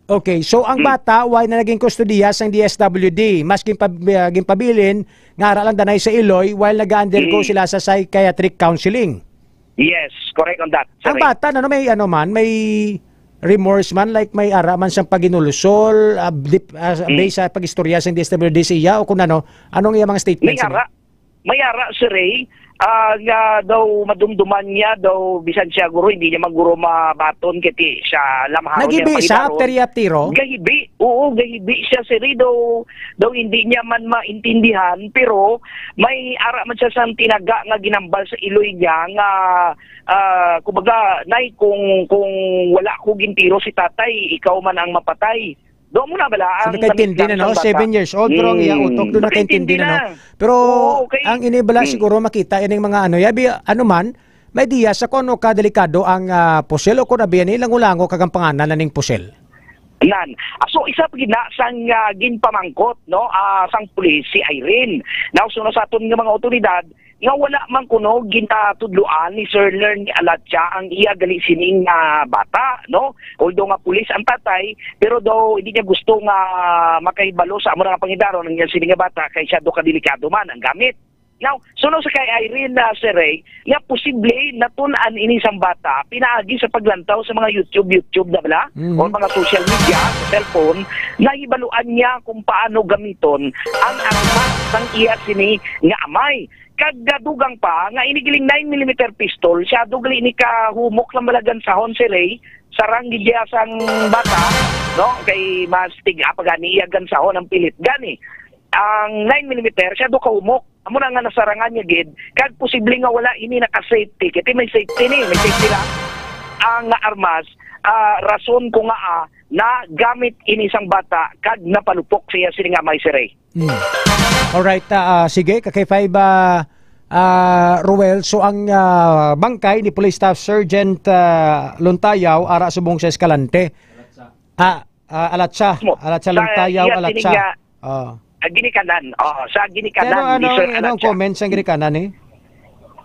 Okay, so ang Hmm. bata wala na naging kustodiya sang D S W D, mas ginpab-, ah, ginpabilin nga ara lang danay sa Iloy while nag-undergo Hmm. sila sa psychiatric counseling. Yes, correct on that, Ang Sir Ray. bata, ano, may, ano man, may remorse man, like may ara man siyang paghinulusol, ah, dip-, ah, Hmm. based sa pag-istorya sa D S W D sa iya, o kung ano, anong iya mga statements? May ara, may ara, Sir Ray, ah, nga daw madumduman niya, daw bisan siya guro, hindi niya maguro mabaton, kay ti-, siya lamharon niya Nagibi siya pagidaron. after iya tiro? Gahibi, oo, gahibi siya, Sir Ray, daw, daw hindi niya man maintindihan, pero may ara man siya sang tinaga nga ginambal sa iloy niya nga, ah, kumbaga, "Nay, kung, kung wala ko gintiro si tatay, ikaw man ang mapatay." Do mo na bala So, ang nakaintindi namit na, lang no? sa bata. Seven years old, pero ang iya Mm. utok doon Nakaintindi nakaintindi na, no? na. Pero Oo, okay. ang ini bala Mm. siguro makita ining mga ano, yabi, ano man, may diya sa kung ano ka delikado ang, ah, pusil o kung abi ani, lango-lango kag ang pangalan na ning pusil. Nan. Ah, so, isa pa gid na sang, ah, ginpamangkot, no, ah, sang pulis si Irene. Now, suno sa aton nga mga otoridad, nga wala man kuno ginatudloan ni Sir Learn Alatya ang iya gali sining, ah, bata, no? Although nga pulis ang tatay, pero daw hindi niya gusto nga makahibalo sa amo nga pangidaron ang iya sining nga bata kay siya do kadelikado man ang gamit. Now, suno sa kay Irene, ah, Sir Ray, nga posible natun-an ini sang bata pinaagi sa paglantaw sa mga YouTube, YouTube na bala, Mhm. o mga social media, sa cellphone, nahibaluan niya kung paano gamiton ang armas sang iya sini nga amay. Kag, ah, dugang pa nga ini giling nine millimeter pistol, siya do gali ni kahumok lang bala gansahon, Sir Ray, sarang gid iya sang bata, no? Kay mas tig-a pa gani iya gansahon ang pilit gani. Ang nine millimeter, siya do kahumok. Amo na nga nasarangan niya gid, kag posible nga wala ini naka-safety. Kay may safety ni, may safety lang. Ang armas, ah, rason ko nga, ah, nagamit ini sang bata kag napalupok siya sini nga may siray. Hmm. Alright, ah, ah, sige, ka K five, ah, ah, Ruel. So, ang, ah, bangkay ni Police Staff Sergeant, ah, Lontayaw ara subong sa Escalante. Ah, ah, Alatsa. Mo, Alatsa sa Lontayaw, iya Alatsa. sining, ah, Oh. ah, ginikanan. Oh, sa ginikanan Pero ni anong, Sir anong Alatsa. comments ang ginikanan, eh?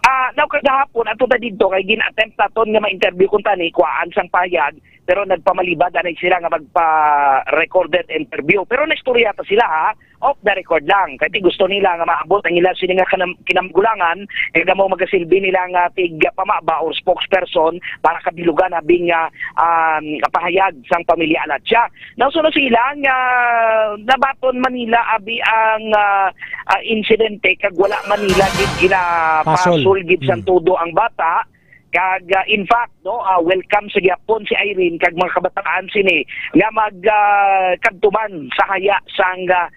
Ah, now kagahapon, ato na dito, kay gin-attempt naton nga ma-interview kung tani, kuhaan sang payag, pero nagpamalibad anay sila nga magpa-recorded interview. Pero naistorya ta sila, ha, off the record lang. Kay ti gusto nila nga maabot ang ila sini nga kanam-, kinamgulangan, kay daw magasilbi nila nga tig pamaba or spokesperson para kabilugan abing nga, um, pahayag sang pamilya Alatya. Now, suno sila nga nabaton man nila abi ang, ah, ah, insidente kag wala man nila gid ginapasol Pasol. gid sang Mm. todo ang bata. Kag, ah, in fact, no, ah, welcome sa gihapon si Irene kag mga kabataan sini nga mag, ah, kadtuman sa haya sang, ah,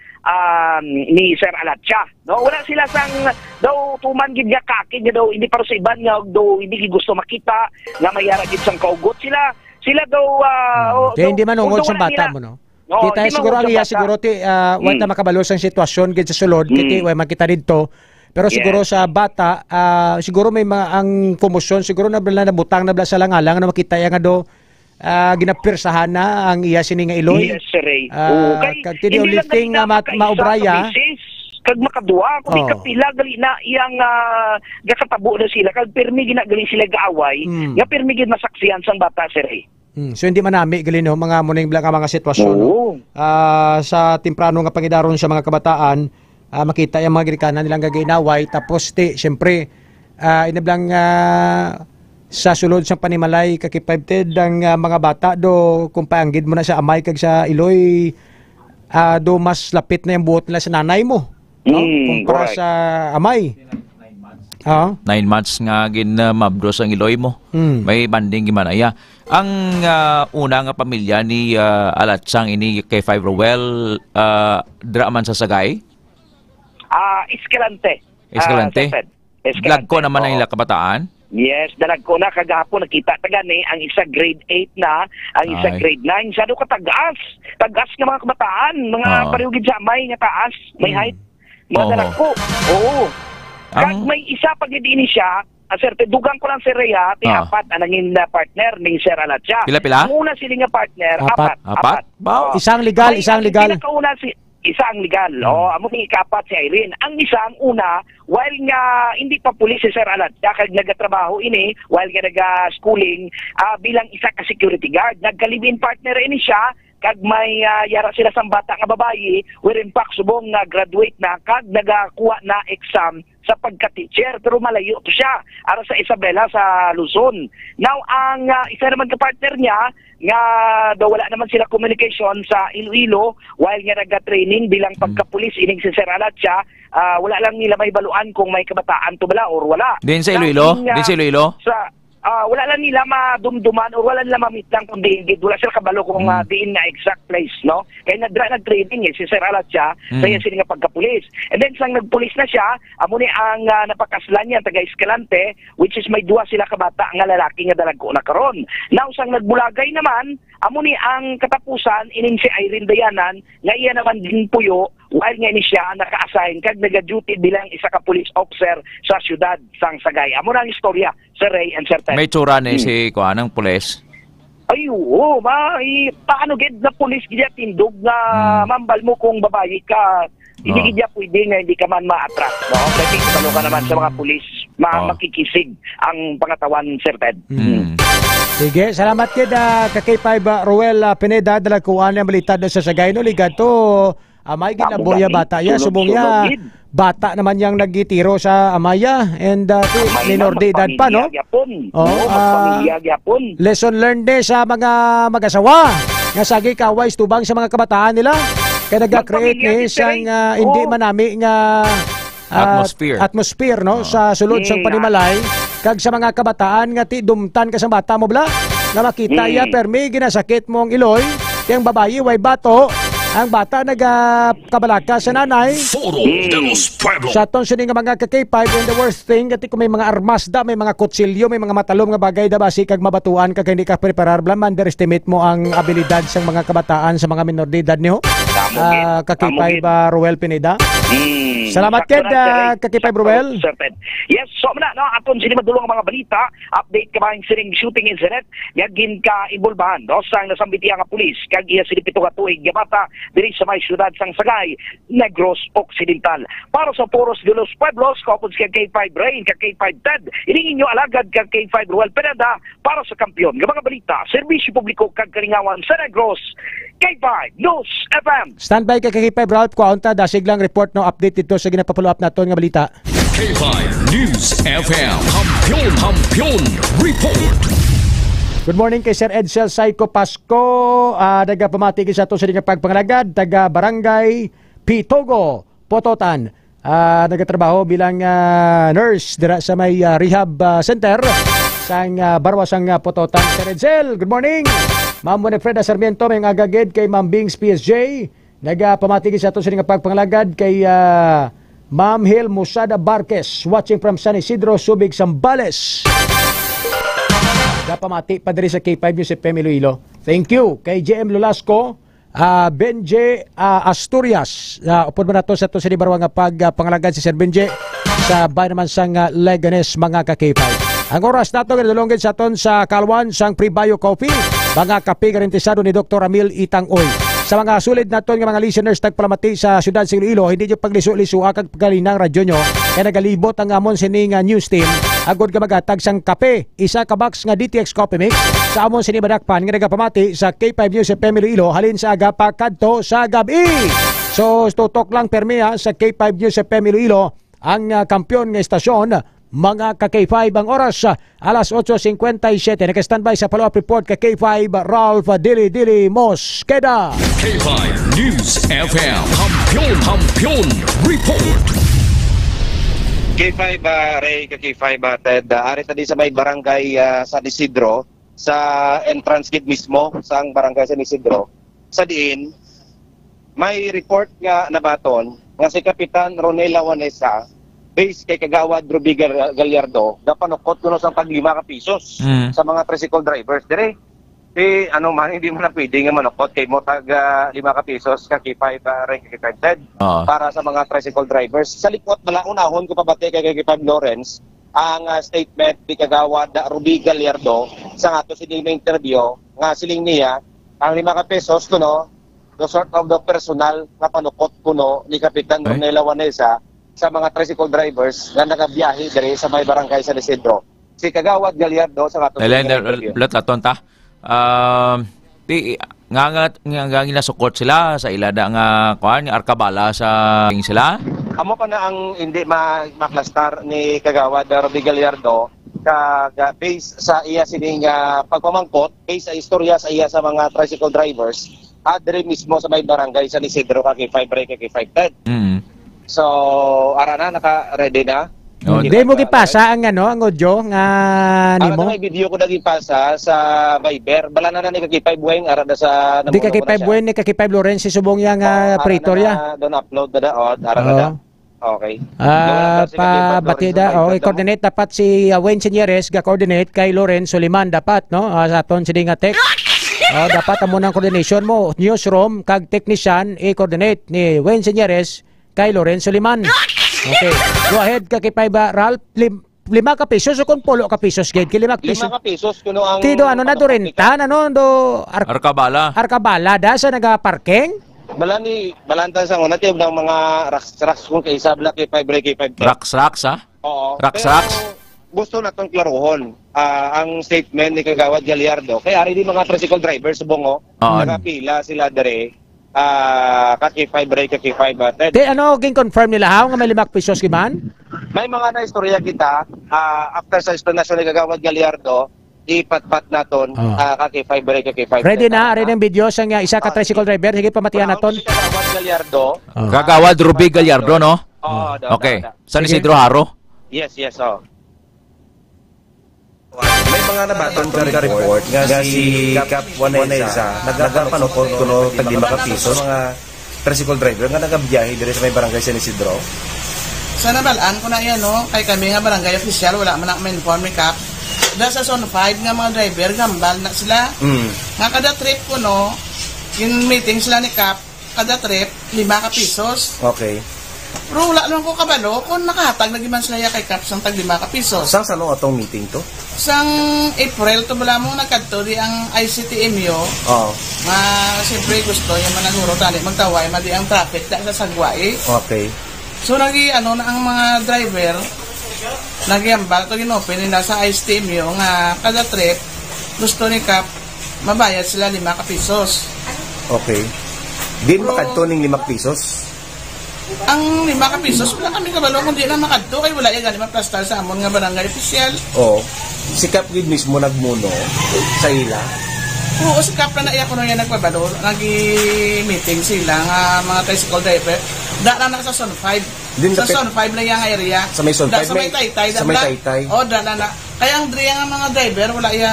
um, ni Sir Alatya. No, wala sila sang daw tuman gid nga kaki nga daw hindi para sa iban nga daw hindi gid gusto makita nga may ara gid sang kaugot sila. Sila daw, ah, Hmm. o, Kaya daw, hindi man ungod although sa wala bata nila mo, no? Oo, Kita hindi siguro man ang ungod sa iya bata. siguro ti, ah, wa ta Hmm. makabalo sang sitwasyon gid sa sulod, Hmm. kiti wa makita didto. Pero Yes. siguro sa bata, ah, siguro may mga ang komosyon, siguro na bala nabutang na bala sa langalang na makita iya nga do, ah, ginapirsahan na ang iya sini nga iloy. Yes, sir, eh. Ah, Oo, kay kag ti the hindi only lang thing dali nga na mat-, makaisa maubra ka iya. beses, kag makadua, kundi Oh. kapila gali na iyang, ah, gakatabo na sila, kag pirmi gina gali sila gaaway, Hmm. nga pirmi gid masaksihan sang bata, sir, eh. Hmm, so hindi manami gali, no, mga muning bla-, nga mga sitwasyon, no? Oo. Ah, sa temprano nga pangidaron sa mga kabataan, ah, makita yung mga ginikanan nilang gagainaway, tapos ti, siyempre, ah, inablang, ah, sa sulod sa panimalay, kakipabted ang, ah, mga bata do, kung paanggid mo na sa amay kag sa iloy, ah, do mas lapit na yung buot nila sa nanay mo, no? Mm, Kumpara correct. sa amay. Ah? Nine months nga gin, ah, mabdos ang iloy mo. Mm. May banding gimanaya. Ang, ah, una nga pamilya ni, ah, Alatsang ini kay Five Roel, ah, dira man sa Sagay? Ah, Escalante. Escalante? Ah, Sir Fred. Escalante, Dagko naman ang oo. ila kabataan? Yes, dalagko na kagahapon nakita ta gani ang isa grade eight na, ang isa Ay. grade nine. Sado ka tagas. Tagas nga mga kabataan, mga Oo. pareho gid sa amay nga taas, may Hmm. height. Mga Oho. dalagko. Oo. Ang Kag may isa pa gid ini siya, ah, sir, dugang ko lang, sir, Rhea, ti Oo. apat ang nangin, ah, partner ni Sir Alatya. Pila, pila? Ang una sila nga partner, Apat. apat, Apat? apat. Wow, Oo. isang legal, May isang ang legal. pinakauna si Isa ang legal. Hmm. Oh, amo ni ikaapat si Irene. Ang isa, ang una, while nga hindi pa pulis si Sir Alatya, kag nagatrabaho ini, while nga naga-schooling, ah, bilang isa ka security guard. Nagka-live-in partner ini siya, kag may, ah, yara sila sang bata nga babayi, wherein fact subong nga graduate na, kag nagakuha na exam sa pagka-teacher, pero malayo to siya, ara sa Isabela, sa Luzon. Now, ang, ah, isa naman ka partner niya, nga daw wala naman sila communication sa Iloilo while nga naga-training bilang Mm. pagkapulis ining si Sir Alatya, ah, wala lang nila mahibaluan kung may kabataan to bala or wala. Din sa Iloilo? Lain nga Din sa Iloilo? sa, ah, wala lang nila madumduman or wala nila mamitlang kung diin gid. Wala sila kabalo kung, Mm. ah, diin nga exact place, no? Kay nadra nag-training eh, si Sir Alatya, Mm. sa iya sini nga pagkapulis. And then, sang nagpulis na siya, amo ni ang, ah, napakaslan niya, taga Escalante, which is may duha sila ka bata nga lalaki nga dalagko na karon. Now, sang nagbulagay naman, amo ni ang katapusan ining si Irene Dayanan, nga iya naman din puyo, while nga ni siya naka-assign kag naga-duty bilang isa ka police officer sa siyudad sang Sagay. Amo na ang istorya, Sir Ray and Sir Ted. May tsura ni Hmm. si kuan, ang pulis? Ay, oo, ma, i-, paano gid na pulis gid ya tindog nga Hmm. mambal mo kung babayi ka? Hindi Oo. gid ya pwede nga hindi ka man ma-attract, no? Kasi kabalo ka naman sa mga pulis, ma-, Oo. makikisig ang pangatawan, Sir Ted. Mm. Mm. Sige, salamat gid, ah, ka K five, ah, Roel, ah, Pineda, dala ko ang balita do sa Sagay, no? Liga to, amay gid Amo na boya gani, bata ya, sulod-sulod subong ya, gid. bata naman yang nagitiro sa amaya, and, ah, ti-, Amay na, minor de edad pa, no? magpamilya gyapon. Oo, Oo, ah, magpamilya gyapon. Lesson learned ni sa mga mag-asawa nga sagi kaway tubang sa mga kabataan nila. Kay naga-create Magpamilya ni gid, sang, Sir, ah, hindi oo. manami nga, ah, Atmosphere. atmosphere, no, Oo. sa sulod sang Mm, panimalay, kag sa mga kabataan nga ti dumtan ka sa bata mo, bala, nga makita iya, Mm. permi ginasakit mo ang iloy, kay ang babayi way bato, ang bata nagakabalaka sa nanay. Foro de Mm. los Pueblos. Sa aton sini nga mga ka K five, and the worst thing, kati kung may mga armas da, may mga kutsilyo, may mga matalom nga bagay da, basi kag mabatuan ka, kay hindi ka preparar, bala, ma-underestimate mo ang abilidad sang mga kabataan, sa mga minor de edad niyo. Tamo gid. Ah, ka Tamo K five, gid. ah, Roel Pineda. Mm. Salamat Sakto gid, na, Sir ah, Ray. ka K five Sakto, Roel. Sir Ted. Yes, so, muna, no, aton sini madulong ang mga balita, update ka ba ang sining shooting incident nga ginka-involbahan, no, sang nasambit iya nga pulis, kag iya sini pito ka tuig nga bata, diri sa may siyudad sang Sagay, Negros Occidental. Para sa Foros de los Pueblos, kaupod si K five Rain, ka K five Ted, ining inyo alagad ka K five Roel Pineda, para sa Kampiyon nga mga balita, serbisyo publiko kag kalingawan sa Negros, K five News F M. Standby ka, K five Ralph, kuhaon ta dasig lang report, no, update dito sa ginapapulo-up naton nga balita. K five News F M, Kampiyon, Kampiyon Report. Good morning kay Sir Edsel Psycho Pasco. Ah, nagapamati gid sa ato sa nga pagpangalagad, taga Barangay Pitogo, Pototan. Ah, nagatrabaho bilang, ah, nurse dira sa may, ah, rehab, ah, center sang, ah, Barwa sang, ah, Pototan. Sir Edsel, good morning. Ma'am Winifreda Sarmiento, may nga agagid kay Ma'am Bings P S J. Nagapamati gid sa ato sini nga pagpangalagad kay, ah, Ma'am Hil Musada Barquez, watching from San Isidro, Subic, Zambales. Nagapamati pa diri sa K five News F M Iloilo. Thank you kay J M Lulasco, ah, Benje, ah, Asturias. Ah, upod man nato sa ato sini barwa nga pag, ah, pangalagad si Sir Benje sa bayan naman sang, ah, Leganes, mga ka K five. Ang oras nato ginadulong gid sa aton sa kalwan sang Pre Bio Coffee, mga kape garantisado ni Doktor Ramil Itang Uy. Sa mga sulid naton nga mga listeners nagpalamati sa siyudad sa Iloilo, hindi niyo pagliso-liso ang pagkalinang radyo nyo, kay nagalibot ang amon sining, ah, news team agod nga maghatag sang kape, isa ka box nga D T X Coffee Mix sa amon sini madakpan nga nagapamati sa K five News F M Iloilo halin sa aga pa kadto sa gab-i. So, tutok lang permi, ha, sa K five News F M Iloilo, ang, ah, kampiyon nga estasyon, mga ka K five. Ang oras, ah, alas otso cincuenta y siete. Naka-standby sa follow-up report ka K five, Ralph Dili Dili Mosqueda. K five News F M, Kampiyon, Kampiyon Report. K five, ah, Ray, ka K five, ah, Ted, ah, ari ta di sa may barangay, ah, San Isidro, sa entrance gate mismo sang barangay San Isidro, sa diin may report nga nabaton nga si Kapitan Ronel Lawanesa, base kay Kagawad Ruby Gal-, Gallardo, napanukot kuno sang tag lima ka pisos Mm. sa mga tricycle drivers dire. Si, ano man, hindi mo na pwede nga manukot kay mo tag, ah, lima ka pisos ka K five, ah, Ray, ka K five Ted, Oo. para sa mga tricycle drivers. Sa likwat bala, unahon ko pabati kay, kay K five Lawrence, ang, ah, statement ni Kagawad Ruby Gallardo sa ato sining interview nga siling niya, ang lima ka pesos kuno, the sort of the personal nga panukot kuno ni Kapitan Okay. Ronela Wanesa sa mga tricycle drivers nga nagabiyahe diri sa may barangay San Isidro. Si Kagawad Gallardo sa aton Elen, nga interview. Lat-, laton ta. Um, ti, nga, nga, nga, nga ginasukot sila sa ila da nga, kuan, nga arkabala sa sila? Amo pa na ang hindi ma-, maklastar ni Kagawad Ruby Gallardo, kag, ah, based sa iya sining, ah, pagpamangkot, based sa istorya sa iya sa mga tricycle drivers, ah, diri mismo sa may barangay San Isidro, ka K five Ray, ka K five Ted. Mm. So, ara na, naka-ready na. Oh, Di mo gipasa ang, ano, ang audio nga Ara nimo? na, may video ko na gipasa sa Viber. Bala na na ni ka K five Bueng, ara na sa Di ka numero ko na K five siya. Bueng, ni ka K five Lawrence, si subong yang, Oh, ah, ara na operator na, ya. Don upload na daot, ara na Oh. na. Okay. Ah, Doon na si Kapitan pabati Lawrence da. sa Okay, Viber, coordinate dapat si, ah, Wayne Senyeres, ga-coordinate kay Lawrence Suliman dapat, no? Ah, sa aton sini nga text. Oh, dapat amo nang coordination mo. Newsroom kag technician, i-coordinate ni Wayne Senyeres kay Lorenzo Liman. Okay. Go ahead, ka K five, ah, Ralph. Lim-, lima ka pisos o kung pulo ka pisos, gid? Kay lima ka pisos. Lima ka pisos, kuno ang Tido, ano na, do panukot ni rentan, ano, do ar-, Arkabala. Arkabala, da, sa nagaparking? Bala ni, balanta sa una, tiyog ng mga raks-raks kung kaisa, bala K five Ray, K five Ted. Raks-raks, ha? Oo. Raks-raks? Pero gusto naton klaruhon, ah, ang statement ni Kagawad Gallardo. Kay ari di mga tricycle driver, subong, oh, Oo. nagapila sila dire, ah, ka K five Ray, ka K five, ah, Ted. Te, ano, gin-confirm nila, ha, nga may lima ka pisos, giman? May mga naistorya kita, ah, after sa explanation ni Kagawad Gallardo, ipatpat naton, Oh. ah, ka K five Ray, ka K five, Ready Ted, na, ah. ready ang video sa nga isa ka Ah, tricycle sige. driver. Sige, pamatian Brown naton. si Kagawad Gallardo. Oh. Kagawad Ruby Gallardo, no? Oo, da, Okay. da, da. San Sige. Isidro Jaro? Yes, yes, oh. May mga nabaton nga report nga si Kap Wanesa nagapanukot kuno tag lima ka piso sa mga tricycle driver nga nagabiyahe diri sa may barangay San Isidro. Sa nabalaan ko na yan, no? Kay kami nga barangay official, wala man na ma-inform ni Kap. Da sa Zone five nga mga driver, gambal na sila. Mm. Nga kada trip ko, no, in meeting sila ni Kap, kada trip, lima ka pisos. Okay. Pero wala lang ko kabalo kung nakahatag na giman sila ya kay Kap sang tag lima ka pisos. Sang sano atong meeting to? Sang April to bala mo nagkadto di ang I C T M U. Oo. Nga siyempre gusto yung managuro tani magtaway madi ang traffic da sa Sagway. Okay. So nagi ano na ang mga driver, nagiambal to ginopen nila sa I C T M U nga kada trip gusto ni Kap mabayad sila lima ka pisos. Okay. Din Pero makadto ning lima ka pisos? Ang lima ka pisos, wala kami kabalo kung di lang makadto, kay wala iya gani maplastar sa amon nga barangay opisyal. Oo. Si Kap gid mismo nagmuno sa ila? Oo, si Kap na iya kuno iya nagpabalo, nag-meeting sila nga mga tricycle driver. Da na na sa Zone five. Din Sa sa pe- Zone five na iya nga area. Sa may Zone Da five, sa may may, Taytay, sa da may na. Taytay. Oh, da na na. Kaya ang diri nga mga driver, wala iya,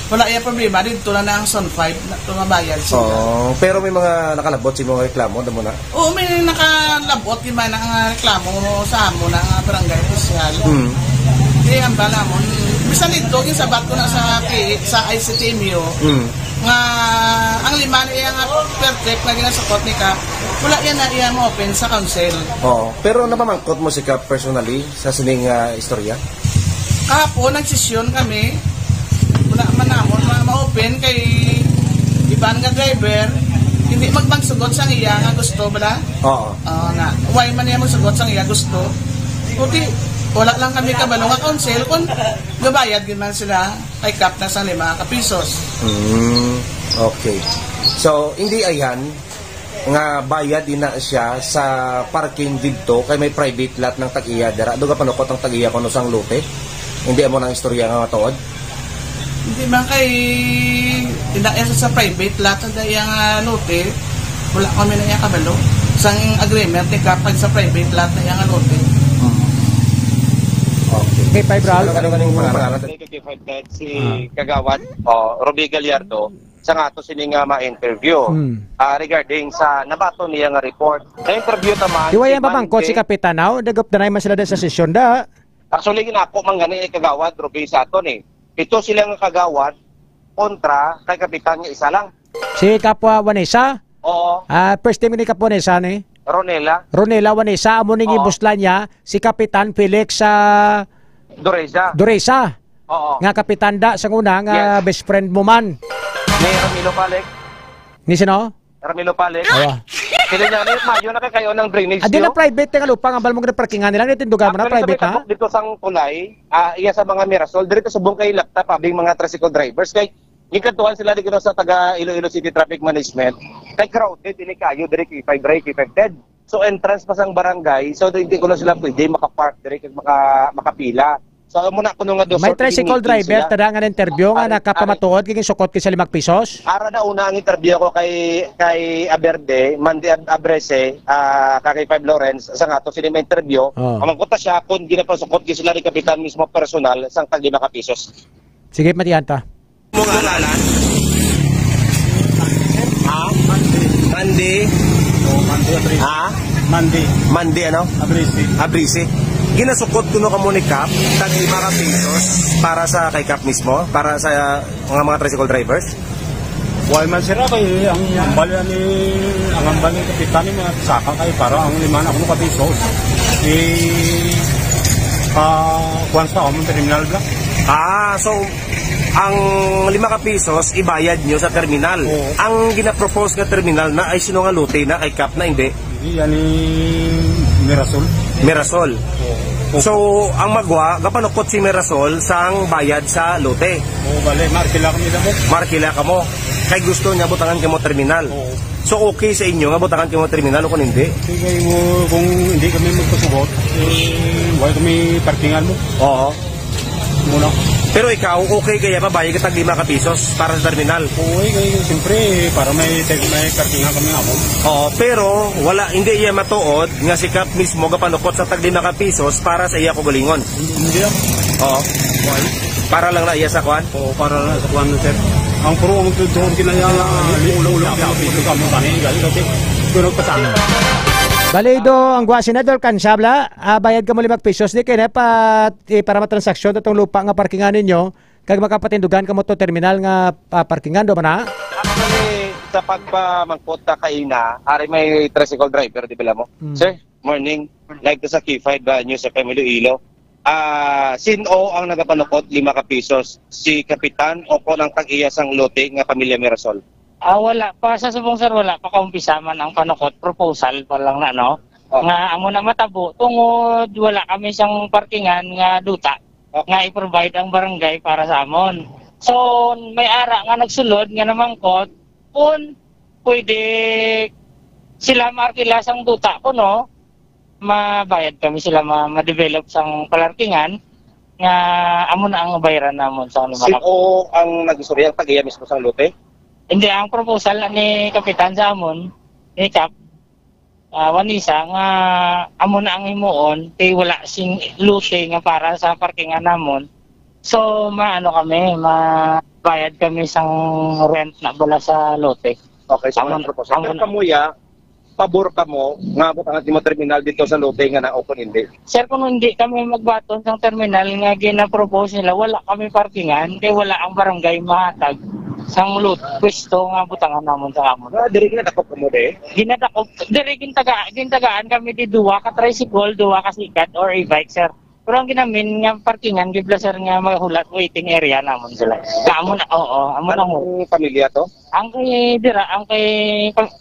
wala iya problema. Dito na na ang Zone five, na, tumabayad sila. Oo, pero may mga nakalabot sa mga reklamo, damo na? Oo, may nakalabot, di man ang, ah, reklamo sa amo na nga barangay opisyal. Mm. Kaya ang bala mo, bisan dito, yung sabat ko na sa P-, sa I C T M U, Mm. nga ang lima niya nga per trip na ginasukot ni Kap, wala yan na iya ma-open sa council. Oo, pero napamangkot mo si Kap personally sa sining, ah, istorya? Kahapon, nagsesyon kami. Wala man namon ma-, ma-open kay iban nga driver, hindi magmagsugot sang iya nga gusto, bala? Oo. Oo, na. Why man niya magsugot sang iya gusto? Kundi, wala lang kami kabalo nga council kung gabayad gid man sila kay Kap na sang lima ka pisos. Mm, okay. So, hindi ayan, nga bayad ina siya sa parking didto kay may private lot ng tag-iya dira. Duga panukot ang tag-iya kuno sang lote. Hindi amo nang istorya nga matuod. Hindi man kay ina iya sa private lot na iya nga lote. Wala kami na iya kabalo. Sang agreement ni Kap sa private lot na iya nga lote. Hmm. Okay. Kay five Ralph. Ano, ano, ano yung pangalan? Kay five Ted, si Ah. Kagawad, oh, Ruby Gallardo. Sa nga ato sini nga ma-interview. Hmm. Ah, regarding sa nabaton niya nga report. Na-interview ta man Iway si ang pamangkot si Mande. Kapitan, aw? Nagupdanay man sila da sa sesyon, da. Actually, ginako man gani ni Kagawad Ruby sa aton, eh. Ito sila nga kagawad kontra kay Kapitan nga isa lang. Si Kapwa Vanessa? Oo. Ah, first name ni Kapwa Vanessa, ni? Ronela. Ronela Vanessa, amo ning Oo. ibuslan niya, si Kapitan Felix, ah, Doreza. Doreza. Oo. Nga kapitan da sa una nga Yes. best friend mo man. Ni Ramilo Palik. Ni sino? Ramilo Palik. Awa. Kini nga ni mayo na kay kayo ng drainage. Adi na private nga lupa nga bal mo ginaparkingan nila, ni tindugan mo na. Actually, private sa na. Dito sang tulay, ah, iya sa mga Mirasol, dito sa Bungkay Lapta, pabing mga tricycle drivers kay gikantuhan sila dito sa taga Iloilo City Traffic Management. Kay crowded ini kayo diri kay five Ray, kay five Ted. So entrance pa sang barangay, so hindi ko na sila pwede makapark diri kay maka makapila. So amo na kuno nga dos. May tricycle driver tada nga na-interview nga nakapamatuod kay sukot kay sa limang pesos. Ara na una ang interview ko kay kay Aberde, Mandy Ab- Abrese, ah, kay Five Lawrence, sa nga to sila may interview. Oh. Ang kuta siya kung ginapasukot gyud sila ni Kapitan mismo personal sang tag lima ka pesos. Sige, matihan ta. Mo nga ngalan? Ha? Mandy. Oh, Mandy Abrisi. Ha? Mandy. Mandy ano? Abrisi. Abrisi. Ginasukot kuno kamo ni Kap tag lima ka pesos para sa kay Kap mismo, para sa mga, mga tricycle drivers? Why man sira kay ang hambal ni ang hambal ni kapitan ni mga saka kay para ang lima na kuno ka pesos. I ah, kuwan sa among terminal bla. Ah, so ang lima ka pesos ibayad nyo sa terminal. Oo. Ang ginapropose nga terminal na ay sino nga lote na kay Kap na hindi? Hindi, yan ni Mirasol. Mirasol. Oo. So, ang magwa, gapanukot si Mirasol sang bayad sa lote. Oo, bale, markila kami na mo. Markila kamo. Kay gusto niya butangan kamo terminal. Oo. So, okay sa inyo nga butangan kamo terminal o kung hindi? Sige, mo, kung hindi kami magpasugot, eh, wala kami parkingan mo. Oo. Muna. Pero ikaw, okay kaya mabayad ka tag lima ka pisos para sa terminal? Oo, eh, kaya siyempre, para may, may parkingan kami nga mo. Oo, pero wala, hindi iya matuod nga si Kap mismo gapanukot sa tag lima ka pisos para sa iya kaugalingon. Hindi lang. Oo. Why? Para lang na iya sa kwan? Oo, para lang sa kwan, sir. Ang puro ang tutuon kinaya nga ulo-ulo ang piso ka mo tani, gali, kasi pero patang. Balido ang gwa, Senador Kansabla, ah, bayad kamo lima ka pisos ni kini pa, eh, para matransaksyon itong lupa nga parkingan ninyo, kag makapatindugan kamo to terminal nga, ah, parkingan, do ba na? Actually, sa pagpamangkot ta kaina, ari may tricycle driver, di ba mo? Mm. Sir, morning. Live to sa K five, ah, News F M Iloilo. Ah, sin-o ang nagapanukot lima ka pisos? Si Kapitan o kon ang tag-iya sang lote nga pamilya Mirasol? Ah, wala pa. Sa subong, sir, wala pa kaumpisa man ang panukot. Proposal pa lang na, no? Oh. Nga amo na matabo tungod wala kami sang parkingan nga duta. Okay. Nga i-provide ang barangay para sa amon. So, may ara nga nagsulod nga namangkot kung pwede sila maarkila sang duta ko, no? Mabayad kami sila ma-, ma-develop sang palarkingan nga amo na ang bayran namon sa ano. Sino ang nag-istorya? Ang tag-iya mismo sang lote? Hindi, ang proposal na ni Kapitan sa amon, ni Kap, ah, Wanisa, nga amo na ang himuon, kay wala sing lote nga para sa parkingan namon. So, maano kami, mabayad kami sang rent na bala sa lote. Okay, so, amon, ang proposal. Pero kamuya, pabor kamo nga butangan timo terminal dito sa lote nga na o kung hindi? Sir, kung hindi kami magbaton sang terminal nga gina-propose nila, wala kami parkingan, kay wala ang barangay mahatag sang lot, pwesto nga butangan namon sa amon. Ah, diri ginadakop kamo, de? Ginadakop, diri gintaga-, gintagaan kami di duwa ka tricycle, duwa ka sikad, or e-bike, sir. Pero ang ginamin nga parkingan, gibla, sir, nga mahulat waiting area namon sila. Amo na, oo, amo na mo. Anong pamilya to? Ang kay dira, ang kay,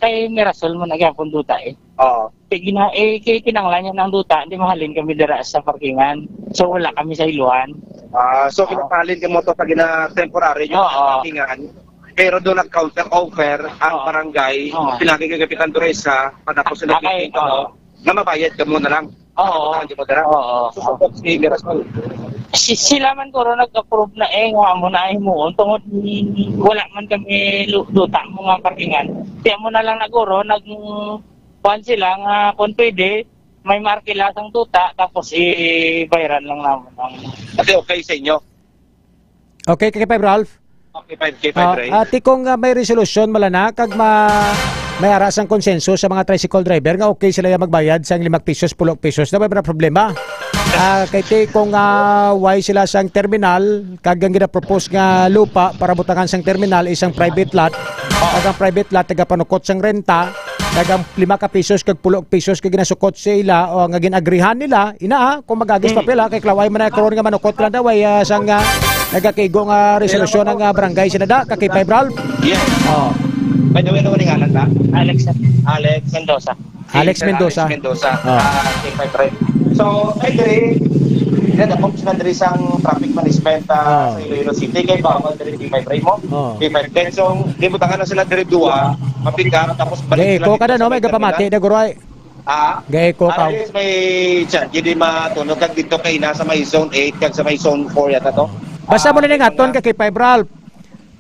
kay Mirasol mo na gyapon duta eh. Oo. Kay gina-, eh, kay kinanglan niya ng duta, di mahalin kami dira sa parkingan. So, wala kami sa iluhan. Ah, so, oo, kinapahalin ka mo to sa gina-, temporary yung, oo, parkingan. Pero doon nag-counter offer ang, oo, barangay, oo, pinagi kay Kapitan Duresa, patapos sila, okay, oo, nga mabayad ka mo na lang. Oo. Ang di mo dara. Oo. So, support si Mirasol. Si, sila man guro nag-approve na eh, nga amo na himuon. Tungod ni, wala man kami lu-, duta mo nga parkingan. Kaya mo na lang na guro, nag-, kuhan sila nga kung pwede, may markila sang duta, tapos i-, bayran lang naman ang. Kasi okay sa inyo? Okay, K five Ralph? Okay, five K five, ah, Ray. Ati kung, ah, may resolusyon, mala na, kag ma-, may ara sang konsenso sa mga tricycle driver nga okay sila yung magbayad sang lima pisos, pulo pisos, na may mga problema. Ah, kay ti kung, ah, why sila sang terminal, kag ang ginapropose nga lupa para butangan sang terminal, isang private lot, kag ang private lot, nagapanukot sang renta, kag ang lima ka pisos kag pulo pisos kag ginasukot sa ila o nga gin-agrihan nila, ina, ah, kung mag-agis, hmm, papel, ah, kay klaway man na karon nga manukot lang daw ay, ah, sang, ah, nagakigo nga resolusyon ang, ah, barangay sinada, ka K five Ralph. Yes. Oh. By the way, ano ni ngalan ta? Alex, sir. Alex Mendoza. Alex Mendoza. Alex Mendoza. Ah. Ah, K five Red. So, ay, diri, nadakop sila diri sang traffic management, ah, Ah. sa Iloilo City. Kay bawal diri K five Red mo. Ah. K five Red. So, gibutangan na sila diri duwa, ma-pick up, tapos balik Gay sila ko dito ka na, sa no? May may kapamati terminal. Na, guroy. Ah? Gay ko ka. Ah, yes, may chan. Hindi matunog kag dito kay nasa may zone eight, kag sa may zone four yata to. Basta mo Ah, na ning aton mga kay K five Ralph.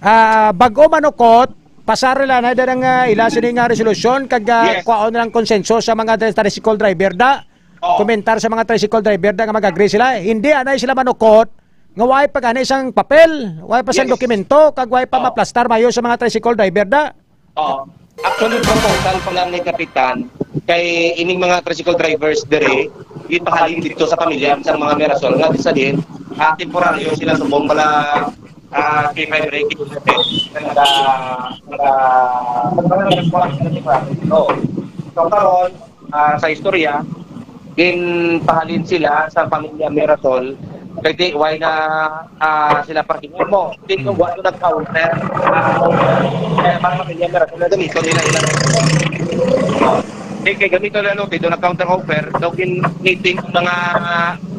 Ah, bag-o manukot, pasar nila na dira nga ila sini nga resolusyon kag, ah, Yes. kwaon lang konsenso sa mga dri-, tricycle driver da. Oo. Komentar sa mga tricycle driver da nga mag-agree sila. Hindi anay sila manukot nga way pa gani sang papel, way pa sang Yes. dokumento, kag way pa Oo. maplastar mayo sa mga tricycle driver da. Oo. Actually, proposal pa lang ni Kapitan kay ining mga tricycle drivers diri, ipahalin dito sa pamilya sa mga Mirasol nga di sa din, ah, temporaryo sila subong bala ah, K five Red, naga, naga, naga, naga, no. So, karon, ah, sa istorya, ginpahalin sila sa pamilya Mirasol, kay di, why na, ah, sila parking mo? Di ko, wala nag-counter, ah, kaya mga pamilya Mirasol, na ganito nila, nila. Di kay ganito na, no, dito nag-counter offer, daw gin-meeting ang mga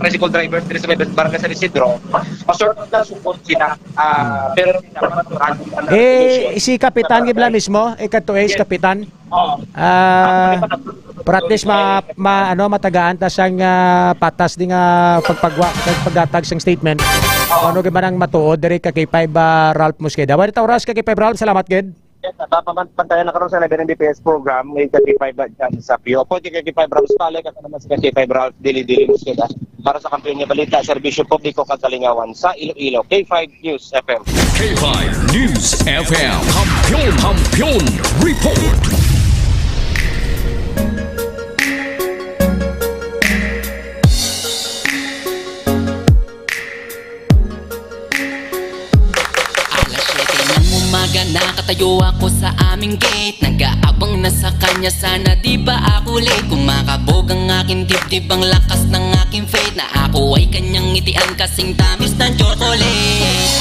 tricycle drivers diri sa may barangay San Isidro, ma-sort out na support sila. Ah, pero dapat natural ang Eh, solution. Si Kapitan gid bala mismo, eh, kadto eh, si Yes. Kapitan. Oo. Ah, Ang para at least ma-, ma-, ano, matagaan ta sang, ah, patas di nga pagpagwa-, pagpaghatag sang statement. Oo. Kung ano gid man ang matuod diri ka K five, ah, Ralph Mosqueda. Wala ta oras ka K five Ralph, salamat gid. Yes, at papaman-, pantayan na karon sa eleven M B P S program, may ka K five ba dyan sa Pio. Pwede ka K five Ralph Spalek, at naman si K five Ralph Dili Dili Mosqueda. Para sa kampiyon nga balita, serbisyo publiko kag kalingawan sa Iloilo, K five News F M. K five News F M. Kampiyon, kampiyon report. Alas siyete ng umaga, nakatayo ako sa aming gate. Nag-aabang na sa kanya, sana di ba ako late? Kumakabog ang aking dibdib, ang lakas ng aking faith, na ako ay kanyang ngitian kasing tamis ng chocolate.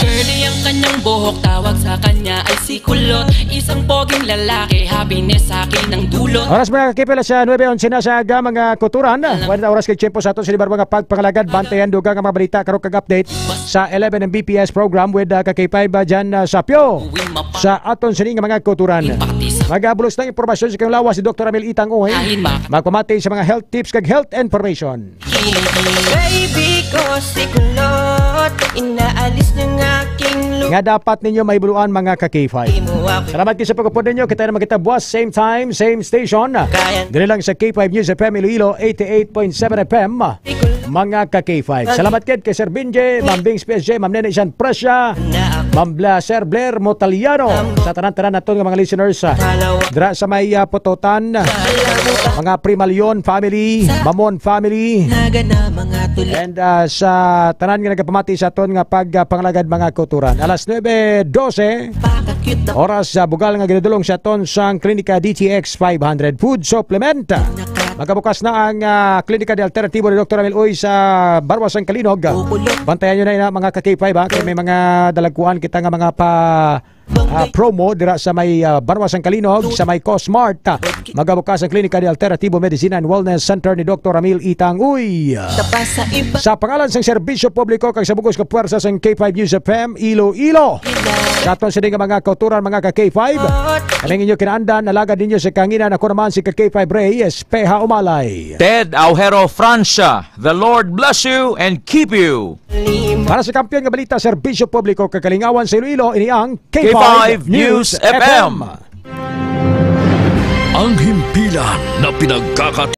Curly ang kanyang buhok, tawag sa kanya ay si Kulot. Isang poging lalaki, happiness sa akin ang dulot. Oras, mga kakipil, sa nuebe onse na sa aga, mga kuturan. Wala na oras kay tiyempo sa ato sa libar mga pagpangalagad. Bantayan dugang ang mga balita, karong kag update sa eleven M B P S program with, uh, ka K five, uh, dyan, uh, sa Pio. Sa aton sini nga mga kuturan. Magabulos ng impormasyon sa kayong lawas si Doktor Amil Itang Uy. Magpamati sa mga health tips kag health information. Baby ko si Kulot, inaalis ng aking lugar. Nga dapat ninyo maibuluan, mga ka K five. Di mo ako Salamat kayo sa pagupod ninyo. Kita naman kita buwas, same time, same station. Kaya Dili lang sa K five News F M Iloilo, eighty-eight point seven F M. Mga ka K five. Salamat kid kay Sir Binje, Ma'am Bings P S J, Ma'am Nene Sian Presya, Ma'am Bla-, Sir Blair Motaliano, sa tanan-tanan naton nga mga listeners, ah, dira sa may, ah, Pototan, mga Primalion family, Mamon family, Naga na mga tuli. And, ah, sa tanan nga nagapamati sa aton nga pag, ah, pangalagad, mga kuturan. Alas nuebe dose, Pakakute na oras sa bugal nga ginadulong sa aton sang Klinika D T X five hundred Food Supplement. Magabukas na ang, ah, Klinika de Alternatibo ni Doktor Amil Uy sa Barwa sang Kalinog. Bantayan nyo na ina, mga ka K five, ha, kay may mga dalagkuan kita nga mga pa, ah, promo dira sa may, ah, Barwa sang Kalinog, sa may Cosmart. Magabukas ang Klinika de Alternatibo Medicine and Wellness Center ni Doktor Amil Itang Uy. Sa pangalan sang serbisyo publiko kag sa bugos ka puwersa sang K five News F M Iloilo, sa aton sini nga mga kauturan, mga ka K five, kaming inyo kinaandan, alagad ninyo sa kahanginan, ako naman si ka K five Reyes, Peha Umalay. Ted Aujero Francia, the Lord bless you and keep you. Para sa kampiyon nga balita, serbisyo publiko kag kalingawan sa Iloilo, ini ang K five News F M. Ang himpilan na pinagkakataon